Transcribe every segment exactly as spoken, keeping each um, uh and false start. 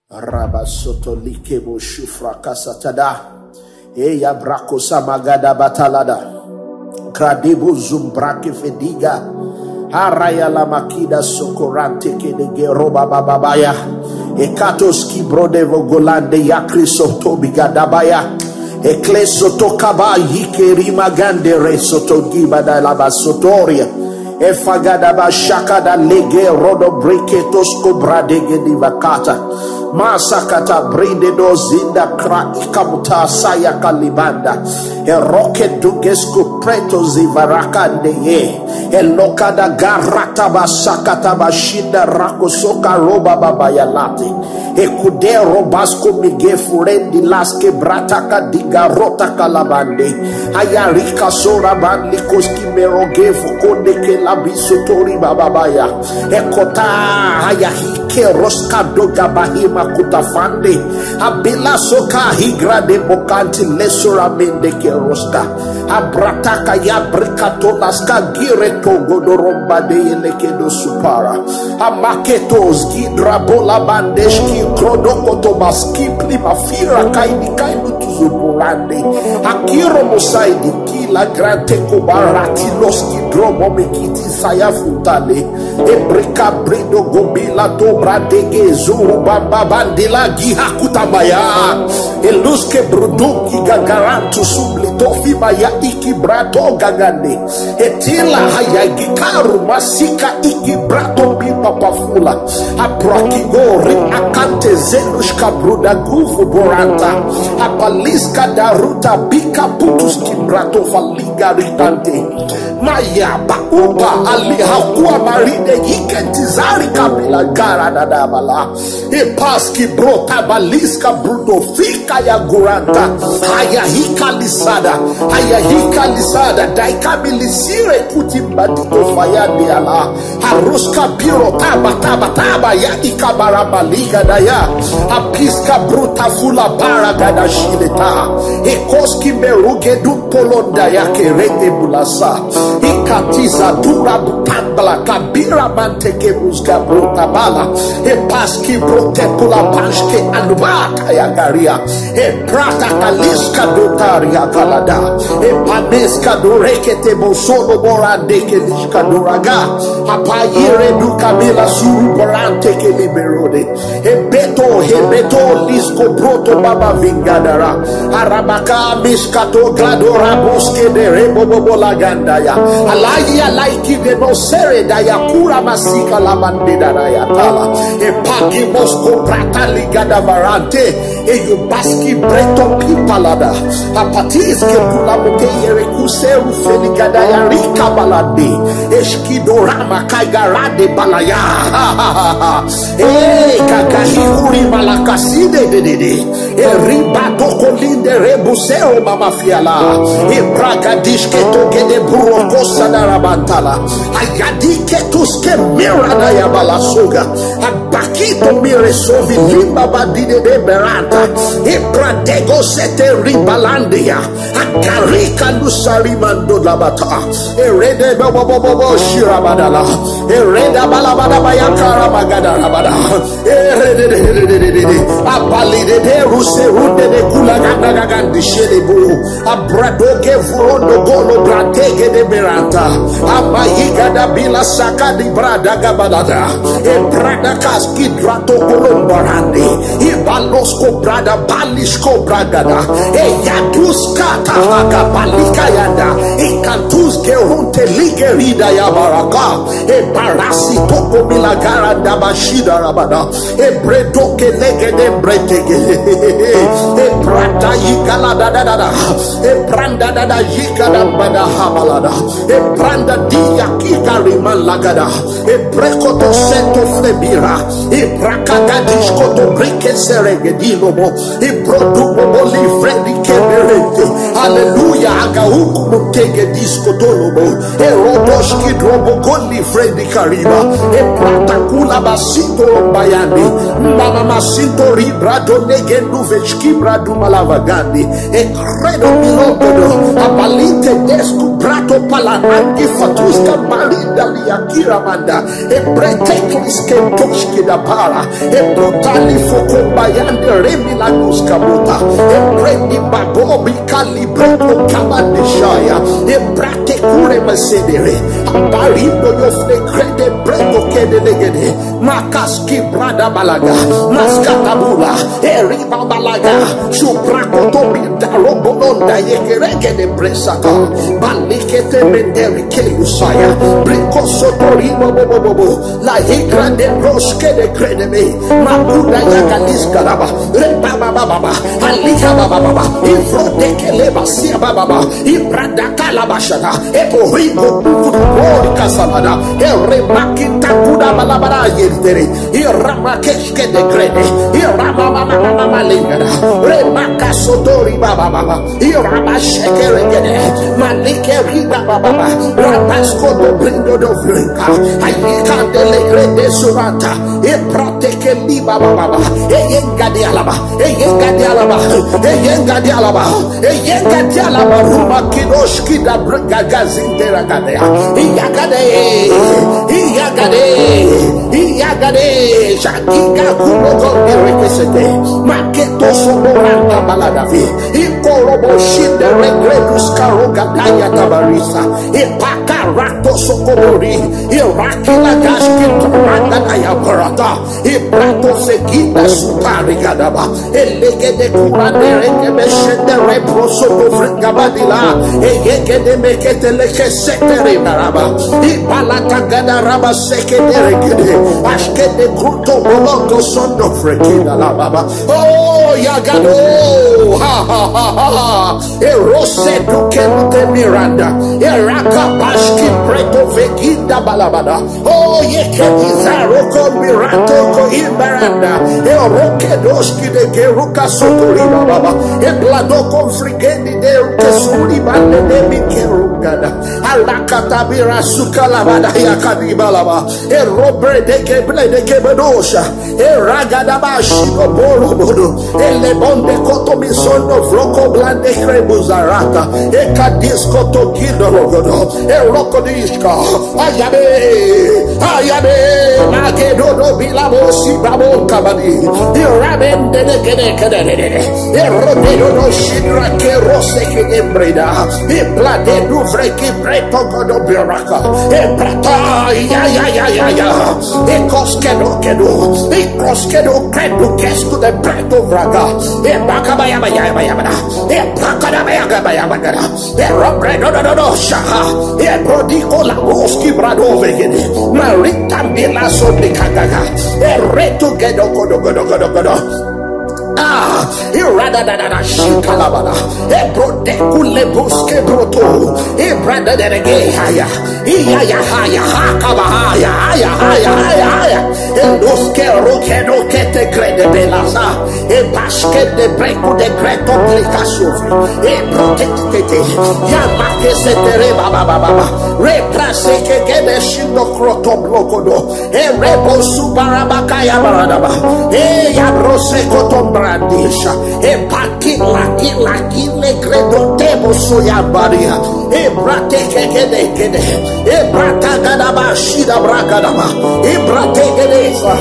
Rabasoto likebo shufrakasatada. Eya brako samagada batalada. Kradibu zumbrake fediga. Haraya la makida sokorante kedege roba bababaya. Ekatos ki brode vogolande ya kriso tobiga dabaya. Ekleso tokaba yike rimagande resoto gibada labasotoria. Efagada bashakada lege rodo breketos kobradege divakata. Masakata brinde dozinda kra ikamuta saya kalibanda. Eroke dugesku preto zivarakande ye. Elokada garata basakata bashinda rakosoka roba babayalati. Ekudero basko mige furendi laske brataka diga rota kalabande. Ayarika sora bandi koski meroge fukonde ke labisotori bababaya. Ekota ayahike roska doga bahima kutafande. Abila soka higra de bokanti lesora mende ke roska. Abrataka ya brikatola skagire togo doromba de yeleke do supara. Amaketos gidra bola bandeshki krodokoto maski plima fira kaini kainu tuzuburande. Akiro mosaidi kila grante kobarati loski dromo mekiti saya futale. Ebrika brido gobila to bradege zuru bamba bandila giha kutamaya. Eluske bruduki gagarantu subli tofi maya iki brato gagande. Etila haya gikaru masika iki brato bi papafula. Aprokigo ri akante zelushka bruda guvu boranta. Apaliska daruta bika putuski brato faliga rikante. Maya ba uba ali hakua maride yikentizari kabila gara dadabala. Epaski brota baliska bruto fika ya guranta. Haya hika lisada. Haya hika lisada. Daika milisire kuti badiko faya de ala. Haruska biro taba taba taba ya ikabara baliga daya. Apiska bruta fula bara gada shileta. Ekoski meruge du polonda ya kerete bulasa. Ikatiza dura butambala kabira manteke muska bruta bala. Epaski brote pula panske anubata ya garia. Eprata kaliska dotaria kalada. Epaneska dorekete bosono borande keliska doraga. Apayire du kabila suru borante ke liberode. Ebeto, ebeto, lisko broto baba vingadara. Arabaka miskato gladora boske de rebo bobo lagandaya. Alayi alaiki de no sere daya kura masika la bandida daya tala. Epaki mosko brata ligada barante. Eyubaski breto pipalada. Apatiske pulamote yere kuseru feligada ya rika balade. Eskidorama kaigarade balaya. Eh, kagahikuri malakaside dedede. Eriba tokolinde rebuseo mamafiala. Ebragadishke togede buroko sadarabantala. Ayadike tuske mirada ya balasoga. Abakito mire sovi limba badide de beranta. Ebradego sete ribalandia. Akarika lusari mando labata. Erede bobo bobo bobo shirabadala. Ereda balabada bayakara magadara bada. Erede de de de de de de. Apali de de ruse runde de kula ganda gagandi shelebu. Abradoke vurondo golo brateke de beranta. Amayiga da bila saka di brada gabalada. E brada kaski drato kolombarande. E balosko brada balisko bragada. E yaduska tahaga balika yanda. E kantus gerunte ligerida ya baraka. E barasi toko milagara da bashida rabada. E bredoke legede bretege. E brada yigala da da da da. E branda da da yigala bada habalada. E branda diya kika riman lagada. E brekoto sento flebira. E brakagadish koto brike serege dilobo. E brodu bobo livredi keberente. Hallelujah. Agauku mutege disco tolobo. Erodoshki drobo goli fredi kariba. Eprata kula basito rombayandi. Mama masito ribra do negendu vechki bradu malavagandi. E credo milogodo. Abalite desku brato pala angi fatuska marinda liakira manda. E preteklis kentoshki da para. E brutali fokombayande remi la nuska buta. E prendi babobi kali breko kabandishaya. E brate kure masedere. Abarindo yo fle krede breko kede legede. Makaski brada balaga. Maskatabula. Eri babalaga. Subrakoto binda robolonda yekerege de bresaka. Balikete menderi kelusaya. Brikoso torimo bobobobo. La higra de broske de kredeme. Makuda yagalis karaba. Reba baba baba. Alika baba baba. Ifro de keleba sia baba baba. Ibrada kalabashada. Epo rigo kukudu bori kasalada. Eremaki takuda balabara yentere. Iramakeske de grede. Iramamamamama lingada. Remaka sotori baba baba. Irabashekeregede. Malikeri baba baba. Rabasko do brindo do vrinka. Ayika de legrede surata. Eprateke li baba baba. Eyengadi alaba. Eyengadi alaba. Eyengadi alaba. Eyengadi alaba. Ruma kidoshki da brgagazindera gadea. Iyagade. Iyagade. Iyagade. Shakiga kumogo mirekesete. Maketo soboranta baladavi. Ikorobo shinde regredus karoga daya tabarisa. Ipakarato sokobori. Irakila gashki toranda daya barata. Ibrato segida supari gadaba. Elegede kurande reke beshende reproso do frengabadila. Eyegede mekete leke setere baraba. Ibalata gada raba sekede regede. Ashkede kruto boloto sondo frekida la baba. Oh, yagado. Ha, ha, ha, ha, ha. Erose duke lute miranda. Eraka bashki preto vegida balabada. Oh, yeke izaro ko mirato ko imbaranda. Eroke doshki de geruka sotori baba. Eblado ko frigedi de uke suri bande de mi kerugada. Alaka tabira suka labada yakadi balaba. Erobre de keble de kebedosha. Eragadaba shino borobodo. Elebonde koto misondo froko blande krebuzarata. Ekadis koto kido rogodo. Erokodishka. Ayabe. Ayabe. Magedodo bilabo sibabo kabadi. Irabende de kede kede de. Erodedo shidra kerose ke embreda. Iplade du vreki preto godo biraka. Ebrata. Ya ya ya ya ya. Ekos kedo kedo. Ekos kedo kedo kesku de breto vraga. Ebaka baya baya baya baya. Ebaka da baya baya baya. Ebro bredo do do do shaha. Ebro di kola boski brado vegede. Marita bila so de kagaga. Ereto kedo kodo kodo kodo kodo. Ah, irada da da da shikalabala. Ebro de kule boske broto. Ebrada de de ge haya. Iya ya haya haka ba haya haya haya haya haya. Endoske roke roke te krede belasa. E basket de breku de greto plika sofri. E protect tete. Ya make se tere baba baba baba. Re prase ke gede shindo kroto blokodo. E rebo subarabakaya baradaba. E ya brose kotombrandisha. E baki laki laki le gredo tebo soya baria. E brate ke gede gede. E brata gadaba shida bragadaba. E brate gede sa.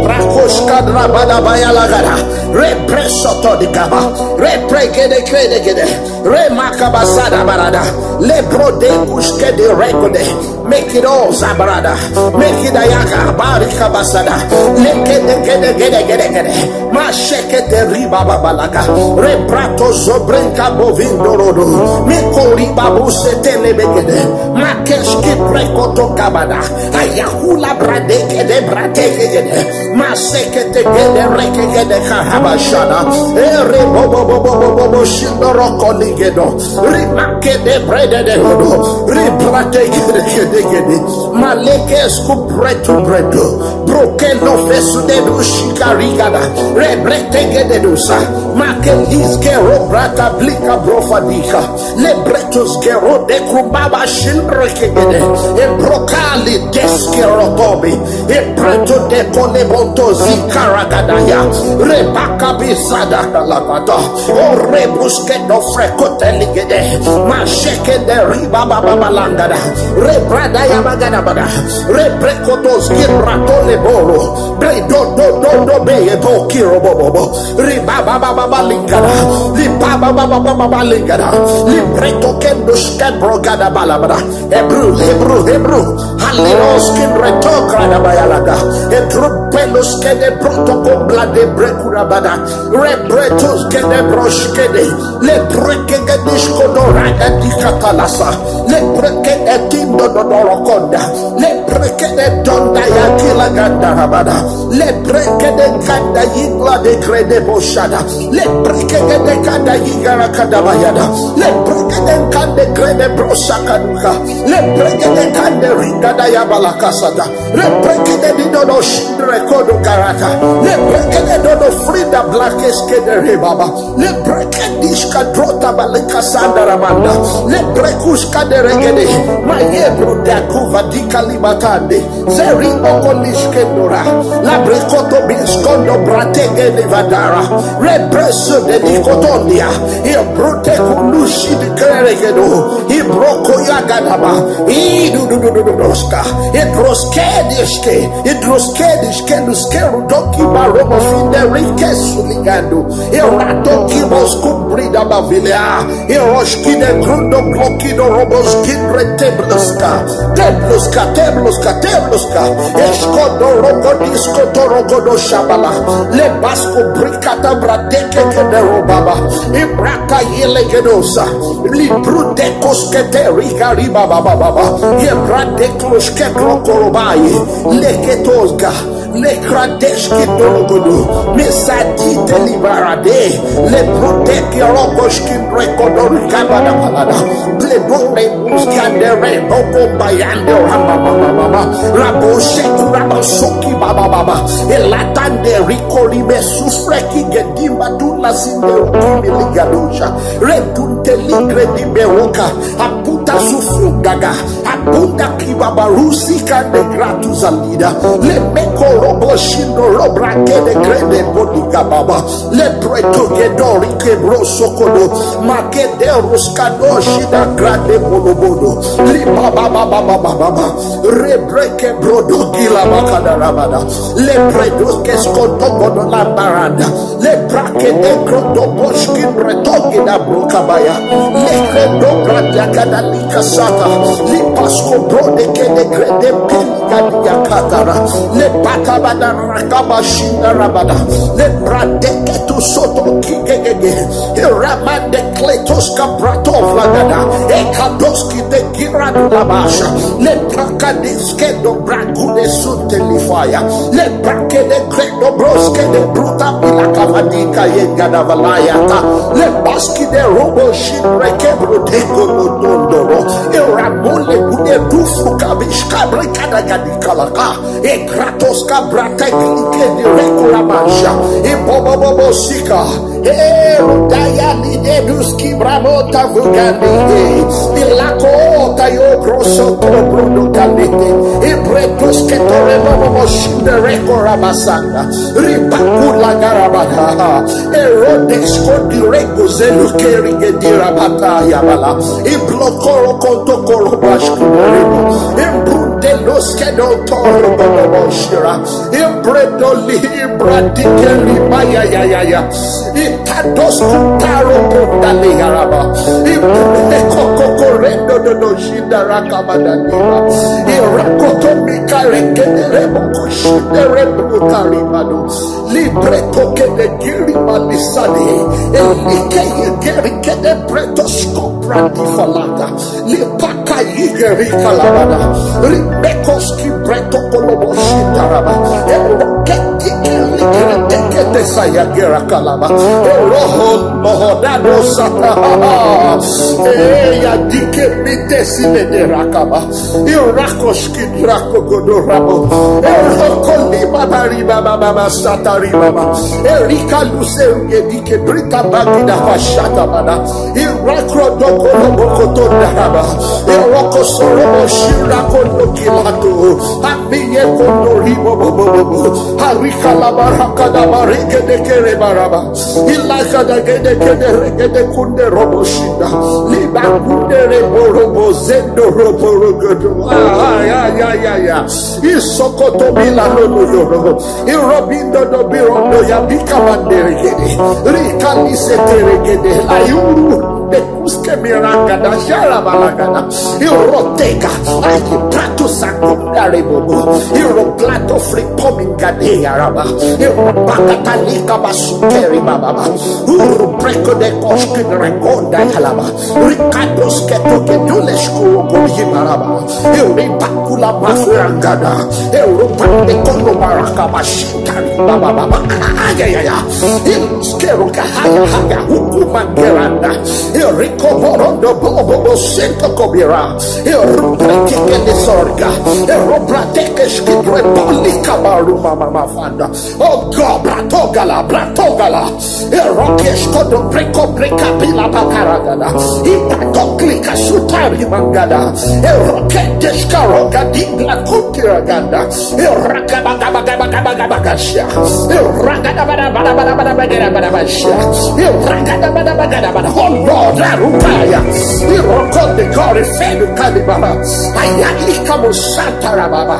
Brakoshka drabada bayalagada. Re presoto di gaba. Re pregede gede gede. Remakabasada barada. Lebro de kushke de rekode. Make it all zabrada. Make it ayaka barika basada. Leke de gede gede gede gede. Masheke de riba babalaka. Rebrato zobrenka bovindo rodo. Meko riba buse telebegede. Makeski prekoto kabada. Ayakula bradeke de bradeke gede. Masekete gede reke gede karabashana. Ere bo bo bo bo bo bo bo shindo roko ligedo. Rimake de brede de hodo. Ribrate gede gede gede. Maleke sku bretu bredu. Okelo fesu de du shikarigada. Rebrete gede dusa. Makelis gero brata blika brofadika. Lebretos gero de kumbaba shindreke gede. E brokali deskero tobi. E breto de koleboto zikaragadaya. Rebaka bisada kalakata. O rebuske do freko teligede. Masheke de riba baba balangada. Rebrada ya bagada bada. Rebreko dos gibratole boro. Bre do do do do be e bo kiro bobo. Riba baba baba lingada. Riba baba baba lingada. Libreto kendo skebro gada balabada. Hebrew, Hebrew, Hebrew. Haliros kin reto grada bayalaga. Hebrew pelos kede proto kombla de brekurabada. Rebretos kede broshkede. Le breke gedisko dorada di katalasa. Le breke etindo dodorokonda. Le breke de donda ya kila ganda rabada. Le breke de kanda yigla de krede boshada. Le breke de kanda yigara kadabayada. Le breke de kande krede brosakaduka. Le breke de kande ringada ya balakasada. Le breke de didodo shindre kodo garata. Le breke de dodo frida blakes kede rebaba. Le breke dishka drota balika sanda ramanda. Le brekushka de regede. Maye bruda kuva dika libatande. Zeri okolishke dora. La brekoto biskondo bratege de vadara. Represo de dikotondia. E brote kulushi de keregedo. E broko yagadaba. E du du du du du doska. E droske dishke. E droske dishke luskeru doki baromo finde rike suligando. E rato ki bosku brida bavilea. E roshki de grundo bloki do robos ki pre tebluska. Tebluska, tebluska, tebluska. Eskodo rogo disko torogo do shabala. Le basko brikata brateke ke de robaba. Ibraka yele gedosa. Libru de koskete riga riba baba baba. Ye brade kloske krokorobaye. Leketosga. Le kradeski dorogodo. Mesati delibarade. Le proteki rogoski rekodori kabada balada. Le dore muskandere boko bayande rama mama mama. Rabo sheku rabo soki baba baba. Elatande rikori me sufreki gedimba dula sinde rukimi ligadosha. Redunte ligre di bewoka. Aputa sufu gaga. Abunda kibabarusi kande gratu zalida. Le meko robo shindo robra kede grede bodi gababa. Le breto gedori kebro sokodo. Makede ruskado shida grande bolobodo. Li baba baba baba baba. Rebreke brodo gila bakada rabada. Le bredo keskoto kodo lambaranda. Le brake de krodo boshki bretogi da brokabaya. Le kredo bradiaka da lika sata. Li pasko brode ke de grede pili gadi yakatara. Le bakabada rakaba shinda rabada. Le brade ke tu soto ki gegege. E ramande kletos kabrato vlagada. E kadoski de giradu labasha. Le prakadis ke do bragude sunte lifaya. Le brake de kredo broske de bruta bila kavadika yenga da valayata. Le baski de robo shidre ke bruteko lotondoro. E ramole bude dufu kabish kabre kada gadi kalaka. E kratos kabrate klike di rekura masha. E bobo bobo sika. E rudaya ni de duski bramota vugani. E ilako tayo kroso to brodo kalite. E bretos ke tore bobo shinde rekura masanga. Ribakula garabata. Erodes kodi rego zelu keri gedira bata yabala. Iblokoro koto koro bashku rebo. Imbrunde los kedo toro bobo shira. Imbredo li ibradi keri maya ya ya ya. Itados kutaro kondale yaraba. Imbre koko korendo do do shida rakabadaniba. Irakoto mikare kedere boko shidere brutaribado. Libre koke de giri malisade. Elike yegeri kede breto skopra di falata. Lipaka yigeri kalabada. Limekoski breto kolobo shitaraba. Eroketi ke likre teke Tesaya gera kalaba. Eroho mohodado sata. Eya dike mitesi mederakaba. Irakoshki drako godorabo. Eroko libaba ribaba baba satari baba. Erika luse ugedike brita bagida fashata bana. Irakro dokoro bokoto daraba. Eroko sorobo shirako nokilato. Abiye kondo ribo bobo bobo. Harika la baraka da barike de kere baraba. Ilaka da gede kede regede kunde robo shinda. Liba kunde rebo robo zendo robo rogodo. Ah, ya, ya, ya, ya. Isokoto bila no no yoro. Irobindo do birondo ya bika bandere gede. Rika lise tere gede. Ayuru. De kuske miranga da shara balagada. Iroteka. Ayi prato sako dare bobo. Iroplato fripominga de araba. Irobakata lika basukeri bababa. Uru breko de koshki rekonda kalaba. Ricardos keto ke dulesh kurogo yimaraba. Euribakula mafurangada. Eurubande kono baraka bashitari bababa. Ayayaya. Iluskeru kahaya haya hukuma geranda. Eriko borondo bobo bosento kobira. Erubra kekele sorga. Erubra tekeshki dwe polika baruma mama fanda. Oh God, bratogala, bratogala. Erokesh kodo breko breka pila bakaragada. Ipato klika sutari mangada. Erokedesh karoga dingla kutiraganda. Erakabagabagabagabagabagashia. Erakadabadabadabadabadabagabadabashia. Erakadabadabadabada. Oh Lord, Arukaya. Erokonde kore fenu kalibara. Ayali kamusanta rababa.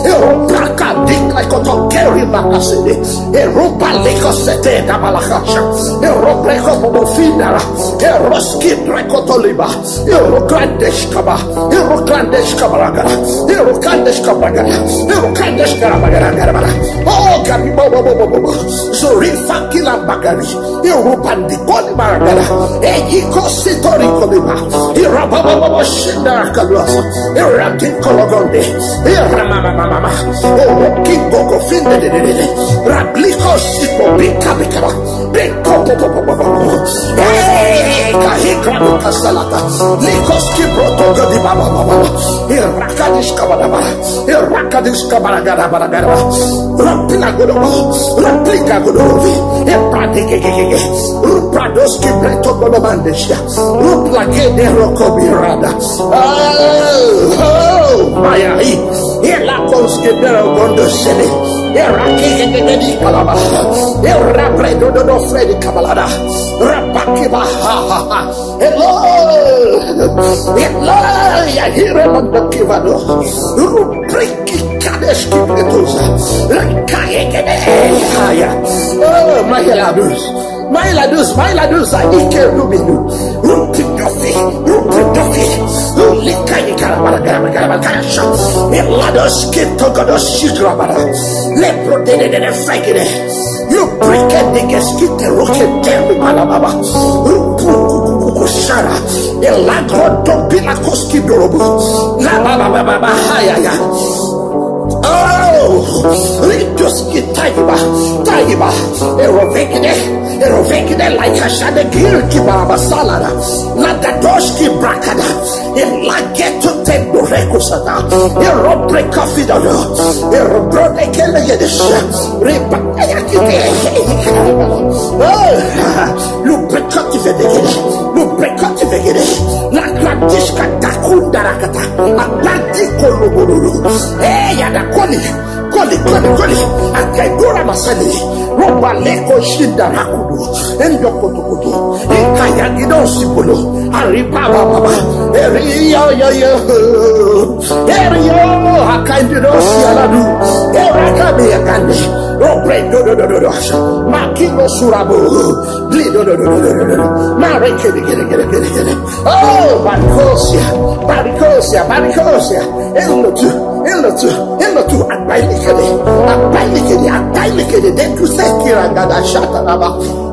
Erobraka dikla kotokeri makasede. Erobaliko sete da balakasha. Erobreko bobofinara. Eroski brekotoliba. Eroklandeshkaba. Eroklandeshkabaragara. Eroklandeshkabaragara. Eroklandeshkabaragara. Oh, gabi bobo bobo bobo. Zorifa kila bagari. Erobandi koli maragara. Eyi kosi tori koliba. Irabababa shindara kaluasa. Irati kologonde. Iramamamama. Oroki boko finde de de de de. Rabliko siko bika bikaba. Biko po po po po po po. Hey, kahikra kasalata. Likos ki broto godi baba baba baba. Irakadish kabadaba. Irakadish kabadagada badagada. Rapila godo. Raplika godo. Epradikekeke. Rupradoski breto godo mandesha. Ruplagede roko birada. Oh, oh, maya. Ela konski bero gondo sele. Erakekeke di kalaba. Erabredo do do fredi kabalada. Rabakiba ha ha ha. Hello. Hello. Ya hire mando kivado. Rubriki kadesh kipetuza. Rakayekede. Haya. Oh, my labus. My ladus, my ladus, I ike rubidu. Rupidofi, rupidofi. Ulikayi karabara karabara karabara karasha. Elados kitogodos shikrabara. Lepro de de de de fagide. You break a biggest kite roke temi malababa. Rupukukukushara. Elagro dobila koski dorobo. La baba baba baba hayaya. Oh, ridoski taiba, taiba. Erovekide, erovekide like a shade girki baba salada. La dadoski brakada. Elageto tendo rekusada. Erobre kafidado. Erobrode kelegedes. Reba ayakite. Oh, lubricati vedegede. Lubricati vedegede. La gradishka dakunda rakata. Agbadi kologololo. Eh, yada koli. Koli, koli, koli. Akaidora masali. Roba leko shinda rakudu. Endo kotokoto. Ikaya gido sibolo. Ariba baba. Eriyo yo yo. Eriyo. Akaidido sialadu. Eraka meyakande. Robre do do do do do. Makino surabu. Bli do do do do do do do. Mare kede kede kede kede kede. Oh, Baricosia, Baricosia, Baricosia. Elotu, elotu, elotu. Abailikede, abailikede, abailikede. Dentu sekira gada shataraba.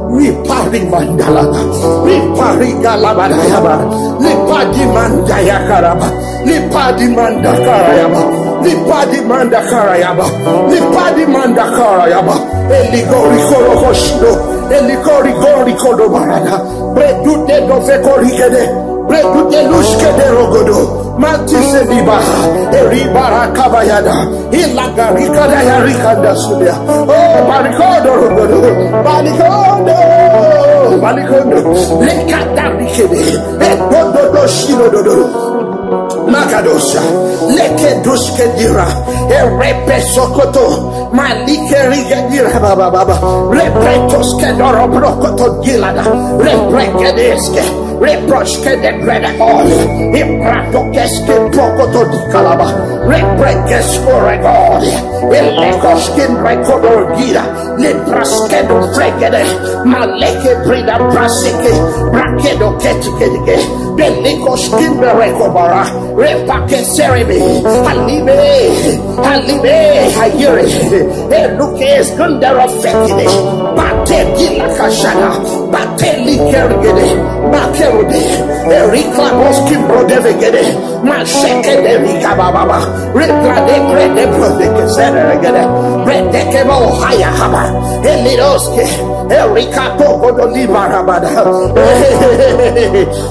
Ripari mandalaba, ripari galabadayaba, lipadi mandayakaraba, lipadi mandakarayaba. Lipadi manda karayaba. Lipadi manda karayaba. Eligori koro hoshido. Eligori gori kodo barada. Bredude do fekorigede. Bredude lushkede rogodo. Mantise liba. Eribara kabayada. Ilagarikada yarikanda sulia. Oh, barikodo rogodo. Barikodo. Barikodo. Lekada rikede. Edododo shirododo. Magadosha, leke duske dira, erepe sokoto, malike rige dira baba baba, repretos ke doro brokoto gilada, repreke deske, reproske de brede ol, iprato keske brokoto di kalaba, repreke skore gol, elekos kin rekodo gira, lepraske do fregede, maleke brida braseke, brakedo ketikede, beliko skin berekobara, Repake serebe. Alibe. Alibe. Ayere. Eluke esgundero fekide. Bate gila kashana. Bate likergede. Makerube. Erika boski brodevegede. Masheke de rika bababa. Regrade grede brodeke seregede. Redeke bo haya haba. Eliroske. Erika toko do libarabada.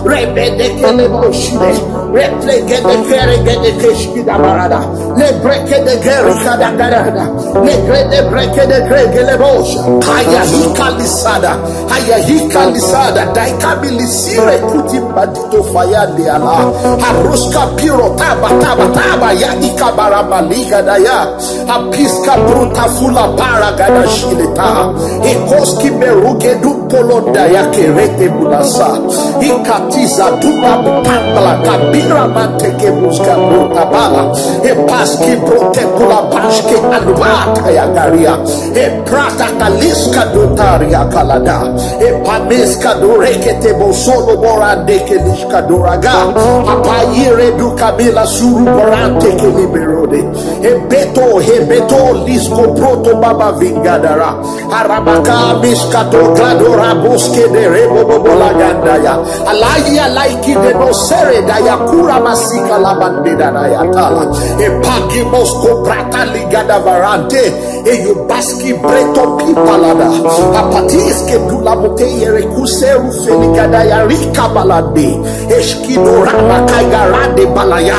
Rebede kele boshide. Replegede keregede keshkida barada. Lebrekede gerikada garada. Legrede brekede gregele bosha. Ayahika lisada. Ayahika lisada. Daikami lisire kuti badito fayande ala. Haruska piro taba taba taba ya ikabara maliga daya. Apiska bruta fula para gada shileta. Ekoski beruge du polonda ya kerete bulasa. Ikatiza duba butambala kabira manteke buska bruta bala. Epaski brote kula bashke alubata ya garia. Eprata kaliska dutaria kalada. Epameska durekete bosolo borande kelishka duraga. Apayire du kabila suru borante ke liberode. Ebeto, hebeto, lisko proto baba vingadara. Arabaka miskato gladora boske de rebo bobo la gandaya. Alayi alaiki de no sere daya kura masika la bandida daya tala. Epaki mosko prata ligada varante. Eyubaski breto pipalada. Apatis ke dula mote yere kuseru feligada ya rika balade. Eshkidorama kaigarande balaya.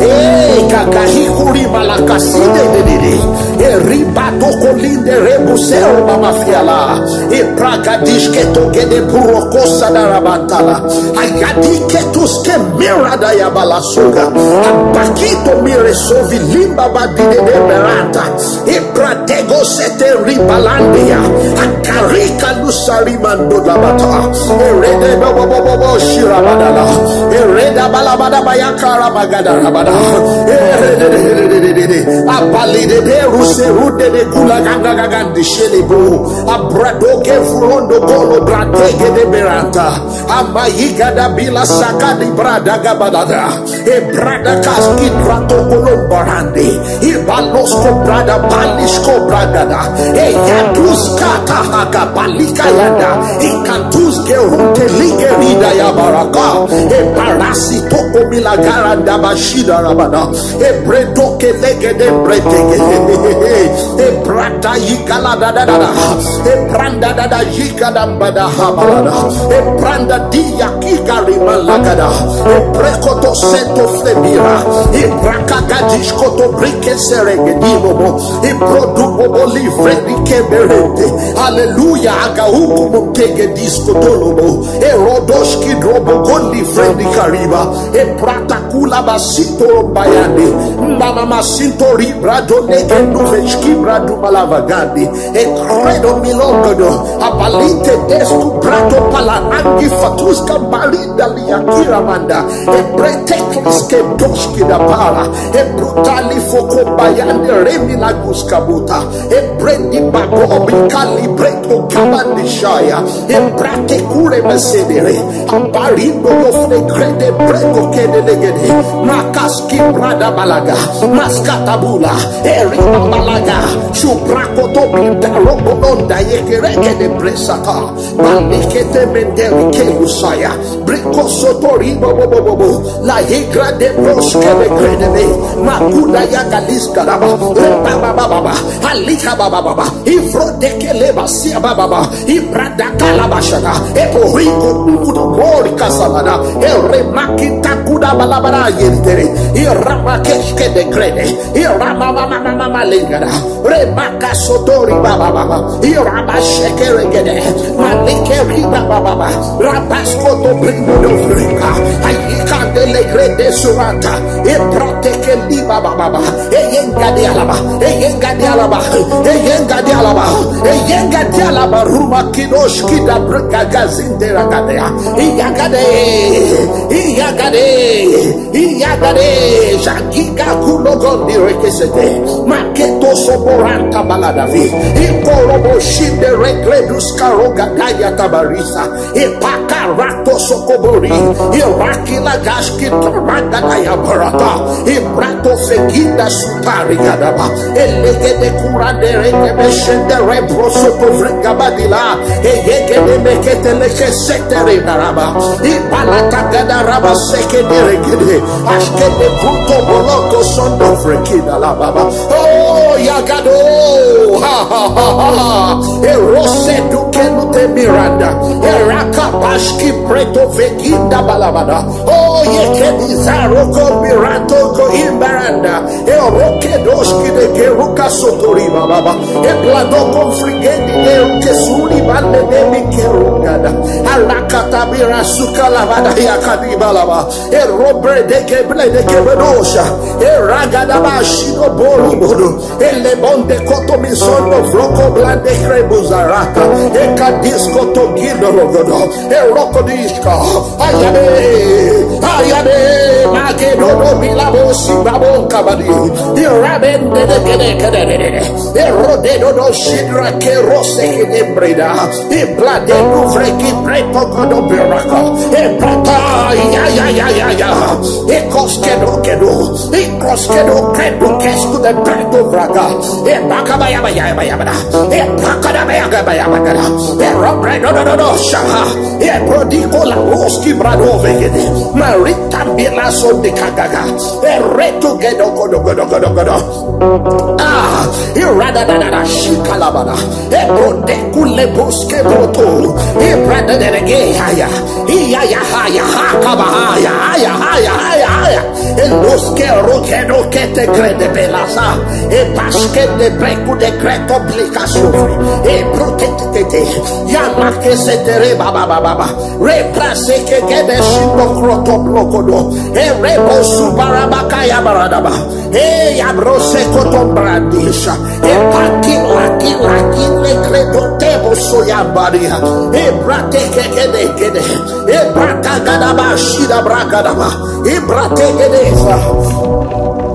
Eh, kakahikuri malakaside dedede. Eriba dokolinde rebusero mamafiala. Epragadishke togede burokosa darabantala. Ayadike tuske mirada ya balasoga. Abakito mire sovi limba badide de beranta. Epradego sete ribalandia. Akarika lusari mando labata. Erede bobo bobo bobo shirabadala. Ereda balabada bayakara magada rabada. Erede de de de de de de. Apali de de ruse rude de kula ganga gagandi shelebu. Abradoge furondo golo bradege de beranta. Amayiga da bila sakadi brada gabadada. E brada kaski prato kolombarande. E balosko brada balisko brada da. E yaduska tahaka balika yada. E kantuske rute ligerida ya baraka. E barasi toko milagaranda bashida rabada. E bredoke legede bretege. E brada yikala da da da da. E branda da da yikala mbada habalada. E branda diya kikari malagada. E brekoto seto flebira. E braka gadishkoto brike serege dibobo. E brodu bobo livre di keberente. Hallelujah. Aga hukumu tege disko tolobo. E rodoshki drobo goli fredi kariba. E prata kula basito bayande. Mama masinto ribra do nege nuveshki bradu malavagandi. E credo milogodo. Abalite desku brato pala angi fatuska barinda liakira manda. E preteklis ke doshki da para. E brutali foko bayande remi laguska buta. E brendi bagobi kali breto kabandi shaya. E brate kure mesedere. Ambarindo lo flegrede breto kede legede. Makaski brada balaga. Maskatabula. Eri balaga. Brakoto binda robo onda yekereke de bresata. Malikete menderi ke usaya. Briko soto ribo bo bo bo bo. La higra de broske de gredebe. Makuda ya galiska daba. Reba ba ba ba ba. Alika ba ba ba ba. Ifro de ke leba sia ba ba ba. Ibrada kalabashada. Epo hiko bukudo bori kasalada. Eremaki takuda balabara yentere. Iramakeske de grede. Iramamamamama lengada. Remaka sotori baba baba. Irabasheke regede. Malike riba baba baba. Rabasko to brindo do frika. Ayika de legrede surata. Eproteke liba baba baba. Eyenga de alaba. Eyenga de alaba. Eyenga de alaba. Eyenga de alaba. Ruma kidosh kida brika gazinde ragadea. Iyagade. Iyagade. Iyagade. Jagiga kulogondi rekesete. Maketo soboranta baladavi. Ikorobo shinde rekledus karoga daya tabarisa. Ipakarato sokobori. Irakila gashki toragada ya barata. Ibrato feginda sutari gadaba. Elegede kurande reke beshende rebroso kovrega badila. Eyegede mekete leke setere daraba. Ibalata gada raba sekede regede. Ashkede kuto boloko sondo frekida la baba. Oh, yagado. Ha, ha, ha, ha, ha. Erose duke lute miranda. Eraka bashki preto veginda balabada. Oh, yeke bizarro ko mirato ko imbaranda. Eroke doshki de geruka sotori baba. Eplado ko frigedi de ruke suri bande de mi kerugada. Alakata bira suka lavada yakadi balaba. Erobre de kebre de kebedosha. Eragada bashido borubodo. Elebonde koto misondo froko blande krebuzarata. Ekadis koto gido rogodo. Erokodishka. Ayade. Ayade. Magedodo bilabo sibabo kabadi. Irabende de kede kede de. Erodedodo shidra kerose kede breda. Iblade luvreki preto kodo beraka. Ebrata. Ya ya ya ya ya. Ekos kedo kedo. Ikros kedo kedo kesku de preto braga. Ebaka baya baya baya baya. Ebaka da baya baya baya. Erobre do do do do shaha. Ebrodiko la oski brado vegede. Marita bila so de kagaga. Ereto gedo godo godo godo godo. Ah, irada da da da shikalabada. Ebrodeku leboske broto. Ibrada de rege haya. Iya ya haya hakaba haya haya haya haya haya. Eloske roke roke te grede belasa. E paske de breku de greto blika sofri. E protete te te. Ya make se te re baba baba baba. Reprase ke gede shindo kroto blokodo. E rebo subarabaka ya baradaba. Hey, abrose koto brandisha. E paki laki laki le kredo tebo soyambaria. E brate ke gede gede. E brata gada ba shida brakada ba. E brate gede sa.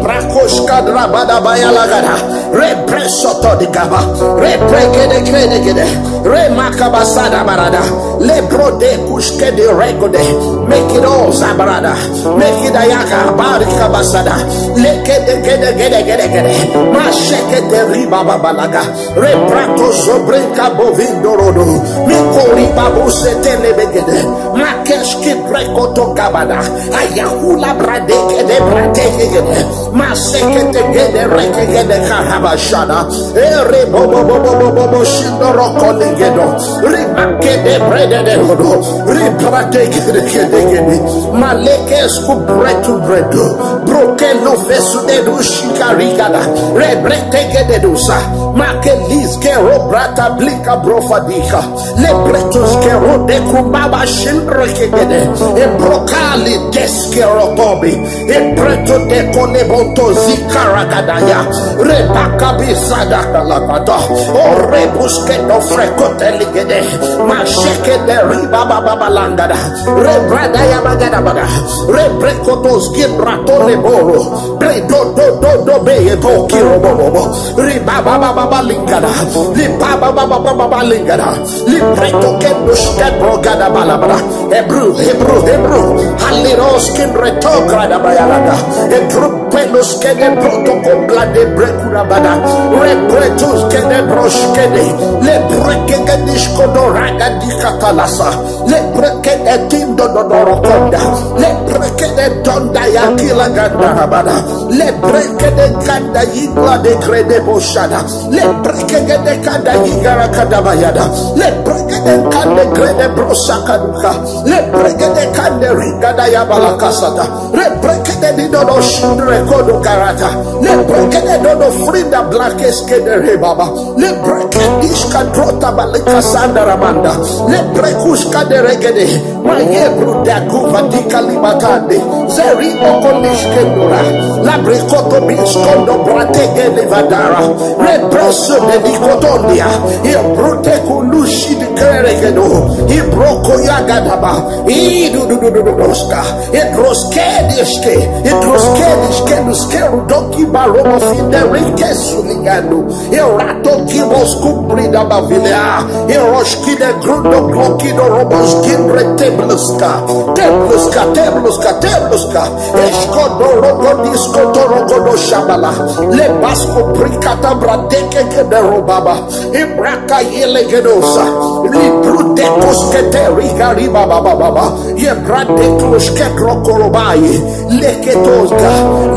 Brakoshka drabada baya lagada. Represoto di gaba. Repregede gede gede. Remakabasada barada. Lebro de kushke de regode. Make it all zabarada. Make it ayaka barika basada. Leke de gede gede gede gede. Masheke de riba babalaga. Reprato sobrinka bovindo rodo. Mikori babu setele begede. Makeski brekoto kabada. Ayakula bradeke de bradeke gede. Maseke de gede reke gede karabashada. Ere bobo bobo bobo bo shindoro koligedo. Ribake de brede de rodo. Ribrate gede gede gede. Maleke sku bretu bredu. Broke lo fesu de du shikarigada. Rebrete gede dusa. Make liske robrata blika brofadika. Le bretus ke rode kumbaba shindre ke gede. E brokali deske rotobi. E breto de kone boto zikaragadaya. Rebaka bisada kalakata. O rebuske do frekote ligede. Masheke de riba baba balangada. Rebrada ya bagada baga. Rebrekotos gibrato leboro. Bre do do do do be e bo kiro bo bo bo. Riba baba baba lingada. Riba baba baba lingada. Libreto ke duske brogada balabra. Hebrew, Hebrew, Hebrew. Haliros kin reto grada bayalada. Hebrew pelos ke de proto kombla de brekura bada. Rebro Retus kede brosh kede. Le brekege dishko doraga dikatalasa. Le brekede tindo dodorokonda. Le brekede donda ya kila ganda rabada. Le brekede kanda yigla de krede boshada. Le brekede kanda yigara kadabayada. Le brekede kande krede brosa kaduka. Le brekede kande rigada ya balakasata. Le brekede di dodo shindre kodo karata. Le brekede dodo frinda blakes kede rebaba. Le brekede ishka drota balika sanda ramanda. Le brekushka de regede. Maye bruda guva di kalimatande. Zeri okonishke nura. La brekoto biskondo bratege levadara. Represo de dikotondia. E brute kulushi di keregedo. E broko yagadaba. E du du du du du doska. E droske dishke. E droske dishke duskeru doki baromo fide rike suligando. E rato kibos kubrida bavilea. E roshki de grundo gloki do robos gindre tebluska. Tebluska, tebluska, tebluska. Eskodo rogo disko torogo do shabala. Le basko prikata bradeke ke de robaba. Ibraka yelegedosa. Libru de koskete riga riba baba baba. Ye brade koske rokorobai. Leketoska.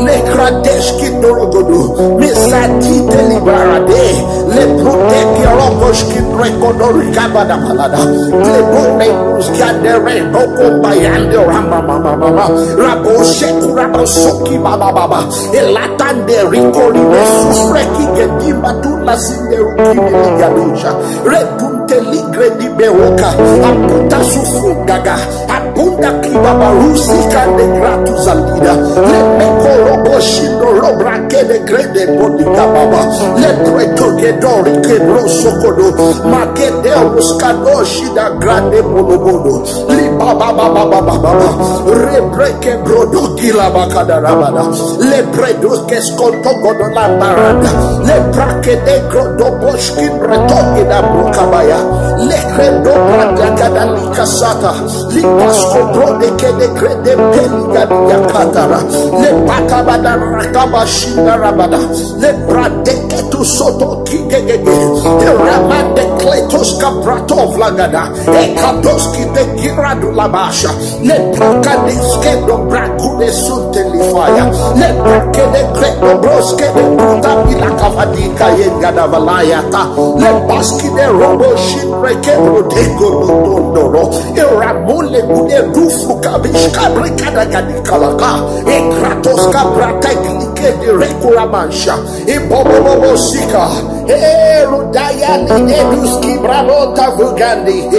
Lekradeski dorogodo. Mesati delibarade. Le brudeki rokoski rekodo rikabada balada. Le bone uskadere boko bayande rama mama mama. Rabo sheku rabo soki baba baba. Elatande rikori mesufreki gedimba tu la sinde rukini ligadusha. Redunte ligre di beroka. Aputa sufu gaga. Abunda kibabarusi kande gratu zalida. Le mekorobo shindo robra kede grede bodika baba. Le preto gedori kebro sokodo. Magede ruskado shida grande bolobodo. Li baba baba baba baba. Rebreke brodo gila bakada rabada. Le bredo keskonto godo la barada. Le brake de grodo boshkin retoke da brukabaya. Le credo brada gada likasata. Li pasko brode kede krede peli gadi yakatara. Le bakabada rakaba shinda rabada. Le brade ketu soto kigegege. Le ramande kletos kabrato vlagada. Ekadoski de giradu labasha. Le prakadiske do brakude sunte lifaya. Le prakede kredo broske de bruta bila kavadika yengada valayata. Le baski de robo shinreke brodeko lotondoro. E ramule gude dufu kabish kabrikada gadikalaka. E kratos kabrata glike de rekuramansha. Ibobobobosika. Erudaya lideduski bravota vugandi.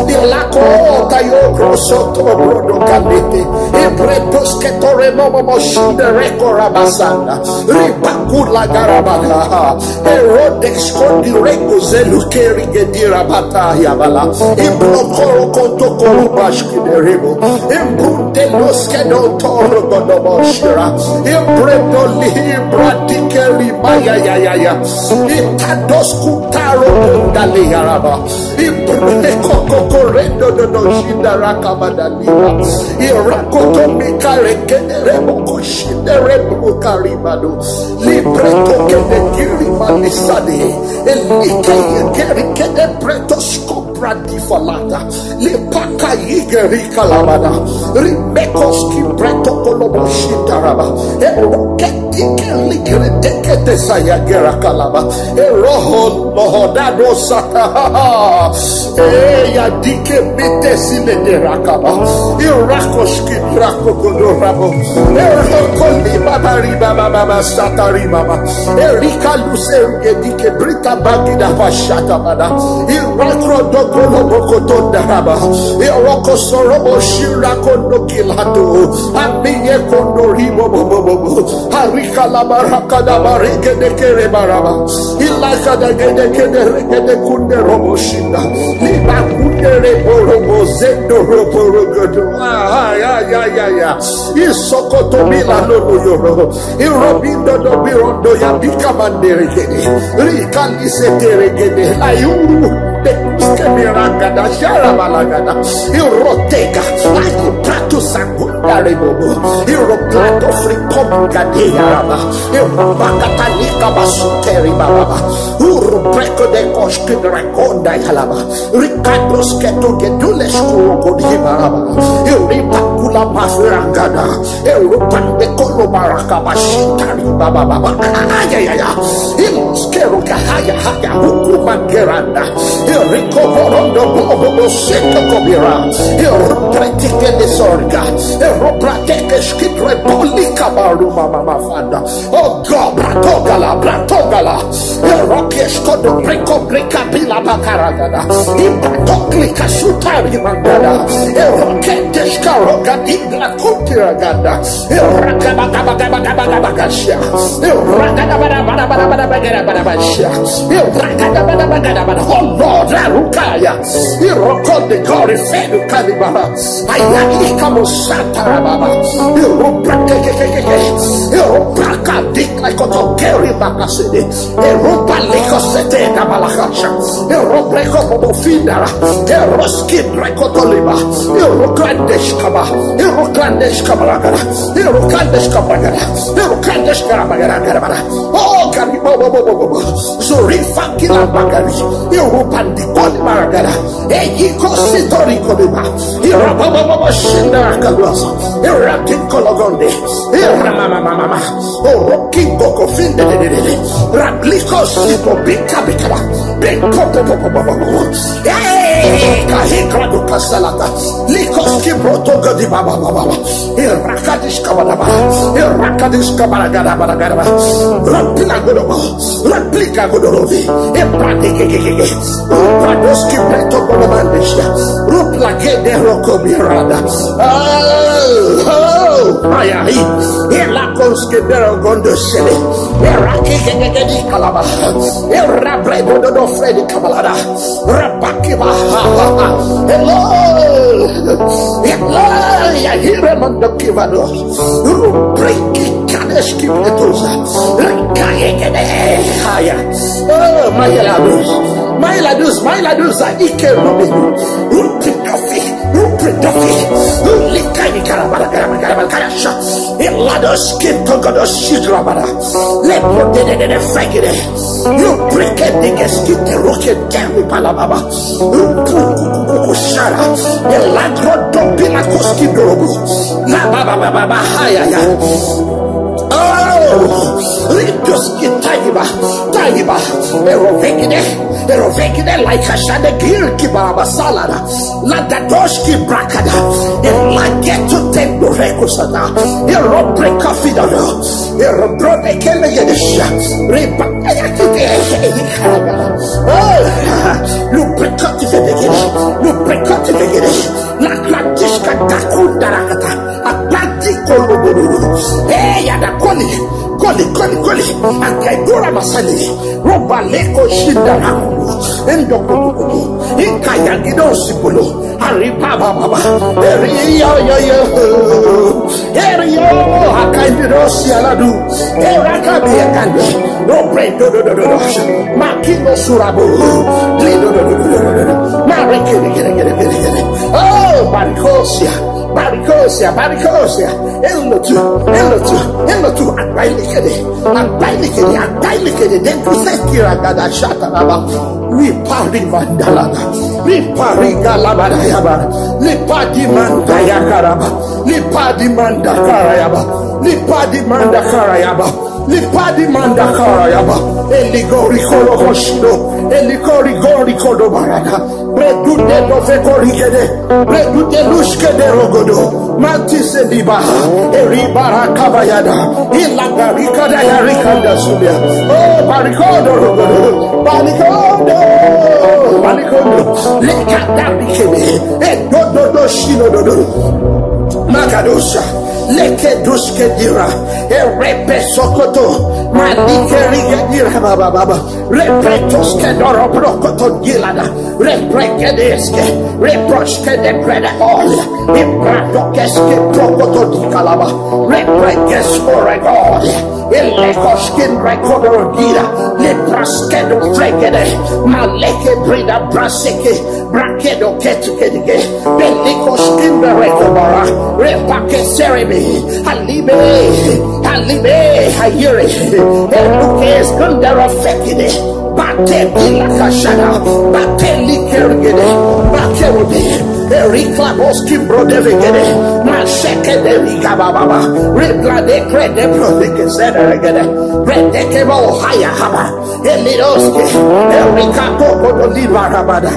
Ilakota yo krosoto brodo kandete. Ibredoske tore momo moshinde reko rabasanda. Ribakula garabaka. Erodesko direko zelukeri gedira bata yabala. Iblokoro kontokoro bashki derebo. Imbrunte loske do toro godoboshira. Imbrendo libra dikeri maya ya ya ya. Itados kutaro kundali yaraba. Imbrunte koko korendo do do shida rakabadalira. Irakoto mikare kedere boko shidere boko karibado. Libreto kede kiri manisade. Elike yekeri kede preto shko prati falata. Lepaka yigeri kalabada. Rimekos ki preto kolobo shitaraba. Eroke dike ligere dekete saya gera kalaba. Eroho lohodado sata. Eya dike mite sile de rakaba. Irakos ki rako kodo rabo. Eroko liba bariba baba satari baba. Erika luse dike brita bagida bashata bada. Irakro dokolo bokotonda raba. Iroko sorobo shira kondo kilato. Amiye kondo ribo bobo bobo. Harika la baraka da bareke de kere baraba. Ilaka da gede kede reke de kunde robo shinda. Liba kunde rebo robo zendo robo rogodo. Ah, ya, ya, ya, ya. Isokoto mila no no yoro. Irobindo do birondo ya bika mandere gede. Rika lise tere gede. La yuru. De Kemiragada, sharabalagada. Irotega, like Prato Sangunda Rebobo. Iroplato Fricom Gadeyaraba. Iropacatalika Basuteri Baba. Urupreco de Cosquim Raconda Yalaba. Ricardo Sketo Gedules Kurogo Hibaraba. Iripakula Mafrangada. Erupande kolo baraka bashitari baba baba. Ayayaya. Ilos keruka haya haya hukuma geranda. Eriko borondo bobo bobo seto kobira. Erupretike de sorga. Eruprateke skitre bolika baruma mama fanda. Oh God, bratogala, bratogala. Erokesko do breko breka bila bakaragada. Ibatokli kasutari mandada. Eroketeshka roga dibla kutiragada. Erakabakabakabakabakabakashia. Erakadabadabadabadabadabadabadabashia. Erakadabadabadabada. Oh Lord, Arukaya. Iroko de Gori Fedu Kalibara. Ayalika Musata Rababa. Irubra kekekekeke. Irubra kadik like Otokeri Bakasidi. Eropa lekosete kabalakasha. Erobreko bobofindara. Eroski brekotoliba. Eroklandeshkaba. Eroklandeshkabalagara. Eroklandeshkabalagara. Eroklandeshkabalagara. Oh, karibobobobobo. Zurifa kilabagari. Erobandikoli maragara. Eyiko sitori koliba. Erabababa shindara kaluasa. Eratin kologonde. Eramamamamama. Orokingo kofinde de de de de. Rabliko sipo bika bikaba. Biko po po po po po po. Eh, kahikra do kasalata. Likos ki broto godi baba baba baba. Irakadish kabadaba. Irakadish kabadagada badagada. Rampila godobo. Raplika godorovi. Epade gegegege. Rupadoski breto godomandesha. Ruplagede roko birada. Oh, oh, ayahi. Elakonski bero gondo sele. Eraki gegegedi kalaba. Erabredo do fredi kabalada. Rabakiba. Hello. Hello. Yahire mando kivado. Rubriki kaneski petuza. Rakayegede. Haya. Oh, my ladus. My ladus. My ladus. Ike rubi. Rupi dofi. Rupi dofi. Rulikani karabara karabara karabara karasha. Ilados kinto godos shidrabara. Lepro de de de de fagire. Rubrike de geskite roke demi palababa. Rupukukukukushara. Elagro dopina koski dorobu. La baba baba baba hayaya. Oh, ridoski taiba. Taiba. Erovegide. Erovegide like a shade gil ki baraba salada. La dadoski brakada. Elageto tendo rekusada. Erobreka fidada. Erobrode kele yedesha. Reba. Oh, lubricati fedegede. Lubricati fedegede. La gradishka dakunda rakata. Agbadi koloboro. Eh, yada koli. Koli, koli, koli. Akaidura masali. Roba leko shinda raku. Endo kukukuku. Ikaya gido sibolo. Ariba baba. Eriyo yo yo. Eriyo. Akaidiro sialadu. Eraka biyakande. No break do do do do do. Makino surabu. Di do do do do do do do. Mare kere kere kere kere kere. Oh, barikosia. Barikosia. Barikosia. Elotu. Elotu. Elotu. Agbailikede. Agbailikede. Agbailikede. Then to say kiragada shataraba. Ripari mandalaba. Ripari galabadayaba. Lipadi mandayakaraba. Lipadi mandakarayaba. Lipadi mandakarayaba. Lipadi mandakarayaba. Eligori kolokoshino. Eligori gori kodobarada. Bredude dove korigede. Bredude lushkede rogodo. Matise liba. Eribara kabayada. Ilagarikada yarikanda subia. Oh, barikodo rogodo. Barikodo. Barikodo. Lekada rikede. Edododo Shinododo. Makadosha. Leke duske dira. Erepe sokoto. Malike rige dira baba baba. Repretos ke doro brokoto gilada. Reprekedeske. Reproske de prede ol. Ibradokeske brokoto di kalaba. Reprekes oregol. Elekoskin rekodoro gira. Lepraskedo fregede. Maleke brida braseke. Brakedo ketukedige. Belikoskin berekobara. Repakeserebe. Alibe. Alibe. Ayere. Elukes gundara fekide. Bate bila kashana. Bate likergede. Bate rode. Erikla boski brodevegede. Masheke de rigababa. Reblade krede brodeke zederegede. Redeke bo haya haba. Eliroske. Erika koko do libarabada.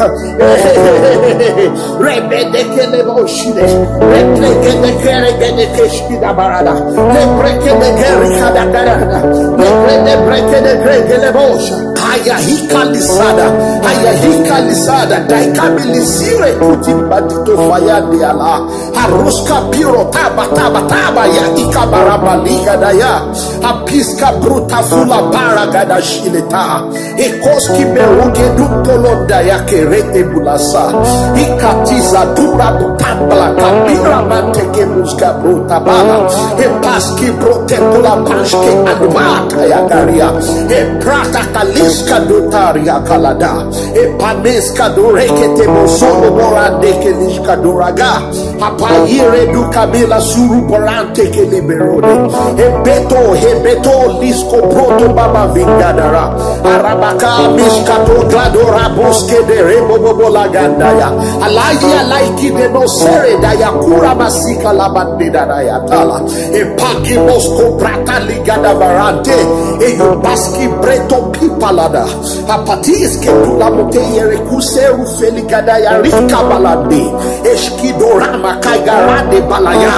Rebedekele boshide. Reprekede keregede keshkida barada. Leprekede kerikada karada. Leprede brekede kregele bosha. Kaya hika lisada. Kaya hika lisada. Daikabili sire kuti badito faya de ala. Haruska piro taba taba taba ya ikabara baliga da ya. Apiska bruta fula bara gada shileta. Ekoski beruge dutolonda ya kerete bulasa. Ikatiza dura butambla kabira manteke muska bruta bala. Epaski brote bula paske alubata ya garia. Eprata kaliska dutaria kalada. Epaneska durekete mosono borande keliska duraga. Apayire du kabila suru borante ke liberode. Ebeto, hebeto, lisko proto baba vingadara. Arabaka, miskato, gladora, boske de rebo bobo lagandaya. Alayi, alaiki de no sere daya kura masika labande daya tala. Epaki mosko prata ligada barante. Eyubaski breto pipalada. Apatis ke dula mote yere kuseru feligada ya rika balande. Eshkidorama kaigarande balaya.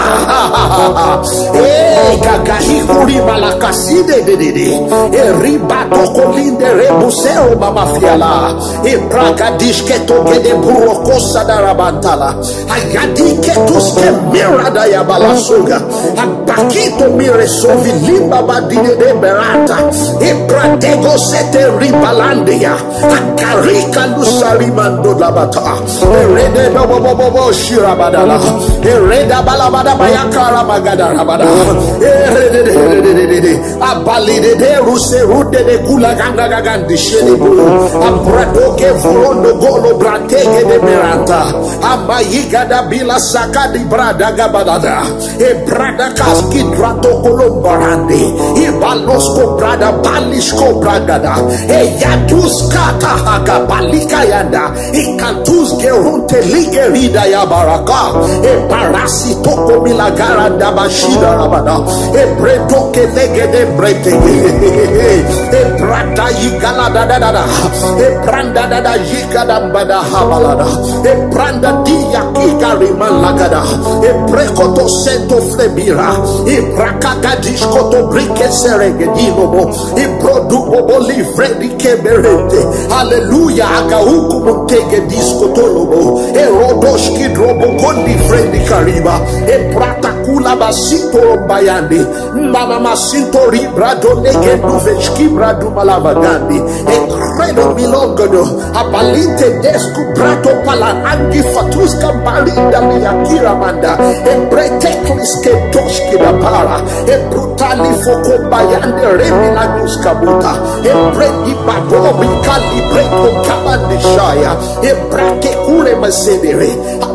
Eh, gagahi kuri malakaside de de de. E riba toko linde rebusero mama fiala. E praga dishke toke de buroko sadarabantala. Ayadi ketuske mirada ya balasoga. Abakito mire sovi limba badine de berata. Ibratego sete ribalandeya. Akarika lusari mando labata. Erede bobo bobo bobo shirabadala. Ereda balabada bayakara magada rabada. Erede de de de de de. Abalide de ruse rude de kula ganga gagandi shelibu. Abradoke vurondo golo bratege de beranta. Amayigada bila sakadi brada gabadada. E brada kaski drato kolombarande. E balosko brada balisko bragada. E yatus kata haga balika yanda. E kantus gerunte ligerida ya baraka. E barasi toko milagaranda bashida rabada. E bredo ke legede brete. E brada yigala da da da da. E branda da da yigada bada habalada. E branda dia kika riman lagada. E prekoto sento flebira. E brakaka diskoto brike serege dinobo. E brodu bobo livre di keberete. Hallelujah. Aga hukumu tege diskotolobo. E rodoshki drobo kondi fredi kariba. E prata kula basito rombayande. Mama masinto ribra do lege nuvechki bradu malavagandi. E credo milongodo. Abalinte desku brato pala angi fatuska barinda miyakira manda. E breteklis ke doshki da para. E brutali foko bayande remi la nuska buta. E bredi babobi kali breto kabandi shaya. E brake kure masedere.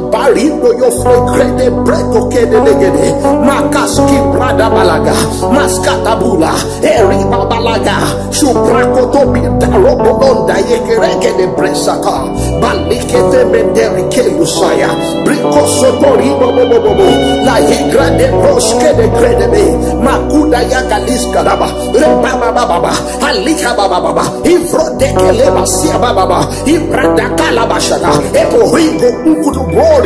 Barindo yo flegrede breto kede legede. Makaski brada balaga. Maskata bula. Eri babalaga. Subrakoto bida robolonda yekeregede bresata. Balikete menderi kelusaya. Briko sotori bobo bobo bobo. La higrande broske de gredebe. Makuda ya galiska daba. Rebaba baba baba. Alika baba baba. Ivro dekele basia baba baba. Ibrada kalabashada. Epo ringo ukudu bori.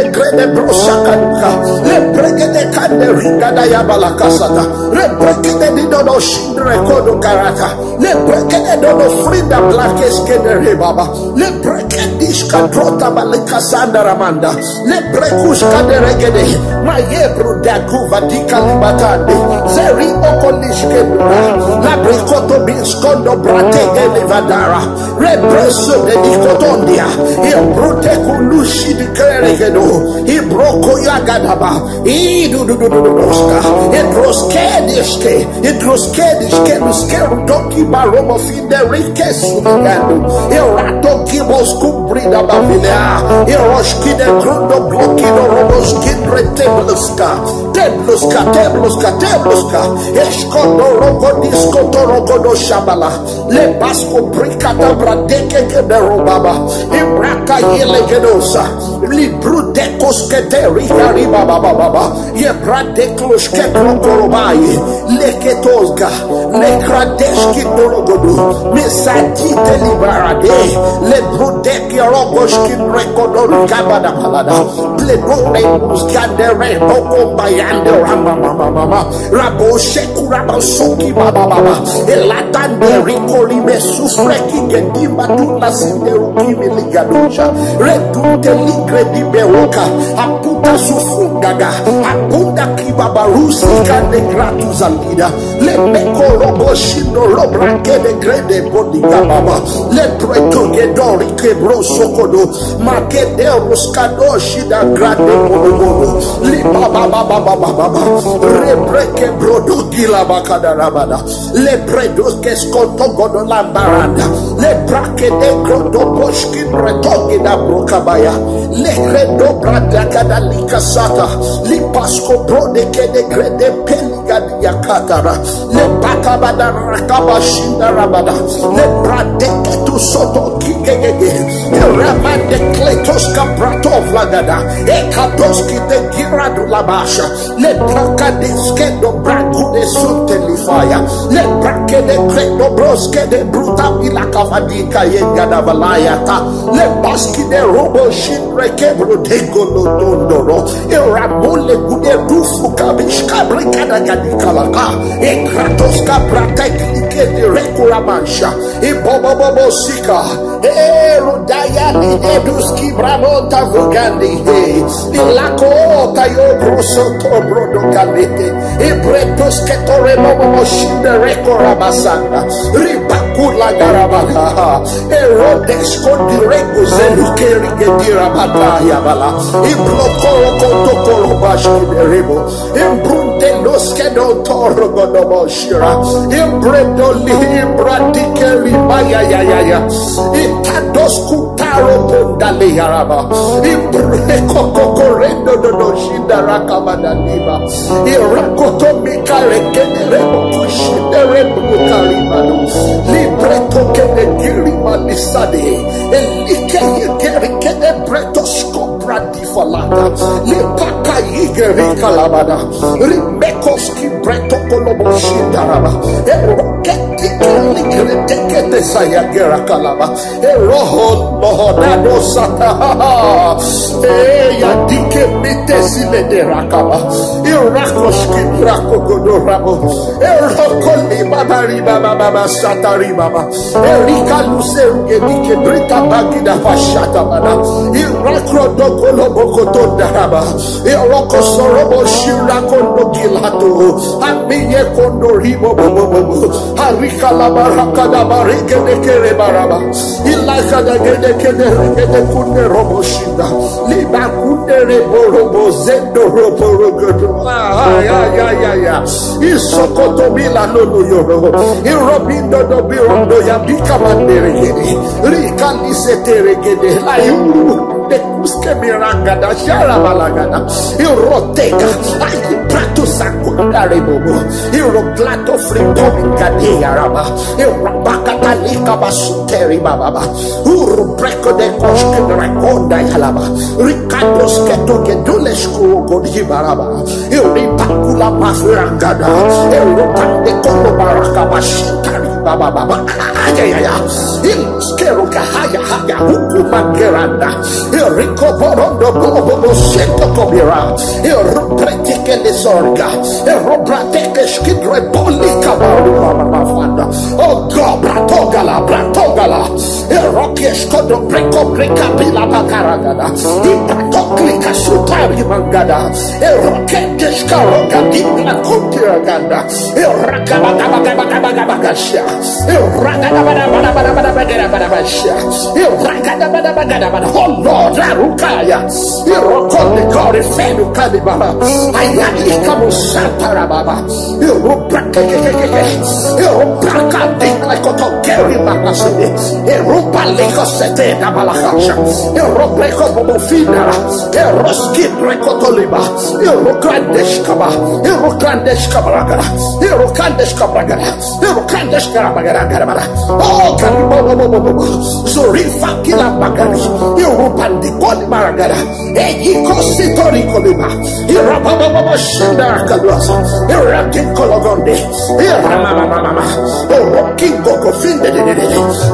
Grede brosakanuka. Le bregede kande ringada ya balakasata. Le bregede di dodo shindre kodo karata. Le bregede dodo frinda blakes kede re baba. Le bregede ishka trota balika sanda ramanda. Le brekushka de regede. Maye brudakuva dika libatande. Zeri okolishke dura. La brikoto binskondo bratege livadara. Represo de dikotondia. E brute kulushi di keregedo. E broko yagadaba. E du du du du du doska. E droske diske. E droske diske luske rudoki baromo finde rike suligando. E rato kibos kumbrida bavilea. E roshki de grundo bloki do roboski retebluska. Tebluska, tebluska, tebluska. Eskondo rogo disko torogo do shabala. Le basko brikata bradeke ke berobaba. Ibraka yele gedosa. Libru de koskete rika riba baba baba. Ye brade kloske prokorobai. Le ketosga. Le kradeski torogodo. Mesati te liberade. Le brudeki rogoski rekodo kabada balada. Le brode muskande re boko bayande rama mama mama. Rabo sheku rabo soki baba baba. Elatande rikoli me sufreki gedimba tula sinde rukimi ligadusha. Redute ligre di beroka. Aputa sufundaga. Apunda kibabarusi kande gratu zalida. Le meko robo shindo robra kede grede bodi gababa. Le preto gedori kebro sokodo. Makede ruskado shida grande bobobobo. Li baba baba baba baba. Rebreke brodo gila bakada rabada. Le bredo keskoto godo lambaranda. Le brake de grodo boshki bretogi da brokabaya. Le credo brada kada likasata. Li pasko brode kede grede peli gadi yakatara. Le bakabada rakabashinda rabada. Le brade ketu soto kigegege. Ramande kletos kabrato vlagada. Ekatoski de giradu labasha. Le prakadiske do braku de sunte lifaya. Le brake de kredo broske de bruta bila kavadika yengada valayata. Le baski de robo shindre kebro de golo dondoro. E ramole gude rufu kabish kabrikada gadikalaka. E kratos kabrata klike de rekura mansha. E bobo bobo sika. E rudaya ni de duski bramonta vugandi. E ilako tayo broso to brodo kalete. E bretos ke tore momo moshinde rekora basanda. Ribakula garabaka. E rodes ko direko zelu keri ke dirabata yabala. E blokoro koto koro bashi de rebo. Imbrunte los que no torgo no moshira. Imbredo li imbradike riba ya ya ya ya. Itados kutaro pondale yaraba. Imbre koko korendo no no shinda rakabada liba. Irakoto mikare kene rebo kushinde rebo karibado. Libreto kene girima lisade. Elike yekeri kene breto skobradi falata. Lipaka yigeri kalabada. Rimekoski breto kolobo shindaraba. Eroketi kali gretekete sayagera kalaba. Eroho lohodado sata. Eya dike mite sile de rakaba. Irakoski rako godorabo. Eroko liba bariba baba satari baba. Erika luseru gedike brita bagida pashata bana. Irakro dokolo bokoto daraba. Eroko sorobo shira kondo gilato. Amiye kondo ribo bobo bobo. Arika la baraka da barike de kere baraba. Ilaka da gede kede gede kunde robo shinda. Liba kunde rebo robo zendo robo rogodo. Ah, ya ya ya ya. Isokoto bila lolo yoro. Irobindo do birondo ya bika bandere gede. Rika lise tere gede. La yuru. De kuske miranga da shara balagada. Iroteka. Ayi prato sakunda rebobo. Iroklato fripomi gade yaraba. Irabakata lika basuteri bababa. Uru breko de koske rekonda yalaba. Rikatos keto ke dule shkuro godi baraba. Iribakula mafirangada. Irukande kono baraka bashitari. Baba, baba, ayayaya. Iluskeruka haya haya huku mangeranda. Iriko borondo bobo bobo shento kobira. Irupretike lisorga. Irupratike shkidre boli kabaru mama mafanda. Oh God, bratogala, bratogala. Irokesh kodo breko breka pila bakaragada. Ipatoklika sutari mangada. Irokesh karoga dipla kutiraganda. Irakabakabakabakabakashia. Irakadabadabadabadabadabadabadabashia. Irakadabadabadabada. Oh Lord, Arukaya. Irokonde kore fedu kadibara. Ayalika musatara baba. Iruprakekekeke. Iruprakadikla kotokeri makasini. Irupaliko sete dabalakasha. Irupreko bobofinara. Iroski prekotoliba. Irukandeshkaba. Irukandeshkabragara. Irukandeshkabragara. Irukandeshkabragara. Oh, karibobobobobo. Zurifa kila bagari. Irupandikoli maragara. Eyiko sitori kolima. Irabababa shinda kaluasa. Irakin kologonde. Iramamamama. Orokin gokofinde de de de.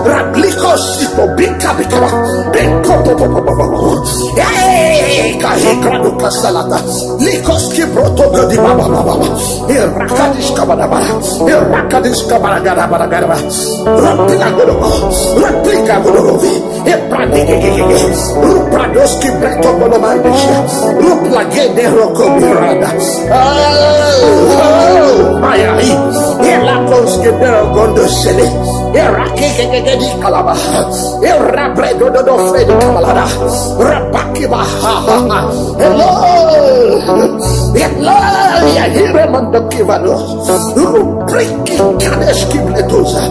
Rabliko sito bika bikaba. Biko popopopopo. Hey, kahikra duka salata. Likos ki broto godi baba baba. Irakadish kabadabara. Irakadish kabadagara. Rapila godobo. Rapila godobo. Epradigegege. Rupradoski breto bolomandisha. Ruplagede roko mirada. Oh, oh, mayai. Elakonske bero gondo sele. Erakekekeke di kalaba. Erabredo dodo fredi kamalada. Rabakiba. Hello. Hello. Yahire mandokivano. Rubriki kadeski bletoza.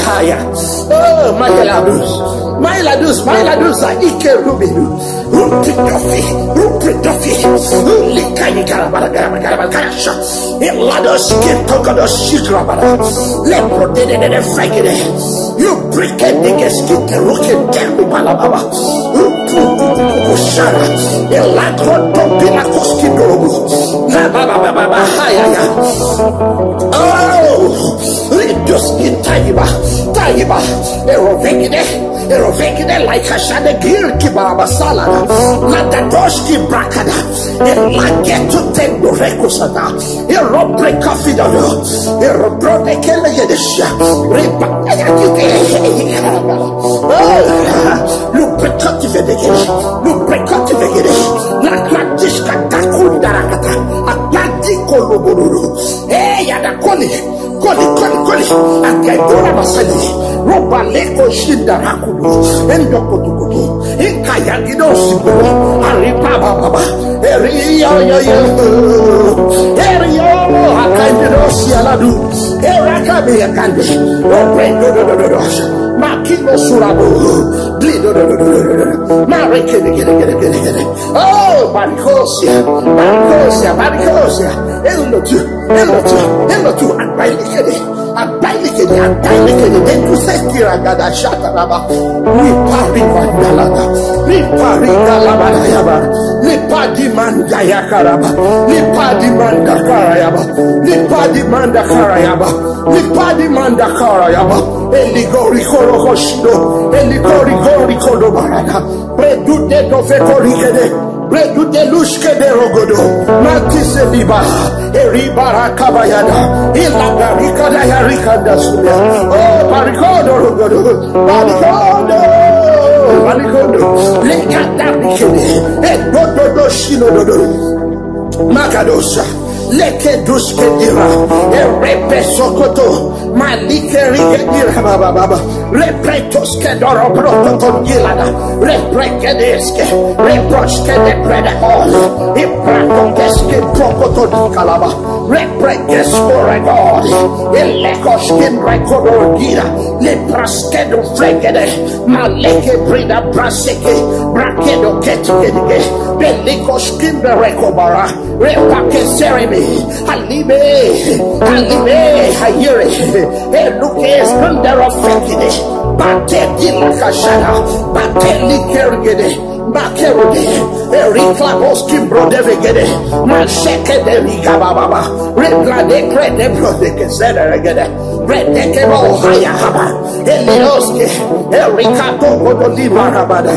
Haya. Oh, my ladus. My ladus, my ladus, ike rubinu. Rupidofi, rupidofi. Likayi garabara, garabara, garabara, garasha. Ilados kitokodos shikrabara. Lepro de de de de fagede. You break it, niggas, get the rocket, tell me, balababa. Shara. Elakro topila koski dobu. Na ba ba ba ba ba ha ya ya. Oh, lidos in taiba, taiba. Erovegide, erovegide like a shade gir ki barabasala. La datoshki brakada. Elageto tendo rekusada. Erobre kafidano. Erobrode kele yedesha. Riba. Lubricati vedegede. Lubricati vegede. La gratiska takunda rakata. Atlantiko lobororo. Eh, yada koli. Koli, koli, koli. Akendora masali. Roba leko shinda rakudu. Endo kutukutu. Ikayagido sibo. Ariba baba. Eriyo yo yo. Eriyo. Akandido sialadu. Erakabe yakande. Obrendo do do do do. Makino surabo. Blido do do do do do. Marekede gede gede gede gede. Oh, barikosia. Barikosia. Barikosia. Elotu. Elotu. Elotu. Abalikede. Abalikede. Abalikede. Dentu sekira gada shata raba. Ni pari mandalada. Ni pari galabarayaba. Ni padi manda yakaraba. Ni padi manda karayaba. Ni padi manda karayaba. Ni padi manda karayaba. Eligori koro hoshido. Eligori gori kodo barada. Bredu de dofe korikede. Bredu de lushke de rogodo. Matise liba. Eribara kabayada. Ilaga rikada ya rikanda suya. Oh, barikodo rogodo. Barikodo. Barikodo. Lekada rikede. Edododo shino dodo. Makadosa. Leke duske dira. Erepe sokoto. Malike rike dira baba baba. Repretos ke doro broto ton gilada. Reprekedeske. Reproske de predekol. Iprakoteske prokoto di kalaba. Reprekesko regod. Ilekoskin rekodo gira. Lipraskedo fregede. Maleke brida braseke. Brakedo ketikede. Belikoskin berekobara. Repake seremi. Halime. Halime. Hayere. Eluke escondero fekide. Batedi lakashana, bateli kergede, bakerode, erikla boskim brodevegede, mashekede rigababa, regrade krede brodeke sederegede, redeke bo haya haba, eleoske, erikato godo libarabada,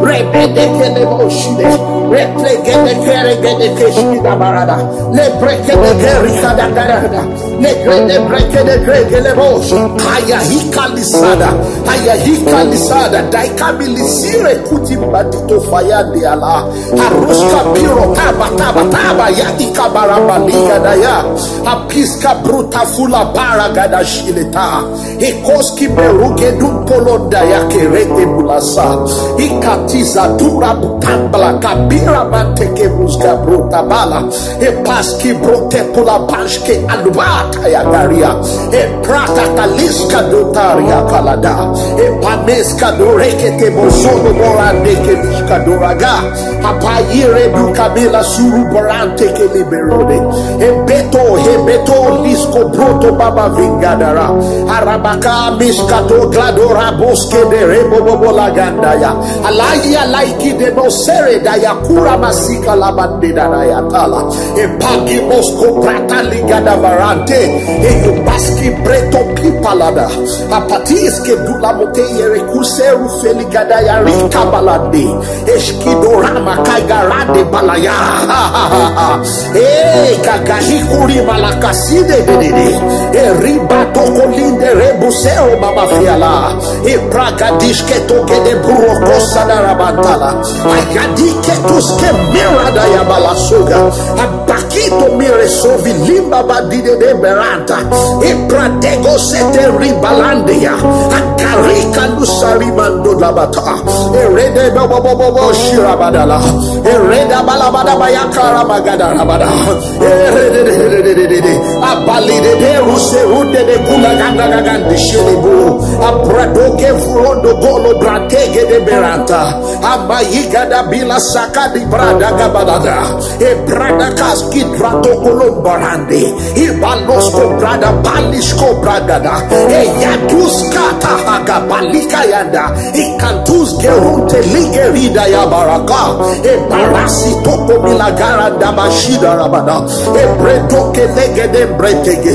rebedeke leboshide, replegede keregede keshida barada, lebrekede kerikada garada. Negrede brekede gregele bosh. Ayahika lisada. Ayahika lisada. Daikami lisire kuti batito fayande ala. Aruska piro taba taba taba ya ikabaramba liga daya. Apiska bruta fula bara gada shileta. Ekoski beruge dum polonda ya kerete bulasa. Ikatiza dura butambla kabira manteke musga bruta bala. Epaski brote pula pashke alubata ya garia. Eprata kaliska dotaria kalada. Epameska dorekete bosodo borande ke lishka doraga. Apayire du kabila suru borante ke liberode. Ebeto, ebeto lisko broto baba vingadara. Arabaka miskato gladora boske de rebo bobo lagandaya. Alai alai ki de no sere da ya kura masika la bande da da ya tala. E pagi mosko prata liga da varante. E yubaski breto pipalada. Apatis ke dula mote yere kuseru feligada ya rika balande. Eshkidorama kaigarade balaya. Eh, kagahikuri malakaside dedede. Eriba tokolinde rebuseo mamafiala. Epraga dishketo gede buroko sadarabantala. Ayadike tuske mirada ya balasuga. Abakito mire sovi limba badide de beranta. Epradego sete ribalandeya. Akarika lusari mando labata. Erede bobo bobo bobo shirabadala. Ereda balabada bayakara magadara bada. Erede de de de de de de. Abalide de ruse runde de kula ganda gagandi shiribu. Abradoke furondo golo bratege de beranta. Amayiga da bila saka di brada gabadada. E brada kaski drato kolombarande. Ibalosko brada, balishko brada da. Eyatuska tahaga balika yanda. Ikantus gerunte ligerida ya baraka. Ebarasi toko milagaranda bashida rabada. Ebretoke legede bretege.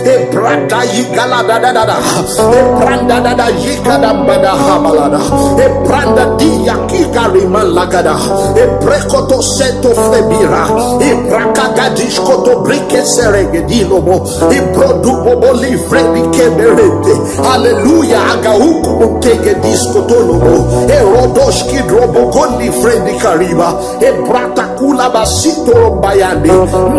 Ebrada yigala da da da da. Ebranda da da yigada bada habalada. Ebranda diya kikariman lagada. Ebrekoto sento flebira. Ebraka gadishkoto brike seregedilobo. Ibrodu bobo livre di keberete. Hallelujah. Aga hukumu tege diskotolobo. Erodoshki drobo goli fredi kariba. Ebrata kula basito rombayande.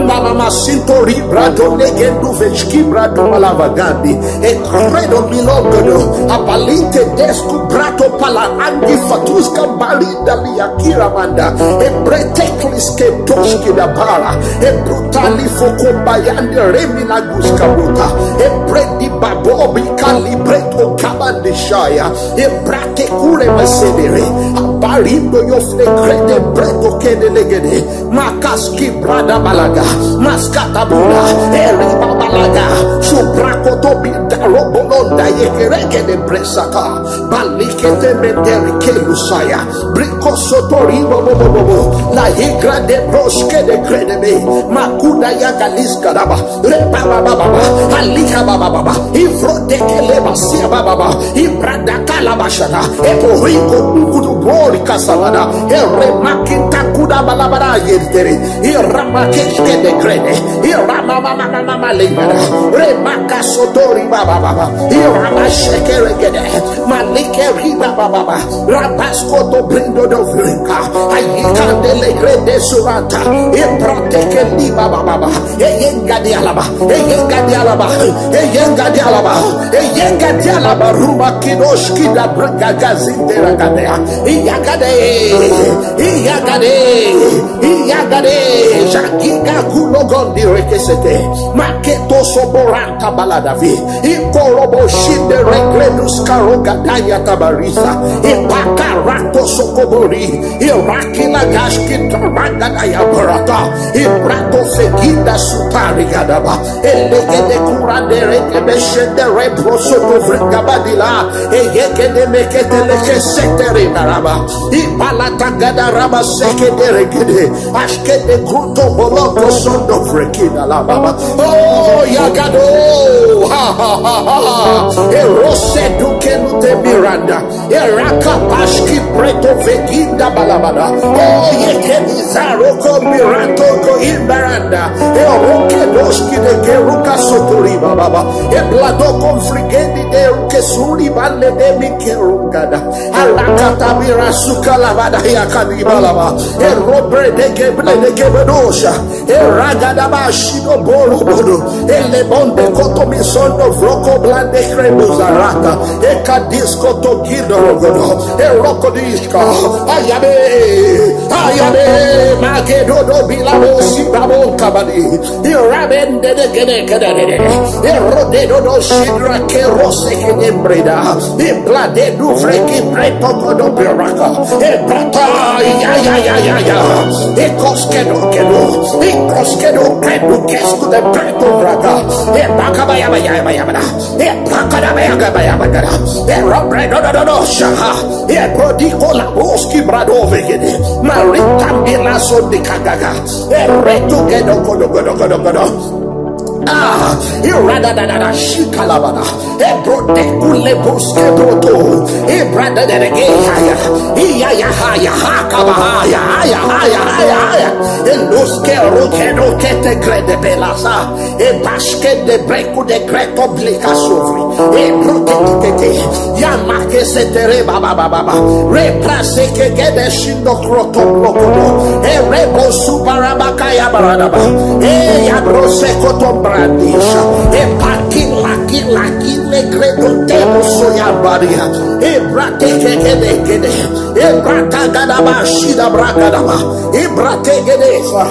Mama masinto ribrado legendu vechki brado malavagandi. E credo milogodo. Apalinte desku brato pala angi fatuska barinda liakira manda. E breteklis ke doshki da bara. E brutali fokombayande remi laguska buta. E bredi babobi kalibreto kabandishaya. E brate kure mesedere. Abarindo yo flekrede breto kede legede. Makaski brada balaga. Maskata bula. Eri babalaga. Subrakoto bidaro bolonda yekeregede bresaka. Balikete menderi kelusaya. Briko sotori bobo bobo bobo. La higra de broske de kredebe. Makuda ya galiska daba. Reba baba baba. Alika baba baba. Ivro de kele basia baba baba. Ibrada kalabashana. Epo rico bukudu bori kasalada. Eremakinta kuda balabara yentere. Iramakeshke de krede. Iramamamamama lengada. Remaka sotori baba baba. Iramashekere gede. Malike riba baba baba. Rabasko to brindo do vrinka. Ayikandele grede suranta. Ibroteke liba baba baba. Eyenga di alaba. Eyenga di alaba. Eyenga di alaba. Eyenga di alaba. Ruma kidoshki da branga gazinde ragadea. Iyagade. Iyagade. Iyagade. Jagiga kulogondi rekesete. Maketo Osoboranta baladavi. Ikorobo shinde regredus karoga daya tabarisa. Ipakarato sokobori. Irakila gashki taranga daya barata. Ibrato fekida supari gadaba. Elegede kura dereke beshende reproso to vrengabadila. Eyekede mekete leke setere naraba. Ibalata gada raba sekede regede. Ashkede gruto boloko sondo frekida la baba. Oh, yagado. Ha, ha, ha, ha. Erose duke lute miranda. Eraka pashki preto veginda balabada. Oh, yekedi zaroko mirato ko imbaranda. Eroke doshki de geruka sotori baba. Eblado konfrigedi de ruke suri bale de mi kerungada. Alakatabira sukalabada yakadibalaba. Erobre de gebre de gebedosha. Eragadaba shido borobodo. Elebonde kotomi sondo vroko blande krebuzarata. Ekadisko to gido rogodo. Erokodishka. Ayabe. Ayabe. Magedodo bilabo sibabo kabadi. Irabende de gede gede gede. Erodedo do shidra kerose kede breda. Iblade du freki breto kodo beraka. Ebrata ya ya ya ya ya. Ikoskedo kedo. Ikoskedo kedo kesku de breto braka. Ebaka baya baya baya baya. Ebaka da baya baya baya. Erobredo do do do shaha. Ebrodiko la boski brado vegede. Marita mila so de kagaga. Eretu kedo kodo kodo kodo kodo. Ah, irada da da da shikalabada. Ebrote kule boske broto. Ebrada da da ge haya. Iya ya haya haka ba haya haya haya haya haya. Eloske roke roke te grede belasa. Ebaske de breku de greto blika sovri. Ebrote tete. Ya make se tere baba baba baba. Reprase ke gede shindo kroto blokodo. Erebo subarabaka ya baradaba. E ya brose koto brandisha. E paki laki laki le gredo tebo soya baria. E brate ke gede gede. E brata gadaba shida bragadaba. E brate gede fa.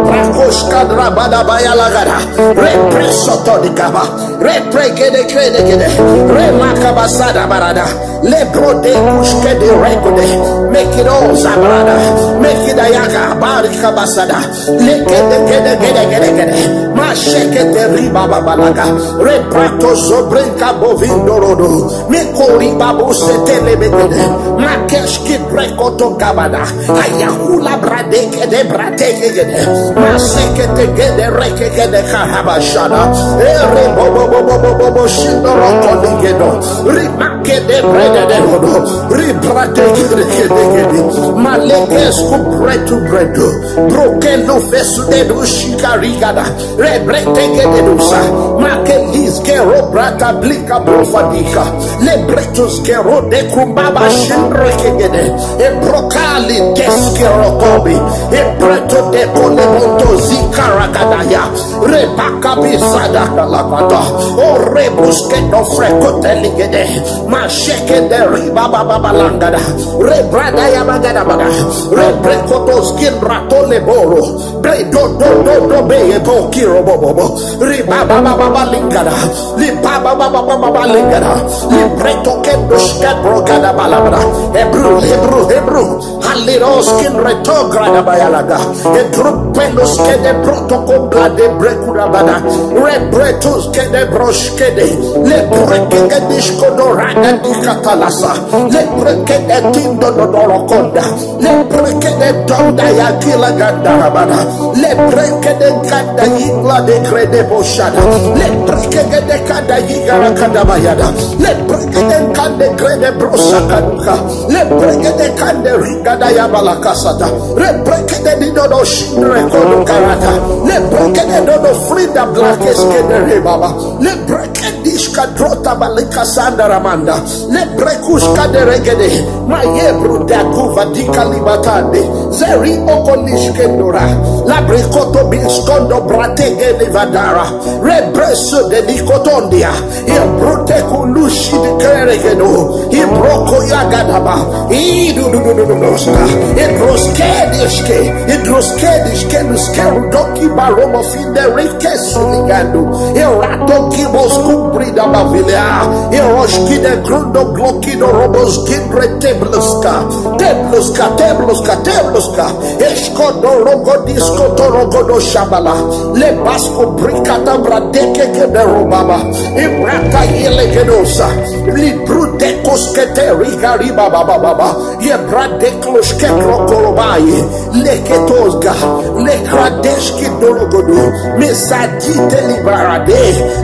Rakoshka drabada baya lagada. Represoto di gaba. Repregede kredegede. Remakabasada barada. Lebrode kushkede rekode. Make it all zabrada. Make it ayaga barikabasada. Legede gede gede gede gede. Mashekete riba babalaga. Reprato sobrinka bovindo rodo. Mekori babu setele begede. Makeshki brekoto gabada. Ayakula bradeke de brateke gede. Maseke te gede reke gede karabashana. Ere bo bo bo bo bo bo bo shindo roko ligedo. Rimake de brede de rodo. Ribrateke de gede gede. Malekes ku bretu bredu. Brokendo fesu de du shikarigada. Rebrete gede dusa. Make lis ke robrata blika profadika. Lebretus ke rode kumbaba shindrekegede. E brokali deske rokobi. E breto de kole bonto zikaragadaya. Rebaka bisada kalakata. O rebuske do frekote ligede. Masheke de riba baba balangada. Rebrada ya bagada baga. Rebrekotos kin ratole boro. Bre do do do do be e bo kiro bo bo bo. Riba baba baba lingada. Libaba baba baba lingada. Libreto kendo shkebro gada balabra. Hebrew, Hebrew, Hebrew. Haliros kin reto grada bayalaga. Edru pelos ke de protocol de brekura bada. Rebretos ke de broshkede. Le breke ke dishko do raga di katalasa. Le breke de tindo do dorokonda. Le breke de donda ya kila ganda rabada. Le breke de kanda yigla de krede boshada. Le breke de kanda yigara kanda bayada. Le breke de kande krede brosa kaduka. Le breke de kande rigada ya balakasata. Le breke de dido do shindre kodo karata. Le breke de dodo frida black eske de rebaba. Le breke dishka drota balika sanda ramanda. Le brekushka de regede. Maye bruda kuva dika libatande. Zeri okonishke dora. La brikoto binskondo bratege livadara. Rebreso de likotondia. Ia brute kulushi de keregeno. Ibroko yagadaba. Idududududuska. Idroske diske. Idroske diske. Nuske rudoki baromo finde rike suligando. Irato gibos kumbrida bavilea. Iroski de grundo gloki do robos gindre tebluska. Tebluska, tebluska, tebluska. Eskodo rogo disko torogodo shabala. Le basko brikata bradeke ke berobaba. Ibraka yelegedosa. Libru de koskete riga riba baba baba. Ye brade kloske krokorobai. Leketosga. Le kradeski dorogodo. Mesadi delibarade.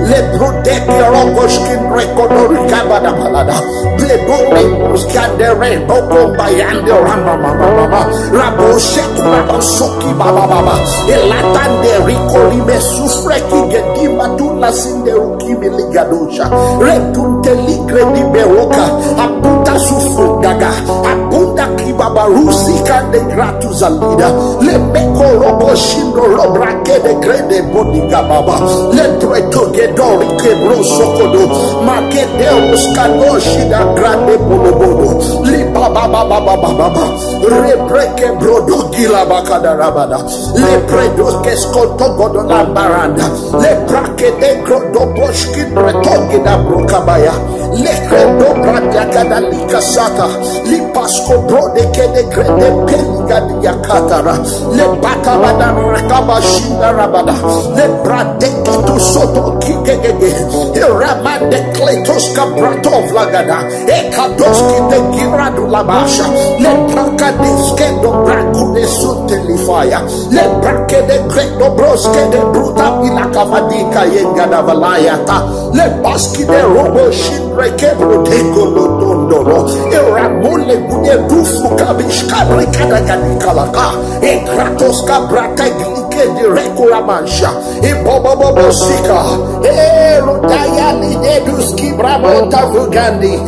Le brudeke rogoski rekodori kabada balada. Bledore muskandere boko bayande rama mama mama. Rabo sheku rabo soki baba baba. Elatande rikoli me sufreki gedima tula sinde rukimi ligadosha. Redunte ligre di beroka. Abuta sufu daga. Abunda kibaba rusi kande gratu zalida. Le meko robo shindo robra kede grede bodiga baba. Le treto gedori kebro sokodo. Makede uskano shida grande bolobodo. Li baba baba baba baba. Rebreke brodo gila bakada rabada. Le predo keskoto godo lambaranda. Le brake de krodo boshki bretogi da brokabaya. Le kredo bradiakada likasata. Li pasko brode kede grede peliga diakatara. Le bakabada rakabashinda rabada. Le brade ketu soto kigegege. Iramande kletos kabrato vlagada. Ekadoski de giradu labasha. Le braka de skendo braku de sunte lifaya. Le brake de grendo broske de bruta ila kavadika yenga da valayata. Le baski de robo shindre ke broteko lotondoro. E ramole gude dufu kabish kabrika da gadikalaka. E kratos kabraka glike de rekura mansha. Ibobobobosika. Erudaya lideduski bramota vugandi.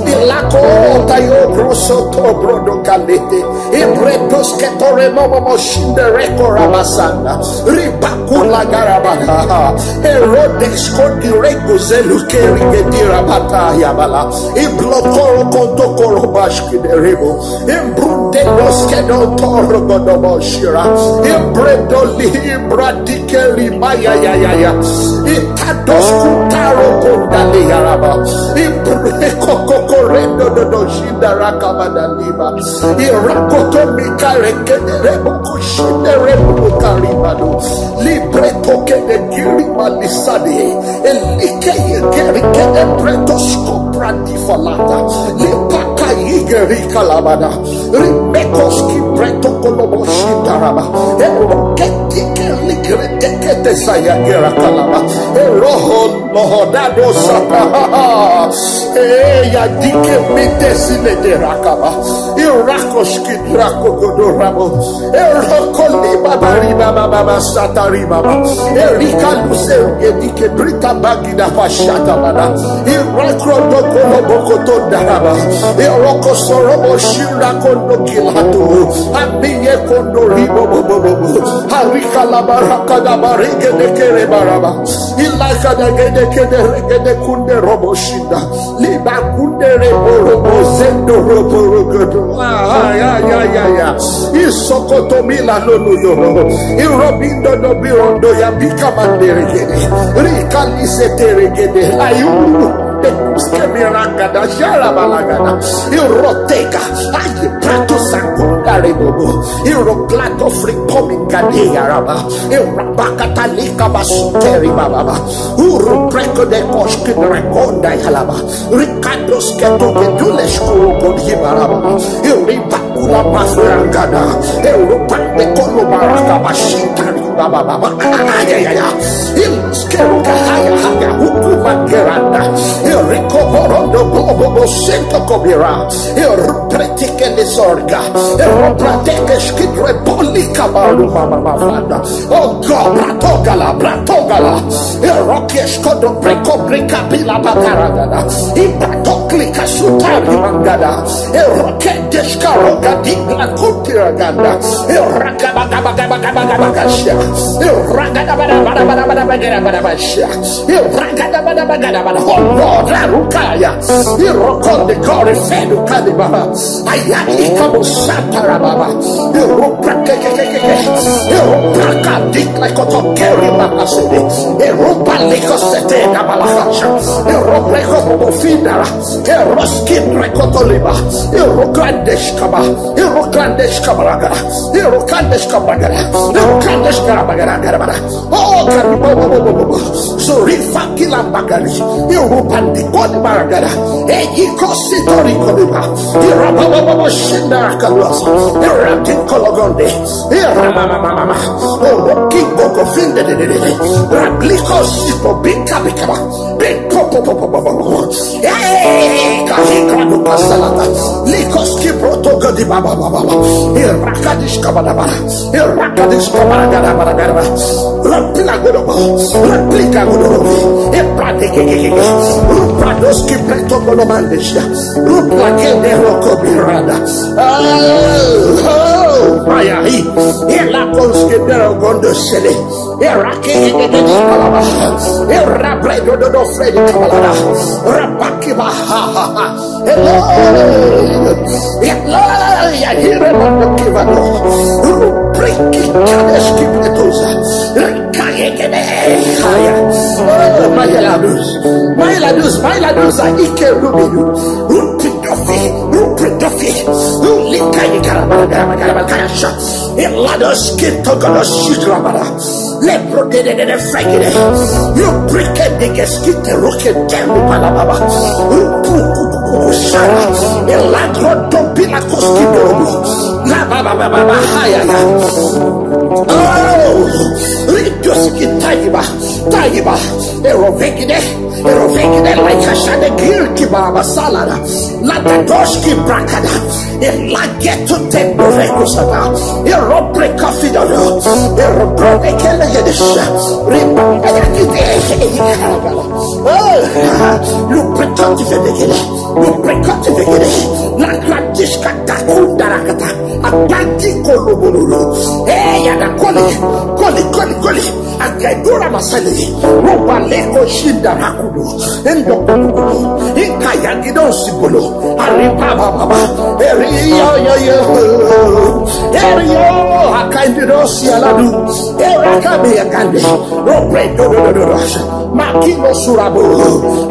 Ilakota yo brosoto brodokalete. Ibredoske tore momomo shindereko rabasanda. Ribakula garabana. Erodesko direko zelukeri gedirabata yabala. Iblokoro kontokoro bashkiderebo. Imbrunde doske do toro godobo shira. Imbrendo libra dikeri maya ya ya ya. Itados kutaro kondale yaraba. Imbre koko korendo do do shinda rakabada liba. Irakoto mikare kedere boko shindere boko karibado. Libre koke de giri malisade. Elike yegeri kede breto skopra di falata. Lipaka yigeri kalabada. Rimekos ki breto kolobo shitaraba. Eroketike ligre tekete saya gera kalaba. Eroho lohodado sata. Eya dike mite sine de rakaba. Irakos ki drako godorabo. Eroko liba bariba baba satariba. Erika luse edike brita bagida pashata bada. Irakro dokolo bokoto daraba. Eroko sorobo shira kondo kilato. Amiye kondo ribo bobo bobo. Harika la baraka da barege de kere baraba. Ilaka da gede kede regede kunde robo shinda. Liba kunde rebo robo zendo robo rogodo. Ah, ya ya ya ya. Isokoto mila lolo yo. Irobindo do birondo ya bika mandere gede. Rika lise tere gede. Ayu. Tekuske miranga da jara balagada. Iroteka. Aye prato sakunda rebobo. Iroklato fripominga de yaraba. Irabakatalika basuteri bababa. Uru preko de koshki rekonda yalaba. Ricardo sketo de dules kuru kodi baraba. Iriba kula mafrangada. Europa de kolo baraka bashita riba bababa. Ayayaya. Iluskero kahaya haya hukuma geranda. Iriko borondo bobo bosento kobira. Irupretike de sorga. Irupretike shkidre polika baru mama mafanda. Oh God, bratogala, bratogala. Eroke shkodo breko brika pila bakaragada. Ibrato klika sutari mangada. Eroke de Karoka dibla kutira ganda. Irakabakabakabakabakabakasha. Irakadabadabadabadabadabadabadabasha. Irakadabadabadabadabadabadabasha. Oh Lord, Arukaya. Irokonde kore fedu kadibaha. Ayani kabo satarababa. Iroprakekekeke. Iroprakadikla kotokeri makasede. Iropalikosete kabalakasha. Iroprekobofinara. Eroskin rekotoliba. Erokandeshkaba. Erokandeshkabaragara. Erokandeshkabaragara. Erokandeshkabaragara. Oh, karibobobobobo. Zorifa kilambagari. Erobandikolibaragara. Eyikositorikoliba. Irabababobo shindarakaluasa. Eratikologonde. Iramamamamama. Orokibokofindededede. Rablikositobikabikaba. Hey, kahikra dukasalata. Likoski broto godi baba baba. Irakadish kabadabara. Irakadish kabadabara. Rampila godobo. Raplika godobo. Epradeke. Rupradoski preto godomandesha. Ruplake de roko birada. Oh, oh, mayahi. Ela konske dero gondo sele. Erake, erabredo do do fredi kabalada. Rabakiba. Hello. Hello. Ya hire mando kivado. Rubriki kadeski pretuza. Kayekene. Kaya. Oh, my ladus. My ladus. My ladus. Ike rubidu. Rupidofi. Rupidofi. Ulikayi karabara karabara karabara karasha. Ilados kitogodoshidramara. Lepro de de de de fregide. You break it, they get skit the rocket down the balababa. Upukukukushara. Iladro dobila koski dobu. La baba baba baba hayaya. Oh, ridoski taiba. Taiba. Erovegide. Erovegide like a shade guilty baba salada. La doshki brakada. Elageto tembo rekusata. Erobre kafidodo. Erobre kele yedisha. Riba ayakite. Oh, luprekati fedekele. Luprekati fedekele. La gradishka takudarakata. Apanti kolobolo. Eh, yada koli. Koli, koli, koli. Akedura masali. Robaleko shinda rakudo. Endo kudo. Inkayagido sibolo. Ariba baba. Eriyo yo yo. Eriyo. Akaindido sialadu. Erakabe yagande. Robre do do do do do. Makino surabo.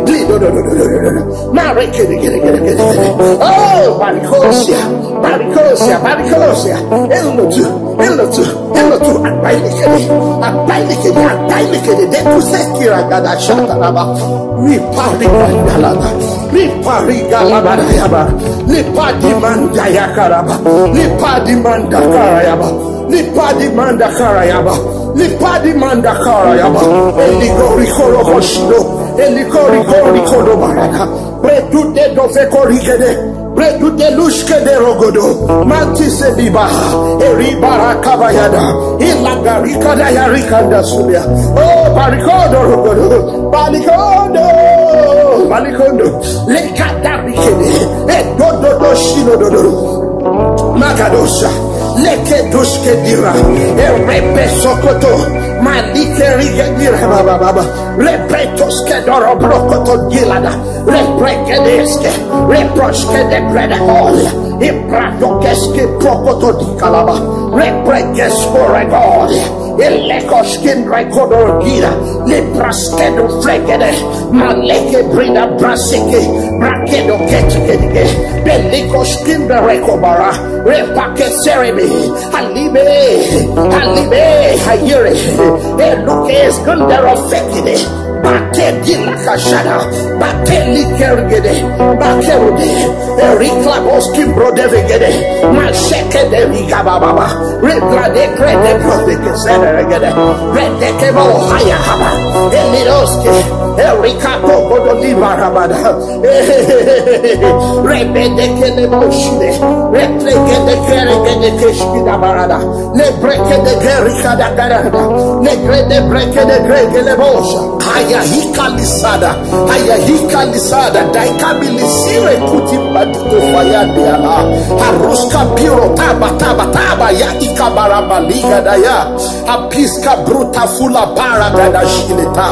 Di do do do do do do do. Mare kede kede kede kede kede. Oh, barikosia. Barikosia. Barikosia. Elotu. Elotu. Elotu. Abailikede. Abailikede. Abailikede. De kusekira gada shataraba. Ripari mandalaba. Ripari galabadayaba. Lipadi mandayakaraba. Lipadi mandakarayaba. Lipadi mandakarayaba. Lipadi mandakarayaba. Eligori korokoshino. Eligori kori kodobarada. Bredude dove korigede. Bredude lushke de rogodo. Mantise biba. Eribara kabayada. Ilagarika da yarikanda sulia. Oh, barikodo rogodo. Balikondo. Balikondo. Lekada rikede. E do do do shino do do. Magadosha. Leke dushke dira. E repe sokoto. Malike rige dira baba baba. Repetos kedoro brokoto gilada. Reprekedeske. Reproske de brede ol. Ibradokeske prokoto di kalaba. Reprekesko regol. Ilekoskin rekodorgira. Lipraskedo fregede. Maleke brida brasike. Brakedo ketikede. Belikoskin rekobara. Repake serebe. Alibe. Alibe. Hayere. Elukes gundero fekide. Bate di la kashada. Bate likergede. Bakerude. Erikla boski brodevegede. Masheke de rigababa. Redra de krede profike seneregede. Redeke mo haya haba. Eliroske. Erika kokodo libarabada. Rebedekele boshide. Replegede keregede keshkida barada. Lebrekede kerikada garada. Legrede brekede gregele bosha. Ayahika lisada. Ayahika lisada. Daikami lisire kuti badi. Kufaya diala. Haruska piro taba taba taba ya ikabara baliga daya. Apiska bruta fula bara gada shileta.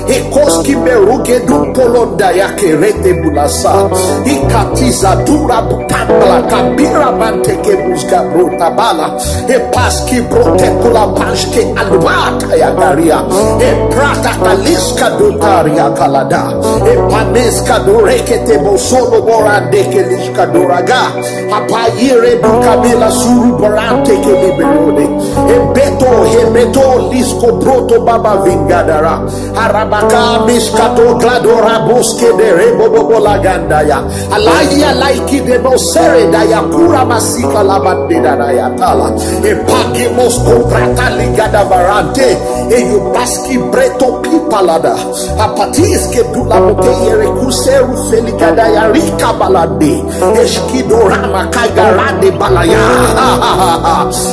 Ekoski beruge du polonda ya kerete bulasa. Ikatiza dura butambala kabira manteke buska bruta bala. Epaski brote kula pashke alwata ya garia. Eprata kaliska dutaria kalada. Epaneska dorekete bosolo borande keliska doraga. Apayire dukabila suru borante keliberode. Ebeto hemeto lisko broto baba vingadara. Arabaka miskato gladora boske de rebo bobo lagandaya. Alaya laiki de bosere daya kura masika labande daya tala. Epake mosko prata ligada barante. Eyupaski breto pipalada. Apatiske dula muteyere kuseru feligada ya rika balade. Eskidorama kagarade balaya.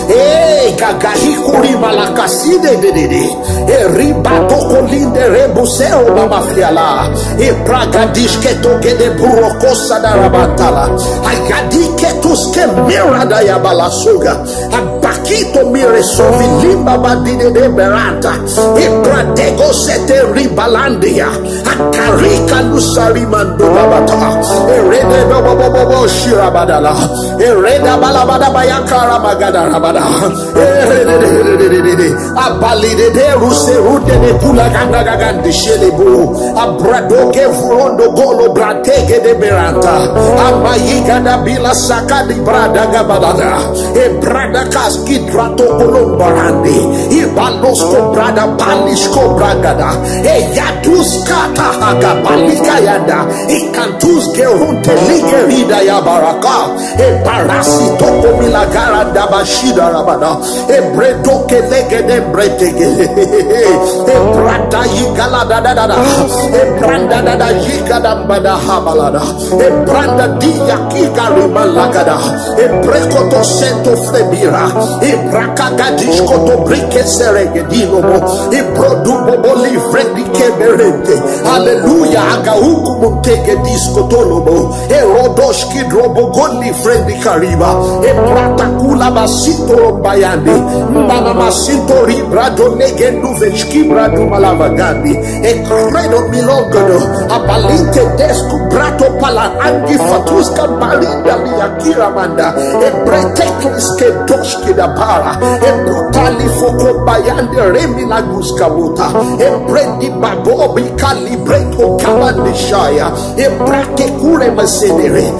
Hey, gagahikuri malakaside dedede. Eriba tokolinde rebusero mamafiala. Epragadishke togede burokosa darabantala. Ayadike tuske mirada ya balasuga. Abakito mire sovilimba badide de beranta. Epradego sete ribalandia. Akarika lusari mando babata. Erede bobo bobo bobo shirabadala. Ereda balabada bayakara magada rabada. Erede abalide de ruse rude de kula ganda gagandi shelebu. Abradoke furondo golo bratege de beranta. Amayiga da bila sakadi brada gabalada. Ebrada kaski drato kolombarande. Ibalosko brada balisko bragada. Eyatuska tahaga balikayanda. Ikantuske hunte ligerida ya baraka. Eparasi toko milagara da bashida rabada. Ebreto kelege de bretege. Ebrada yigala da da da da. Ebranda da da yigada bada habalada. Ebranda dia kika rimalagada. Ebrekoto sento frebira. Ebraka gadiskoto brike seregedinomo. Ebrodubo boli fredi keberente. Hallelujah. Agauku muteke diskotolomo. Erodoshki drobo goli fredi kariba. Ebrata kula basito rombayande. Mama masito ribra do legenu vechki bradu malavagandi. E credo milogodo. Abalite desku brato pala angi fatuska barinda liakira manda. E breteklis ke doshki da bara. E brutali foko bayande remi laguska wuta. E bredi babobi kali breto kabandishaya. E brake kure masenere.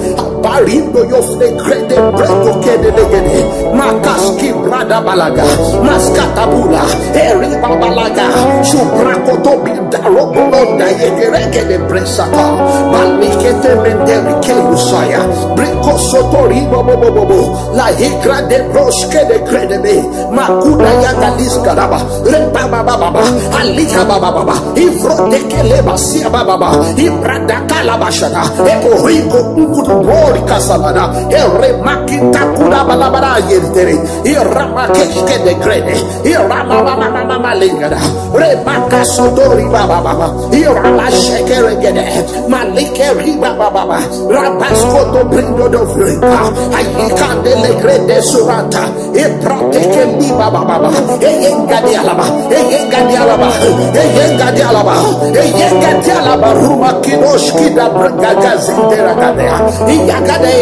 Barindo yo flegrede breto kede legede. Makaski brada balaga. Maskatabula. Eri babalaga. Subrako tobi daro bolonda yegerege de bresata. Balikete menderi kelusaya. Briko sotori bobo bobo bobo. La higra de broske de gredebe. Makuda ya galiska daba. Reba baba baba. Alika baba baba. Ivro de keleba sia baba baba. Ibrada kalabashada. Epo hiko ukutu bori kasalada. Ere makita kuda balabara yentere. Irama keshke de grede. Irama mama mama malingada. Remaka sotori baba baba. Irama shekere gede. Malike riba baba baba. Rabasko do brindo do frinka. Ayikande le grede surata. Eprateke liba baba baba. Eyenga di alaba. Eyenga di alaba. Eyenga di alaba. Eyenga di alaba. Ruma kidoshki da branga gazindera gadea. Iyagade.